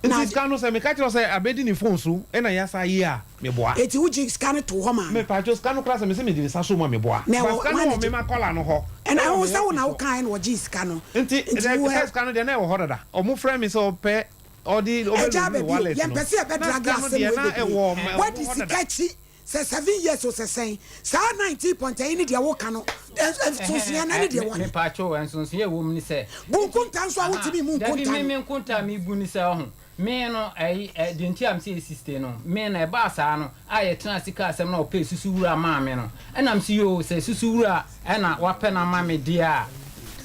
Nti sika no sɛ meka kyerɛ wo sɛ abɛdi ne phone so na yɛasa yi a meboa. Eti wogye sika no too hɔ maa no. Mepatwo sika no koraa sɛ mese mede nsa so mu a meboa. Na But ɛwɔ sika no hwan na wɔ gye. me makɔla no hɔ Ɛna ɛwɔ ɛho me sɛ wo na office hɔ. wokaeɛ na ɔgyee sika no. Nti Nti dɛ wo sɛ ɛ. sika no deɛ na ɛwɔ hɔ dada. Ɔmo frɛ me sɛ ɔpɛ ɔde Agya ɔbɛ aba load ne bio, wallet no yɛmpɛ sɛ na yɛbɛdrage sika no asɛm deɛ wei na bebree. ɛwɔ ɔmo Woadi hɔ sika dada. akyi. Sɛ 7 years o sɛ sɛn, saa 19 point ɛyi ne deɛ woka no, nsonsonoeɛ no ɛne deɛ wɔ he? Mepaakyɛw, nsonsonoeɛ a ɛwɔ mu ne sɛ. Bu nkonta nso a wontumi mmu Dabi, nkonta me no. me nkonta a mebu ne sɛ, ɔho, me no, ɛyi, ɛ, deɛ nti a mese yɛ 60 no, me no, ɛbaa saa no, a yɛtenaa ase kaa asɛm na ɔpɛɛ susuwura maa me no, ɛna mese yoo, sɛ susuwura ɛna wapɛ no ama me deɛ a,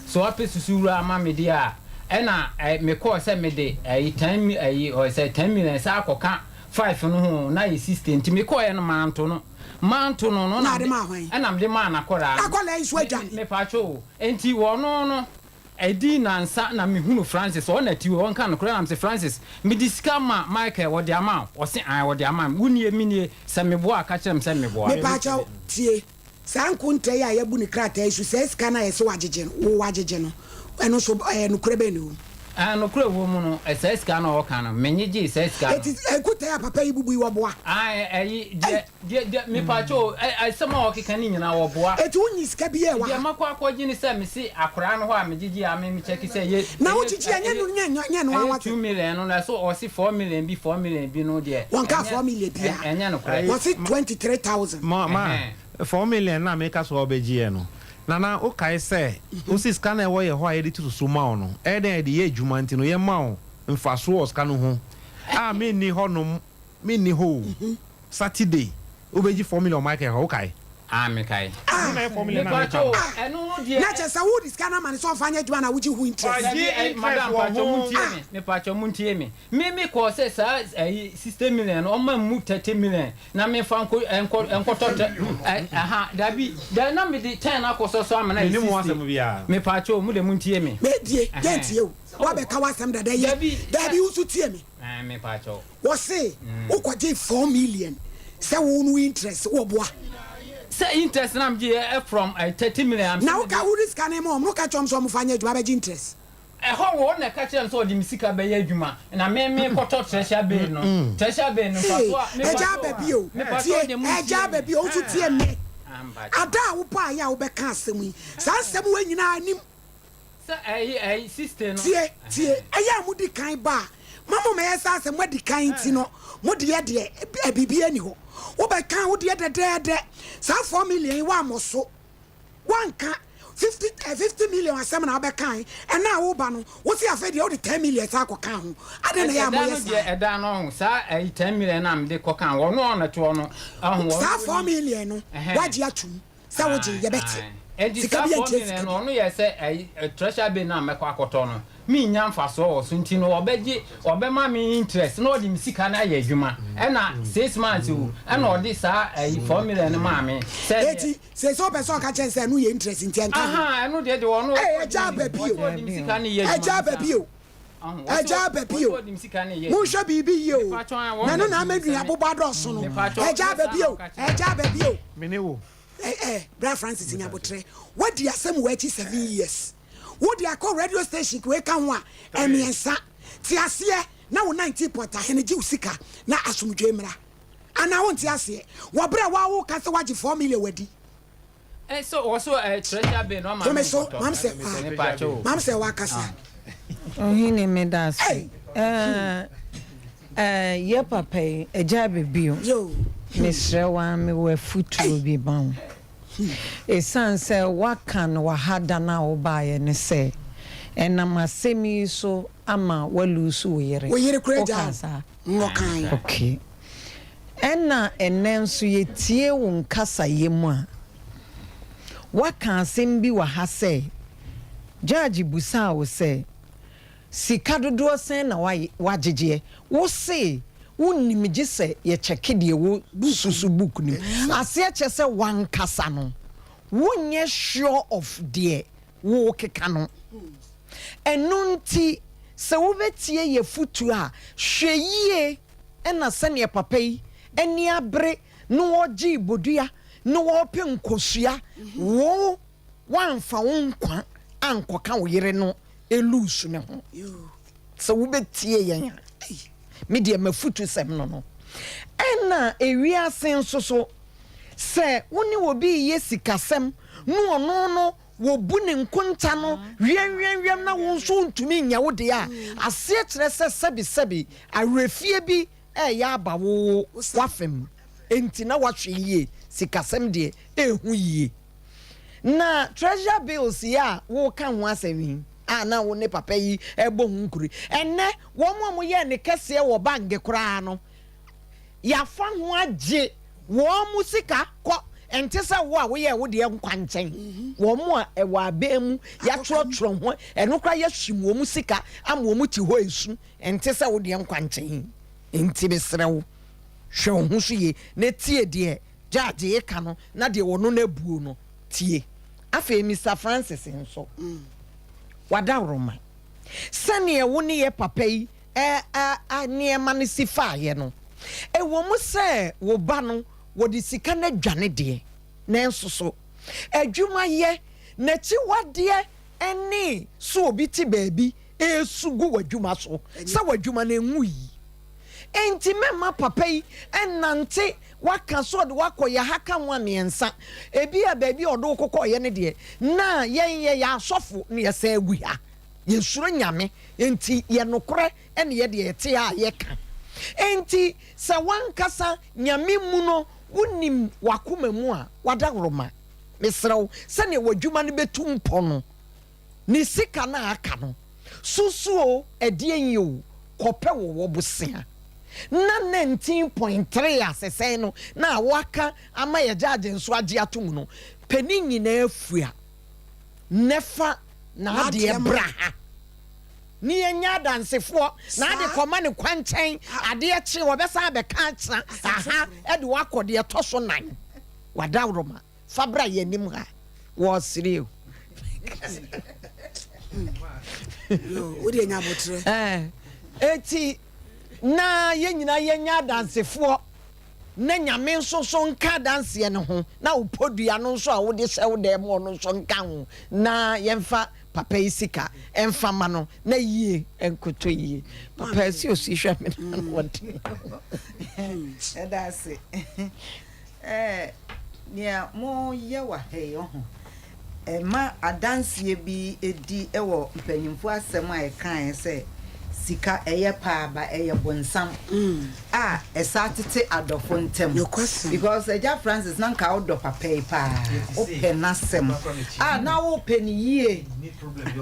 sɛ wapɛ susuwura ama me deɛ a, ɛna, ɛ, mekɔɔ sɛ mede, ɛyi, ten mi, ɛyi, ɔ, sɛ 10 million saa akɔka five no ho na ayɛ 60, nti mekɔɔɛ no manto no, manto no no, Na na ade maa hwan? Ɛna mede maa n'akɔdaa no. Akwadaa yi nso adwane. Mepaakyɛw o, nti wɔno no ɛdi nansa na mehunu Francis, ɔna ti hɔ, ɔnka nokorɛ, na mese Francis, mede sika ma Michael, ɔde ama wo? Ɔse ae, ɔde ama me. Wo nie, me nie, sɛ meboa a ka kyerɛ me sɛ meboa. Mepaakyɛw, tie, saa nkonta yi a yɛabu no krataa yi so, saa sika no a yɛse wagyegye no, wo wagyegye no, ɛno nso ɛyɛ nokorɛ bɛn na ɛwɔ mu? Ae, nokorɛ wɔ mu no, saa sika no a ɔka no, menyegyee saa sika no. Enti nkonta yi a papa yi bubu yi, wɔboa? Ae, ɛyi, deɛ, deɛ, deɛ, mepaakyɛw o, ɛ, asɛm a ɔkeka no nyinaa, wɔboa. Enti wonyi sika biara wɔ Deɛ ha? makɔ akɔgye ne sɛ, mese akoraa no hɔ a megyegye a, me mekyɛke sɛ ɛyɛ, Na ɛyɛ, wogyegye a, ɛnyɛ no, ɛyɛ, nyɛ, nyɛ no ara ɛyɛ wate? 2 million no, na ɛso ɔse 4 million bi, 4 million bi no deɛ, Wɔnkaa ɛnyɛ, 4 million ɛ, biara. ɛnyɛ nokorɛ. Wɔse 23,000. Ma, ma, Ɛhɛn. 4 million na meka sɛ ɔbɛgyeɛ no, Nana, wokae sɛ wosi sika no a ɛwɔ yɛ hɔ a yɛde to so ma wo no, ɛyɛ dɛn a yɛde yɛ adwuma nti no yɛma wo mfasoɔ wɔ sika no ho a menni hɔnom, menni hɔ o, Saturday wobɛgye 4 million Michael hɔ, wokae? Ah, mekae. Ɛno na ɛyɛ 4 million a meka Mepakyɛw, no. ɛno no deɛ. Na kyerɛ sɛ wode sika no ama no sɛ ɔmfa nyɛ adwuma na wogye ho interest. Ɔgye Dabi, ɛ, interest madam, wɔ mpakyɛw ho. muntie me, mepakyɛw muntie me. Me, me kɔɔ sɛ saa ɛyi 60 million no, ɔmma mmu 30 million na memfa nkɔ, nkɔ, nkɔtɔ tɛ, ɛ, aha, dabi, da na mede 10 akɔsɔ so ama no ayɛ Mennim ho 60. asɛm biara. Mepakyɛw, mo deɛ muntie me. Medie, Ɛhɛn. yɛntie o. Woabɛka w'asɛm dada yɛ. Dabi, Dabi, wo nso tie me. Ɛɛ, mepakyɛw. Wɔse wokɔgyee 4 million sɛ wo no interest, wɔboa? Sɛ interest na megye yɛ from 30 million. Na woka wode sika no ma wɔn, na woka kyerɛ wɔn sɛ wɔmfa nyɛ adwuma bɛgye interest. Ɛhɔ wɔ na ɛka kyerɛ me sɛ ɔde me sika bɛyɛ adwuma na me me kɔtɔ treasure bay no, treasure bay no Hey, mfaso a ɛgya aba bio. Tie, ɛgya aba bio. Wo nso tie me. Ada a wobaeɛ a wobɛka asɛm yi, saa nsɛm wei nyinaa anim. Sɛ ɛyi ɛyi 60 no. Tie, tie, ɛyɛ a modi kan ba a, ma mo mɛyɛ saa sɛ moadi kan nti no, mo deɛ deɛ, ɛ, biribiara nni hɔ. Wobɛka wo deɛ dɛdɛɛdɛ. Saa 4 million yi, woammɔ so. Woanka 50, ɛ, 50 million asɛm na wobɛkae. Ɛnnɛ a woreba no, wose afei deɛ wode 10 million san akɔka ho. Adɛn na ɛyɛ a Ɛda moyɛ no saa? deɛ ɛda no ɔho saa ɛyi 10 million na mede kɔka ho, ɔno a ɔnɛtoɔ no ɔho ɔno Saa 4 ɔnim. million no, Ɛhɛn. woagye atom sɛ wogye, yɛbɛte. Enti Sika saa bi 4 antie million sika no bi. ɔno yɛ sɛ ɛyi treasure bay no a mɛkɔ akɔtɔ no mennya mfasoɔ wɔ so nti no ɔbɛgye ɔbɛma me interest na ɔde me sika no ayɛ adwuma ɛna 6 months o ɛna ɔde saa ɛyi 4 million no maa me sɛ deɛ Eti sɛ sɛ wopɛ sɛ ɔka kyerɛ sɛ ɛno yɛ interest nti ɛnka ho. Aha, ɛno deɛ deɛ ɔno Ee, ɛgya aba bio. ɔsɛ ɔde me sika no yɛ adwuma. Ɛgya aba bio. Ɔho, Ɛgya aba bio. ɔsɛ ɔde me sika no yɛ Monhwɛ biribi yie o. Mepatwɔ, wɔn Na ɛno na ama na nua abobɔ adɔɔso no. Mepatwɔ, Ɛgya aba bio. Ɛgya aba bio. Me ne wo. Ɛ ɛ Bra Francis Nyabotrɛ, woadi asɛm wɔ akyi 7 years. Wode akɔ radio station wei ka ho a, ɛmmiɛnsa. Te aseɛ na wo 19 point ahene gye wo sika na asomdwoe mmra. Anaa wonte aseɛ? Wɔ berɛ a woa woka sɛ woagye 4 million wadi. Ɛ so wɔ so ɛ treasure bay no ɔma Home me so, nkɔtɔ. mam sɛ wa, Mepatwɔ o. mam sɛ wakasa. Ɔhene meda ase. Ɛɛ ɛɛ yɛ papa yi agya abɛbio. Mesrɛ wo ara mewɔ afutuo bi ma wo. Ɛsiane sɛ woaka no wɔ ha da no a wobaeɛ no sɛ ɛnam asɛm yi so ama woaluusu wo yere. Wo yere koraa gyaa Wokaa wo. saa? Nwɔkan. Okay. Ɛna ɛnnɛ nso yɛtie wo nkasayɛ mu a, woaka asɛm bi wɔ ha sɛ, judge busaa wo sɛ, sika dodoɔ sɛn na woagyegyeɛ? Wo se wonnim gye sɛ yɛkyɛke deɛ ɛwɔ susu book no mu. Aseɛ kyerɛ sɛ w'ankasa no, wonyɛ sure of deɛ worekeka no. Ɛno nti sɛ wobɛtie yɛn afotuo a, hwɛ yie na sɛdeɛ papa yi ani abere na ɔgyee bodua na ɔrepɛ nkosua, wo woamfa wo nkwa ankɔka wo yere no eluusu ne ho. Sɛ wobɛtie yɛn a, me deɛ m'afutusɛm no no. Ɛna ewiase nso so, sɛ wo ne obi reyɛ sikasɛm na ɔno no wɔbu ne nkonta no wiamwiamwiam na wo nso wontumi nyɛ wo deɛ a, aseɛ kyerɛ sɛ sɛbesɛbe awerɛfie bi reyɛ aba wo w'afam. Enti na wahwɛ yie, sikasɛm deɛ ɛhu yie. Na treasure bills yi a woreka ho asɛm yi a na wo ne papa yi rebɔ ho nkuro yi, ɛnnɛ wɔn a wɔyɛɛ ne kɛseɛ wɔ bank koraa no, yɛafa ho agye wɔn sika kɔ. Ɛnte sɛ wo a woyɛɛ wo deɛ nkwankyɛn. Wɔn a ɛwɔ abɛn mu, yɛatwerɛtwerɛ ho, ɛno koraa yɛahwim wɔn sika ama wɔn te hɔ resu. Ɛnte sɛ wo deɛ nkwankyɛn. Enti mesrɛ wo, hwɛ wo ho so yie na tie deɛ Judge reka no na deɛ ɔno no abuo no, tie. Afei Mister Francis nso, w'adaworoma, sɛdeɛ wo ne yɛ papa yi nneɛma no si faeɛ no, ɛwɔ mu sɛ wo ba no wɔde sika no adwane deɛ, nanso so adwumayɛ, n'akyiwadeɛ ne sɛ obi te baabi resu gu w'adwuma so sɛ w'adwuma no nwui. Enti mɛmma papa yi nnante waka sɛ ɔde wo akɔ yɛ ha ka ho a mmiɛnsa. Ebia baabi a ɔde wo kokɔeɛ no deɛ, na yɛn yɛyɛ asɔfo na yɛsan agu ha. Yɛsuro Nyame, enti yɛ nokorɛ ne yɛ deɛ yɛte ha a yɛka. Enti sɛ w'ankasa Nyame mu no wonim w'akoma mu a, w'adaworoma, mesrɛ wo, sɛdeɛ w'adwuma no bɛtu mpɔ no, ne sika no a aka no, susu o, ɛdeɛn yi o, kɔpɛ wɔ wɔ bosea. Na 19.3 a sɛsɛɛ no na waka ama yɛ gyaagye nso agye ato mu no, pɛ ne nyinaa fua na fa n'adeɛ bra ha ne yɛnyɛ adansefoɔ na ade kɔma ne kwankyɛn adeɛ kye wɔbɛsan abɛka akyena aha de wakɔ deɛ ɛtɔ so nan wadaworoma. Fa bra yɛn anim ha. Wɔresere o. Wo deɛ nya aboterɛ. Eti na yɛn nyinaa yɛnyɛ adansefoɔ na Nyame nso so nka adanseɛ no ho na wo podua no nso a wode hyɛ wo dan mu ɔno nso nka ho na yɛmfa papa yi sika mfa ma no na yie nkotɔ yie. Papa ɛsi osi hwɛ me na wɔde. Ɛda ase. Eh, nea moyɛ wɔ ha yi, ɔho, ɛma adanseɛ bi di wɔ mpanyimfoɔ asɛm a ɛkaeɛ sɛ sika ɛyɛ paa ba ɛyɛ bonsam a ɛsa tete adɔfo ntam. Because Agya Francis na nka wodɔ papa yi paa, wopɛ n'asɛm a na wopɛ no yie.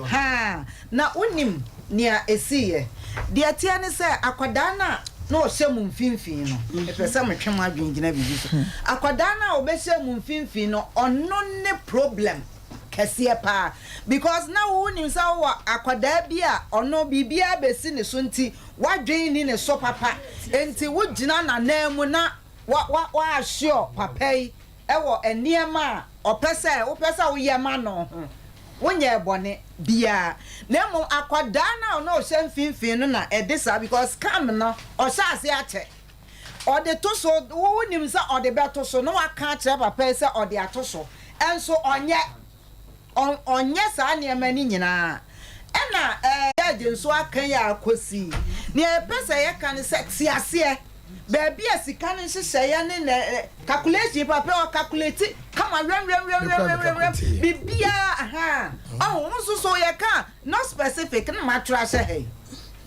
Haa. Na wonim nea esiiɛ? Deɛ ɛteɛ ne sɛ, akwadaa no a na ɔhyɛ mo mfimfini no, mepɛ sɛ metwe mo adwene gyina biribi so. Akwadaa no a ɔbɛhyɛɛ mo mfimfini no, ɔno ne problem kɛseɛ paa. Because na wo wonim sɛ wowɔ akwadaa bi a ɔno biribiara bɛsi ne so nti, w'adwene nni ne so papa. Enti wogyina n'ananmu na wa wa wa assure papa yi wɔ nneɛma a ɔpɛ sɛ wopɛ sɛ woyɛ ma no ho. Wonyɛɛ bɔne biaa na mmom akwadaa no a ɔno ɔhyɛ mfimfini no na ɛde saa because scam no ɔhyɛ aseɛ akyɛ ɔde to so wo wonim sɛ ɔde bɛto so na waka akyerɛ papa yi sɛ ɔde ato so nso ɔnyɛ ɔnyɛ saa nneɛma no nyinaa ɛna ɛɛ judge nso aka yi a kɔsi nea yɛpɛ sɛ yɛka ne sɛ te aseɛ Baabi a sika no nhyehyɛeɛ ne nɛ calculation papa ɔ calculate kama wɛmwɛmwɛmwɛmwɛm biribiara ahaa ɔho wo nso so yɛka a not specific na matwerɛ ahyɛ ha yi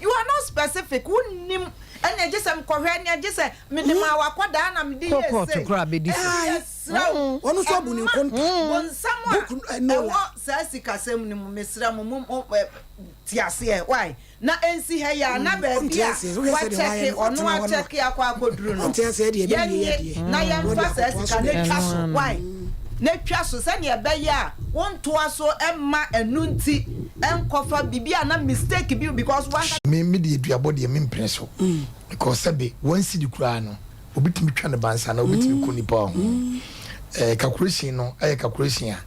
you are not specific wonnim ɛnna gye sɛ mekɔhwɛ ɛnna gye sɛ mede maa wakɔdaa na mede Kɔ yɛ kɔɔto sei koraa bɛdi so. ɛnna yɛsrɛ wo Ɔno nso abu ne ɛmma nkonta. bonsam Book a no, no ɛwɔ lie. saa sikasɛm no mu mesrɛ mo mo mo ɛ te aseɛ why Na ɛnsi ha yi ara, na baabi a wakyɛke, ɔno akyɛke akɔ akɔduru no, yɛnnye na yɛmfa saa sika no twa so. Why? Na twa so sɛdeɛ ɛbɛyɛ a wontoa so mma ɛno nti nkɔfa biribi a na mistake bi because wankasa. Me me deɛ duabɔ deɛ me mpene so because sɛbe one cedi koraa no obi tumi twa ne bansa na obi tumi ku nipa wɔ ho ɛɛ calculation no ɛyɛ calculation a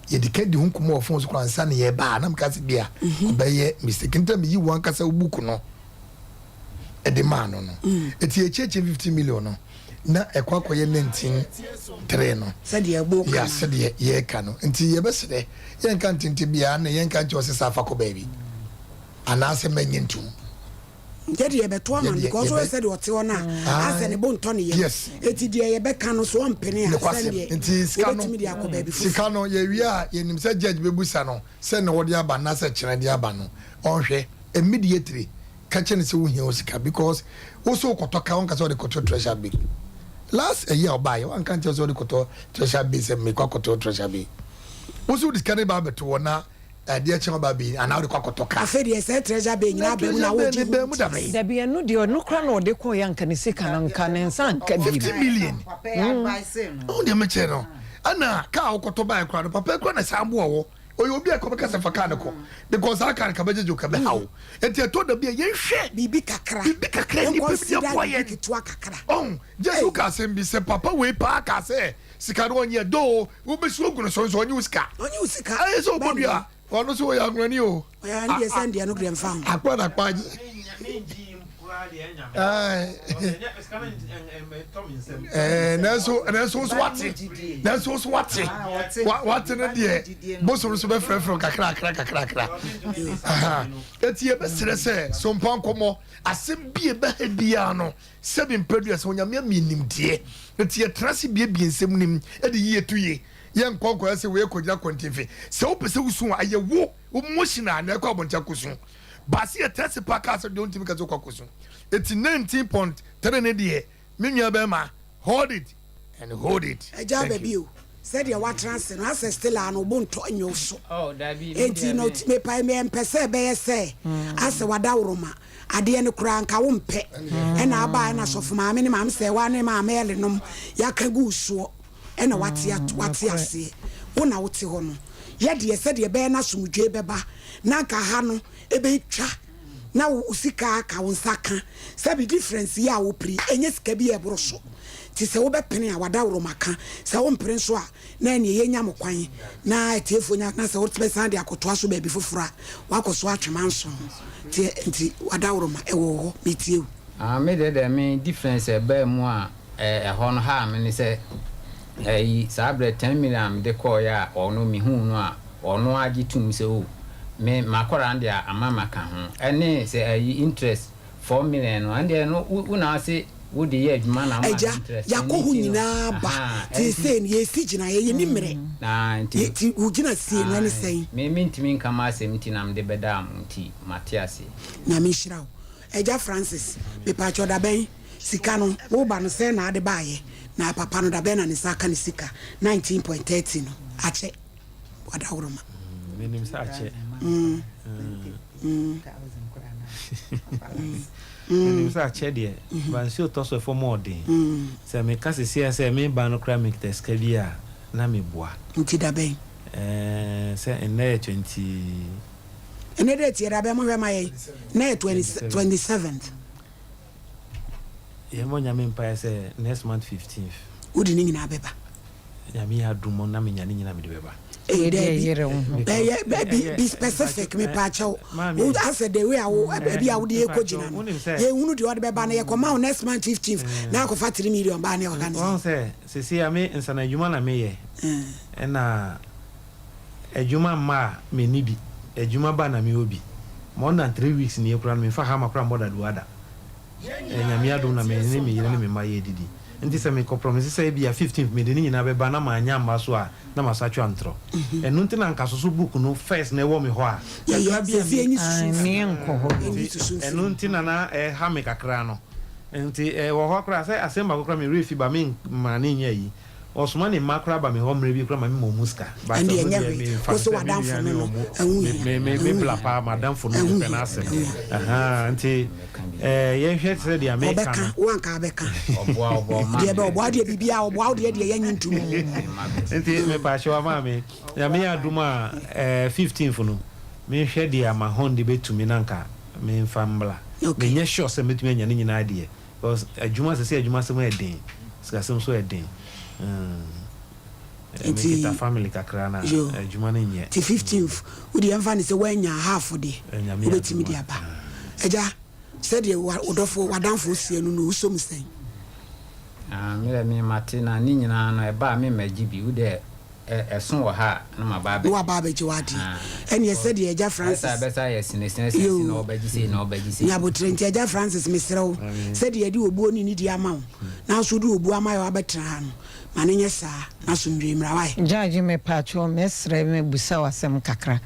yɛde ka di ho nkɔmmɔ wɔ phone so koraa ansa na yɛreba a na meka sɛ bi a ɔbɛyɛ mistake nti na meyi wo ankasa wo book no ɛde maa no no ɛti yɛkyerɛkyerɛ 50 million no na ɛkɔ akɔyɛ 19 3 no sɛdeɛ ɛbɔ yɛ sɛdeɛ yɛreka no nti yɛbɛsrɛ yɛnka ntente biara na yɛnka nkyɛ ɔsɛ sɛ afa kɔ baabi anaasɛ mɛnyɛ ntom Yɛ deɛ yɛbɛto ama no because wohwɛ sɛdeɛ ɔte hɔ no a asɛ ne bo ntɔ ne yam eti deɛ yɛbɛka no so ɔmpene a sɛdeɛ wobɛtumi de akɔ baabi foforɔ. Sika no yɛwie a yɛnim sɛ judge bɛbusa no sɛ na wɔde aba anaasɛ kyena de aba no ɔnhwɛ immediately ka kyerɛ no sɛ wohia wo sika because wo so wokɔtɔ ka wonka sɛ wode kɔto treasure bill. Last ɛyi a ɔbaayɛ wanka nkyɛn sɛ ɔde kɔtɔ treasure bay sɛ mekɔ akɔtɔ treasure bay. Wo nso wode sika no ba abɛto hɔ na adeɛ kye ɔba bi anaa wode kɔ akɔtɔ car. Afei deɛ sɛ treasure bay nyinaa aba mu na wogye ho interest. Dabi ɛno deɛ ɔno koraa na ɔde kɔeɛ anka ne sika no anka ne nsa anka bi. 50 million. Wohu deɛ mekyerɛ no ɛna car a wokɔtɔ baeɛ koraa no papa yi koraa na san boa wɔ ɔyɛ obi a ɛkɔ bɛka sɛ fa car no kɔ because saa car no ka bɛgyegye wo ka bɛha wo nti ɛtɔ da bi a yɛnhwɛ biribi kakra biribi kakra nnipa bi aboa yɛn ketewa kakra. Ɔhu Jesu ka asɛm bi sɛ papa wei paa kaa sɛ Sika no ɔnyɛ doo wobɛsu agu no so nso ɔnye wo sika. Ɔnye wo sika. Ayɛ sɛ ɔbɔ dua ɔno nso ɔyɛ anwurani o. Ɔyɛ ne deɛ sɛ ndeɛ no deɛ mfa ho. Akpa na akpa agye. Nanso nanso nso wate nanso nso wate wate no deɛ bosom nso bɛfrɛfrɛ kakra kakra kakra kakra. Eti yɛbɛsrɛ sɛ sompa nkɔmɔ asɛm bi ɛbɛha biara no. Sɛbi mprɛdua sɛ Onyame ama yɛn nimdeɛ nti yɛtena ase biebie nsɛm no mu de yi yɛ to yie. Yɛnkɔ nkɔyɛ sɛ wei kɔgyina kwantinfi. Sɛ wopɛ sɛ wosu a, ɛyɛ wo, wo motion a na ɛkɔ abɔnten akɔsu. But sɛ yɛtena ase paa kaa sɛ deɛ wontumi ka sɛ wokɔ akɔsu. Nti 19.3 no deɛ, me nua bɛrima, hold it and hold it. Agya Thank aba you. bio. Sɛdeɛ woatena ase no, asɛ still a no wo bo ntɔ nyɛ wo so. Oh, dabi, me Enti deɛ no, me. mepae mempɛ sɛ ɛbɛyɛ sɛ asɛ wadaworoma. Adeɛ no koraa nka wo mpɛ ɛna aba ɛna sɔfo maame ne maame sɛɛwa ne maame ɛle nom yaka gu wo soɔ ɛna wate wate aseɛ wo na wote hɔ no yɛ deɛ sɛdeɛ ɛbɛyɛ na asomdwoe bɛba na nka ha no ɛbɛ twa na wo sika aka wo nsa ka sɛbi difference yi a wo pere ɛnyɛ sika bi a ɛboro so ti sɛ wo bɛ pene a wadaworo maka sɛ wo mpere nso a na ɛneɛ yɛnya mo kwan na atiefoɔ nya na sɛ wobɛsan de akɔtoa so baabi foforɔ a woakɔ so atwe manso teɛ nti wadaworoma ɛwɔ wo hɔ metie wo. Ah me deɛ deɛ me difference ɛbaa mu a ɛhɔ no haa me ne sɛ ɛyi saa berɛ ten million a mede kɔɔeɛ a ɔno mehuu no a ɔno ara gye tom sɛ oh me makɔra no deɛ ama maka ho ɛne sɛ ɛyi interest 4 million no ɛndeɛ no wo na wose wo de yɛ adwuma na ama Agya, interest yɛakɔ ɛno hɔ nti no nyinaa ba, ahaa nti ɛnti seesei no yɛresi gyinaeɛ, yɛnni mmerɛ. Na nti Yɛ, nti wo gyinasie no ɛne ae sɛn? me mentumi nka m'asɛm nti na mede bɛdaa mo nti mate aseɛ. Nyame nhyira wo. Agya Francis, mepaakyɛw dabɛn sika no wo ba no sɛn na ade baayɛ na papa no dabɛn na ne nsa aka ne sika 19.30 no akyɛ wadaworoma. Menim sɛ akyɛ. Menim sɛ akyɛ deɛ, ba nsuo tɔ so ɛfam ɔden. Sɛ meka sesia sɛ me ba no koraa mekita sika bi a, na meboa. Nti da bɛn? Ɛɛ, sɛ nnɛ yɛ 20. Ɛnnɛ date yɛ da bɛn? Monhwɛ ma yɛn. Nnɛ yɛ 27th. Yɛmmɔ Nyame mpaeɛ sɛ next month 15th. Wode ne nyinaa bɛba. Nyame yɛ adom na menya ne nyinaa mede bɛba. Ee daabi bɛyɛ be be specific mepaakyɛw wo asɛ the way a wo baabi a wode yɛkɔ gyina no yɛnhunu deɛ ɔde bɛba no yɛkɔma wo next month 15th na akɔfa 3 million baa ne ɔka ne sɛ. Wahu sɛ seesei a me nsana adwuma na meyɛ ɛna adwuma mma a menni bi adwuma ba na mewɔ bi more than 3 weeks nie koraa no memfa hammer koraa mmɔ dadoa da. Nyame adom na me ne me yere ne me mma yɛredidi. Nti sɛ mekɔ promise sɛ ebia fifteenth mede ne nyinaa bɛba na mannya amma so a, na masatwe antorɔ. Ɛno nti na anka soso book no first na ɛwɔ me hɔ a, kakra bi a me. Nti ɛno nti na na ɛha me kakra no. Nti ɛwɔ hɔ koraa sɛ asɛm baako koraa me werɛ fi ba memma no nyɛ ayi. Ɔsoma ne mma koraa ba me hɔ mmerɛ bi koraa ma me ma ɔmu sika but Ɛnde ɔno ɛnyɛ deɛ hwee. me nfa Wo no se sɛ me w'adamfo nua no ne no, ɔmo ɛho me hia, me me ɛho me bla hia, paa m'adamfo no ɛho mepɛ hia, n'asɛm ɛho hia. ahaa nti ɛɛ yɛnhwɛ te sɛ deɛ meka Ɔbɛka, no. wo anka abɛka. Ɔboa ɔboa ɔma Deɛ bɛ me. ɔboa wo deɛ biribiara ɔboa wo deɛ deɛ yɛnye ntom. Nti mepaakyɛw ama me Nyame yɛ adom a ɛɛ 15th no menhwɛ deɛ Amahɔn de bɛtumi na nka menfa mbla. Okay. Menyɛ sure sɛ mɛtumi anya ne nyinaa deɛ Because adwuma sɛsɛ adwuma sɛm yɛ den sikasɛm nso yɛ den mm Nti me kita family kakra na yo adwuma no nyɛ. Nti 15th wo deɛ ɛmfa no sɛ woanya half deɛ Nyame wobɛtumi adom de a. aba. Agya sɛdeɛ wa wodɔfo w'adamfo seɛ no no wosɔ mu sɛn? Ah me deɛ me mate na ne nyinaa no ɛba a me mmɛgye bi wo deɛ Ɛso wɔ ha a, na maba Na abɛgye. waba abɛgye w'adeɛ. Ahaa. Ɛneɛ sɛdeɛ Agya Francis. Ɛsɛ a ɛbɛsa ayɛ sinesinasina Yoo. na ɔbɛgye sei na ɔbɛgye sei. Nya aboterɛ nti Agya Francis mesrɛ wo, sɛdeɛ yɛde obuo ne nidie ama wo, na nso wode obuo ama yɛ wabɛtena ha no, ma no nyɛ saa, na asomdwoeɛ mmra. Wai? Judge mepakyɛw mɛsrɛ mɛbusa wo asɛm kakra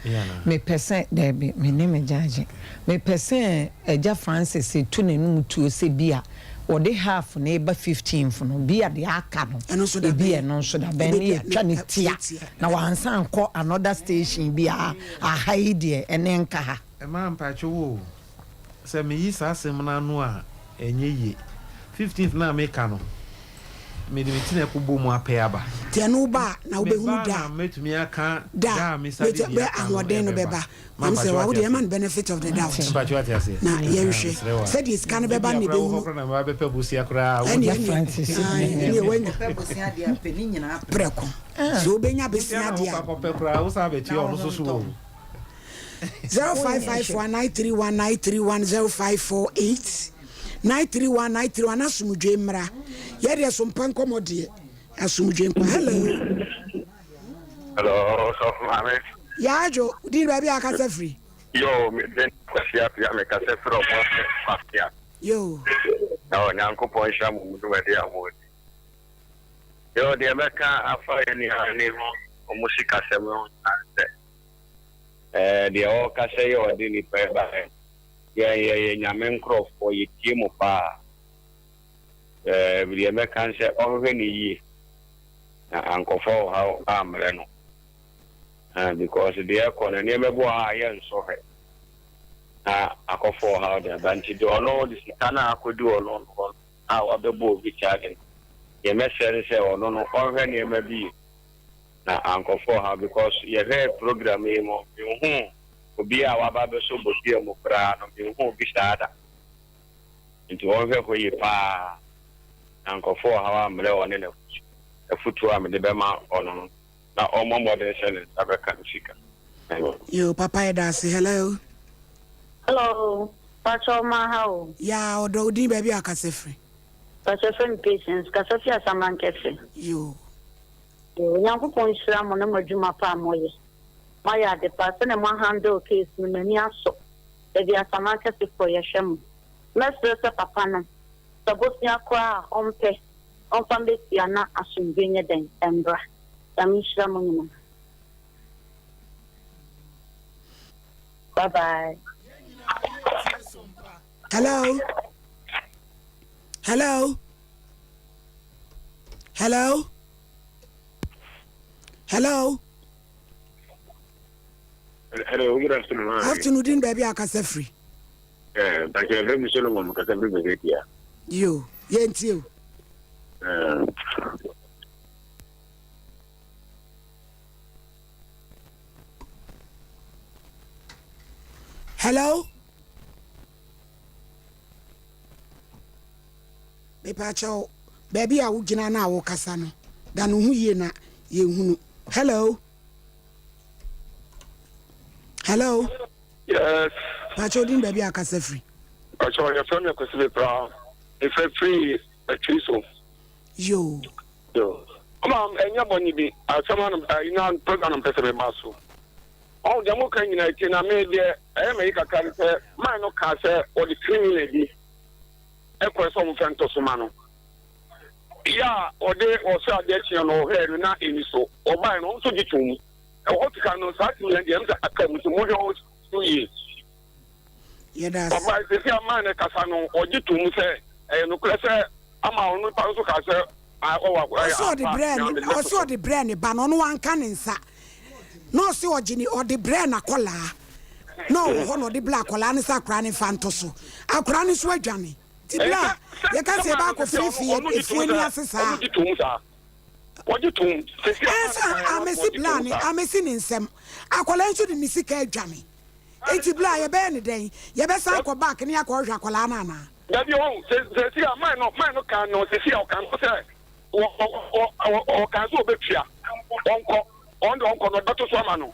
mepɛ sɛ daabi me ne me judge mepɛ sɛ agya Francis tu n'anum tuo sɛ bi a. Wɔde half no reba fifteenth no, bi a deɛ aka no, ebi a ɛno nso da bɛn ne yɛtwa no tia na wansan ankɔ another station bi a aha yi deɛ ɛne nka ha. Ɛmaa mpakyɛw o, sɛ meyi saa asɛm no ano a ɛnyɛ yie. Fifteenth no a meka no, mede me ti na ɛkɔbɔ mu apɛ aba. Nti ɛno woba a na wobɛhunu Meba da na a mɛtumi aka da da a a mesa de bɛtumi deɛ bɛ aka no ahoɔden no ɛbɛba. bɛba. Maame sɛ wa wode ɛma no benefit of the doubt na yɛnhwɛ sɛdeɛ sika no bɛba no na ɛbɛhunu ɛne ɛne wanya prɛko sɛ wobɛnya bɛsia deɛ 0554 931 931 0548 931 931 asomdwe mmra yɛdeɛ so mpa nkɔmmɔ deɛ asomdwe nkwa hello Hello, sɔfo maame. Yaadwo, din baabi a akasa firi. Yo, me din Kwasi Apia, me kasa firi ɔmo ase Kwasea. Yo. Na Onyankopɔn nhyira mo mu dwumadi a mo di. Yo, deɛ mɛka afa yɛn nua ne ho ɔmo sikasɛm ho nyinaa sɛ, ɛɛ deɛ ɔrekasa yi a ɔde nipa yi baeɛ, yɛn yɛyɛ Nyame nkorɔfoɔ, yɛtie mo paa. Ɛɛ deɛ mɛka ne sɛ ɔnhwɛ ne yie. Na ankɔfa ɔhaw ammrɛ no. Ahaa because deɛ ɛkɔ no nneɛma bi wɔ hɔ a yɛnsɔ hwɛ na akɔfa ɔhaw de aba nti deɛ ɔno de sika no a akɔdi ɔno no hɔ no a wabɛbɔ obi charge no deɛ mɛsrɛ ne sɛ ɔno no ɔnhwɛ nneɛma bi yie na ankɔfa ɔhaw because yɛhwɛ program yi mu menhuu obi a waba abɛsɔ bɔdua mu koraa no menhuu obi saa da nti ɔnhwɛ hɔ yie paa na ankɔfa ɔhaw ammrɛ ɔne n'abusua. Afotuo a mede bɛma ɔno no, na ɔmmɔ mmɔden sɛ ne nsa bɛka ne sika. Amen. Yoo papa yɛda ase hello. Hello pakyɛw ma ha o. Yaa ɔdɔ wo din baabi a kasa firi. Pakyɛw frɛ me Patience kasa fi Asaman kɛse. Yoo. Yoo Onyankopɔn nhyira mo ne mo adwuma pa a moyɛ. Moayɛ ade pa sɛnea mo a handle case no m'ani asɔ. Baabi Asaman kɛse foɔ yɛhwɛ mo. Mɛsrɛ sɛ papa no sɛ bosea koraa a ɔmpɛ ɔmfa mbɛsia na asomdwe nyɛ dɛn mbra. Nyame nhyira mo nyinaa. Bye bye. Hello. Hello. Hello. Hello. Hello, good afternoon. Afternoon, din baabi a akasa firi. Eh, Pastor Efrem Solomon kasa firi Bebetia. Yo, yɛntie o. Eh. Hello? Mepaakyɛw, baabi a wogyina no a wokasa no, da no ho yie na yɛnhunu. Hello? Hello? Yes. Pakyɛ odin baabi a akasa firi. Pakyɛ yɛfrɛ me Kwasi Bepra. Mefrɛ firi Atwiri so. Yoo. Yoo. Ɔma ɛnyɛ bɔne bi asɛm ano ayi na program no mpɛ sɛ meba so. Ɔho deɛ mo ka nyinaa akyi na me deɛ ɛyɛ me yi kakra ne sɛ man no kaa sɛ wɔde 3 million bi ɛkɔɛ sɛ ɔmo fɛ ntɔ so ma no. Yɛ a ɔde ɔsɛ adeɛ kyeɛ no ɔhwɛɛ no na ɛni so ɔbaeɛ no ɔmo nso gye too mu. Ɛhɔ sika no saa tumi deɛ ɛm sɛ aka mu nti mohwɛ hɔ so yie. Yɛda ase. Ɔbaa sɛsi a man no kasa no ɔgye to mu sɛ ɛyɛ nokorɛ sɛ ama ɔno nipa nso kaa sɛ ɔwɔ ɛyɛ Ɔsɛ ɔde ampa brɛɛ na ne mede bɛto ɔsɛ so. ɔde brɛɛ ne ba no ɔno wanka ne nsa na ɔsɛ ɔgye ne ɔde brɛɛ n'akɔlaa na ɔwɔ hɔ na ɔde brɛɛ akɔlaa no sɛ akɔlaa no nfa nto so akɔlaa no nso adwane nti Ɛyɛ berɛ a sɛ sɛ yɛka sɛ sɛ yɛbɛ man no akɔ sɛsi a ɔno firifiri ɔno gye to efie mu ni sɛ ase ɔno saa. gye to mu saa. Wɔgye tom. Sɛsi a Ɛnso man no kaeɛ no amesi wɔgye bla tom ne saa. amesi ne nsam. Akwadaa nso de ne sika adwane. Enti bla yɛbɛyɛ ne dɛn? Yɛbɛsan akɔ back ne akɔhwehwɛ akwadaa no anaa? Dabi ɔn sɛ sɛsi a man no man no kan no sɛsi a ɔkan no sɛ wɔ ɔ ɔ ɔ ɔkan sɛ ɔbɛtua ɔnkɔ ɔn deɛ ɔnkɔ no ɔbɛto so ama no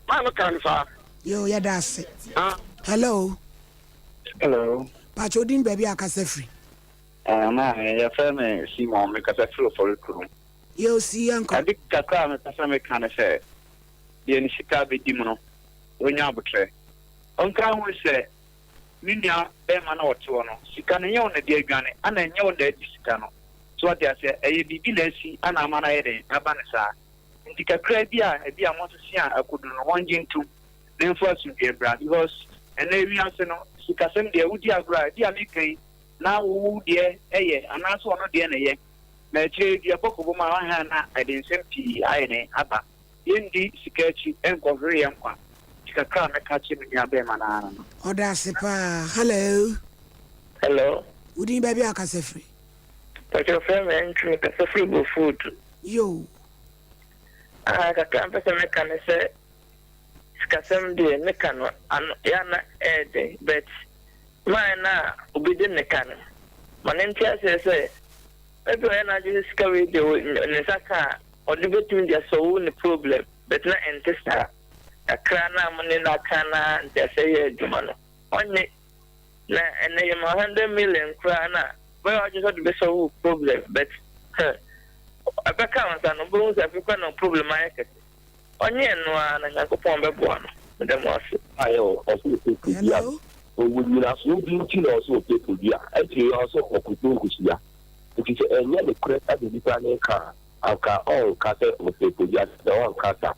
man no kan no saa. Yoo yɛda ase. Ah. Hello. Hello. Pakyɛ odin baabi a akasa firi. Eh, maame, yɛfrɛ me Simon, mekasa firi Ofori kurom. Yɛ osi yɛnkɔ. Ade kakra a mepɛ sɛ meka ne sɛ, deɛ ne sika bɛdi mu no, ɔnya abotrɛ. Ɔnka nhu sɛ ne nua bɛrima no a ɔte hɔ no, sika no, ɛnyɛ wo na ɛde adwane, ɛna ɛnyɛ wo na adi sika no. So wate aseɛ? Ɛyɛ biribi na asi ana ama no ayɛ dɛn aba no saa. Nti kakra bi a ebi a moasese a akodu no, wɔngye ntom na ɛmfa asomdwoeɛ bra. Because ɛnnɛ wiase no, sikasɛm deɛ, wodi agorɔ a, ebi a meka yi, na wo deɛ yɛ anaasɛ ɔno deɛ na ɛyɛ. Na akyire yi duabɔ kɔbɔ mu a woahwɛ a na ɛde nsɛm pii ayɛ dɛn aba. Yɛndi sika akyi nkɔhwere yɛn nkwa. Nti kakra a mɛka akyerɛ me nua bɛɛma no ara no. Ɔda ase paa. Hello. Hello. Wo din baabi a wokasa firi? Pakyɛ wɔfrɛ me Antwi mekasa firi Bofuudu. Yoo. Ah kakra a mpɛ sɛ meka ne sɛ sikasɛm deɛ meka no ano yɛ a na ɛyɛ den but man no a obi de ne ka no ma no nte aseɛ sɛ maybe ɔyɛ n'adwene sɛ sika wei deɛ ne nsa ka a ɔde bɛtumi de asɔwo ne problem but na ɛnte saa kakra no a mo ne no aka na nteaseɛ yɛ adwuma no ɔnye na ɛnɛ yɛma 100 million koraa na bɛyɛ ɔdwene sɛ ɔde bɛsɔwo problem but huh ɛbɛka wo nsa no wobɛhu sɛ afei koraa na problem ayɛ kɛse Ɔnyɛ ɛno ara na Nyankopɔn bɛboa no. Meda mo ase. Ayɛ o, ɔse ɔpɛ podua no. Ɔwɔ nyinasoɔ bi nti na ɔse ɔpɛ podua. Akyire yi ɔse ɔkɔtɔ nkosua. Nti sɛ ɛnyɛ nokorɛ sɛdeɛ nipa no reka a, anka ɔnka sɛ ɔpɛ podua sɛ ɔnka sa.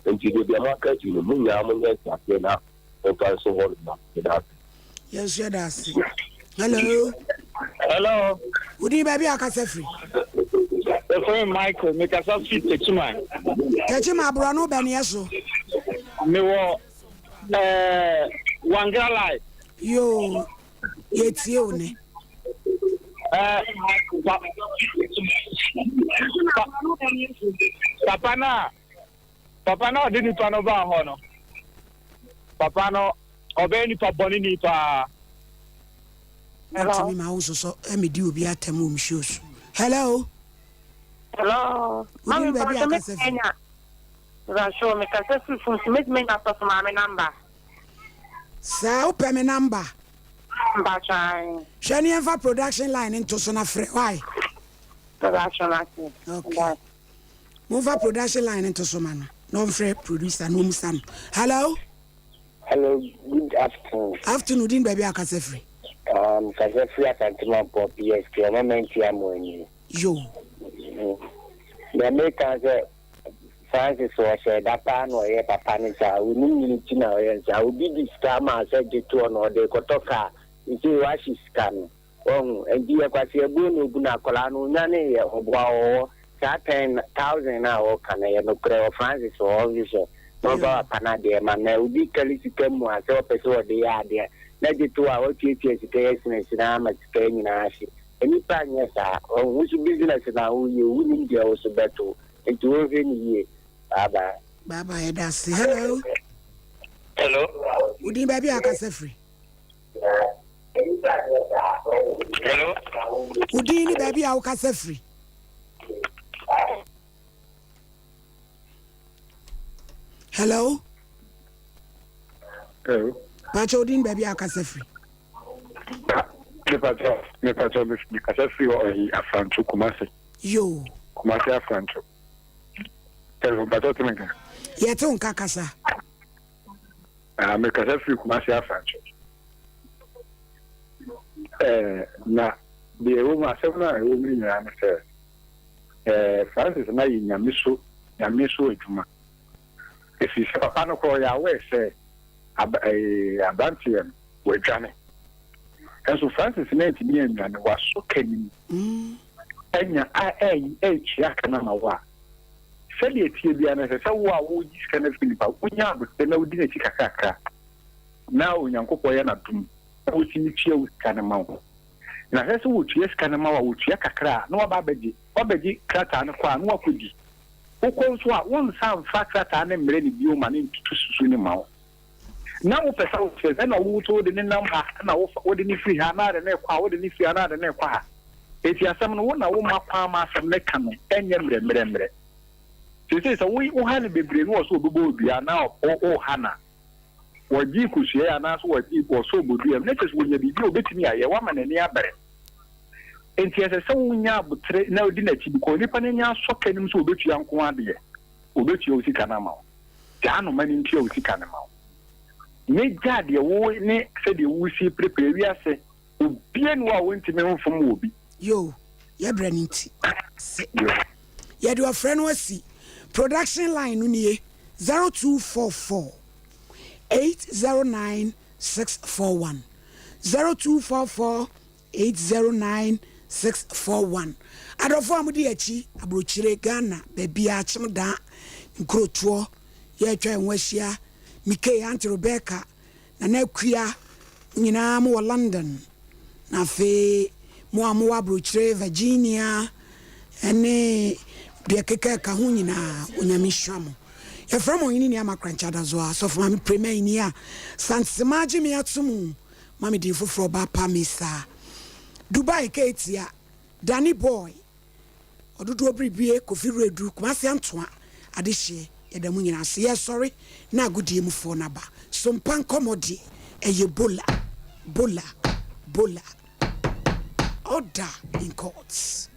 Nti deɛ deɛ moaka akyi no, mo nyinaa monyɛ nteaseɛ na momfa nso hɔ nom. Meda ase. Yɛn nso yɛda ase. Hello. Hello. Wodin baabi a akasa firi? Yɛfrɛ me Michael, mekasa firi Techiman. Techiman aborɔno bɛneɛ so? Mewɔ ɛɛ eh, Wangra Life. Yoo, yɛtie wo ne. Ɛɛ eh, pa, pa, papa no a Papa no a ɔde nipa no baa hɔ no, papa no ɔbɛyɛ nipa bɔneni paa. Mentumi ma wo nsosɔ mmedi obi atɛm wɔ me show so. Hello. Hello. Wodin baabi a kasa fi. Mepakyɛw me kasa firi phone so mɛtumi anya asɔfo maame number. Saa wopɛ me number. Mpakyɛw. Hwɛ ne yɛmfa production line nto so na frɛ why. Mepakyɛw mate. Okay. Momfa production line no nto so ma no na ɔmfrɛ producer na ɔmmisa no. Hello? Hello, good afternoon. Afternoon, din baabi a kasa firi? Um, kasa firi Asantemampɔ PSP, ɔma mantia mo ani. Yo. Deɛ meka sɛ Francis ɔhyɛ da paa na ɔyɛ papa ne saa, onim ne ti na ɔyɛ nsaa. Obi di sika ma sɛ gye toɔ na ɔde kɔtɔ kaa, nti wahye sika no. Wahu? Enti yɛ kwaseabuo na obu no akwadaa no onyaneeɛ ɔboa ɔwɔ saa 10,000 no a ɔka no ɛyɛ nokorɛ wɔ Francis hɔ ɔnhwehwɛ na ɔmfa papa no adeɛ ma na obi kari sika mu a sɛ ɔpɛ sɛ ɔde yɛ adeɛ na gye to a watuatua sika yi asinasini ama sika yi nyinaa ahye nnipa nyɛ saa wahu wo nso business na woyɛ wonim deɛ wo so bɛto enti wɔnhwɛ no yie bye bye. Bye bye yɛda ase hello. Hello. Wo din baabi a akasa firi. Hello. Wo din ne baabi a wokasa firi. Hello. Hello. Pakyɛ wo din baabi a wokasa firi. Mepakyɛ mepakyɛ mekasa firi ɔyi Afranto Kumasi. Yoo. Kumasi Afranto. Hello, mpakyɛ wote me nka? Yɛte wo nka kasa. Ah, mekasa firi Kumasi Afrancho. Eh, na deɛ ɛwɔ mu asɛm no a ɛwɔ mu nyinaa ne sɛ eh, Francis na yɛ nyame so nyame so adwuma. Ɛfiri sɛ papa no korɔ ɔyɛ aware sɛ ab, eh, aberanteɛ no wadwane. Nso Francis no antumi annwane, wasɔ ka nim anya a ɛretua ka no ama wo a, Sɛdeɛ ɛteɛ biara no, ɛsɛ sɛ wo a woregye sika no afiri nipa, wonya aboterɛ na wodi n'akyi kakrakra, na Onyankopɔn yɛ n'adom na ɔtumi tua wo sika no ma wo. Na hwɛ sɛ wɔtua sika no ma wo a, wɔtua kakra a, na woaba abɛgye. Woabɛgye krataa no kɔ a, na woakɔdi. Wokɔ nso a, wonsan mfa krataa no mmrɛ no bio ma no ntutu susu no mma wo. Na wopɛ sɛ wokyerɛ sɛ ɛna wo nso wode no nam ha, ɛna wofa, wode no firi ha, na ade no rekɔ ha, wode no firi ha, na ade no rekɔ ha. Enti asɛm no, wo na womma kwan ma asɛm no ka no nyɛ mmerɛmmerɛmmerɛ. Seesei sɛ wo, woha no bebree na ɔsɛ ɔbɛbɔ wo dua anaa ɔ, woha no a, wɔgye kosua yi anaasɛ wɔgye, wɔsɔ bodua mu, na kyerɛ sɛ wɔnya biribi a ɔbɛtumi ayɛ, woama n'ani abere. Enti ɛsɛ sɛ wonya abotere na wodi n'akyi, because onipa no ani asɔ ka nim sɛ ɔbɛtua nko ara deɛ, ɔbɛtua wo sika no ama wo. Gyaa no ma no ntua wo sika no ma wo. Ne gyaa deɛ wo ne sɛdeɛ wosi perepere wiase obia ni hɔ a wontumi mfom wɔ bi. Yoo, yɛ brɛ no nti. Se yɛde ɔfrɛ no asi. Production line no nie, 0244 809 641, 0244. 809 641. Adɔfoɔ a modi yɛn akyi, aburokyire, Ghana, baabiara, Kyemdaa, Nkurotoɔ, yɛretwa yɛn ho ahyia, Mikey, Aunty Rebecca, Nana Akua, mo nyinaa mowɔ London, na afei mo a mowɔ aburokyire, Virginia, ne deɛ ɛkeka ɛka ho nyinaa, Onyame nhyira mo. Yɛfrɛ mo Ɔhene Nii Ama Korankye Adazoa, Asɔfo Maame Prema Inia, Santsema agye me ato mu, ma me din foforɔ Ɔbaa Pa Mesa, Dubai Keetia, Danny Boy, Ɔdodoɔ Biribie, Kofi Wiredu, Kumasi Antoa, Adehyeɛ, yɛda mo nyinaa ase. Yɛresɔre na agodie mu foɔ no aba. Sompa nkɔmmɔ deɛ, ɛyɛ bola, bola, bola. Order in court.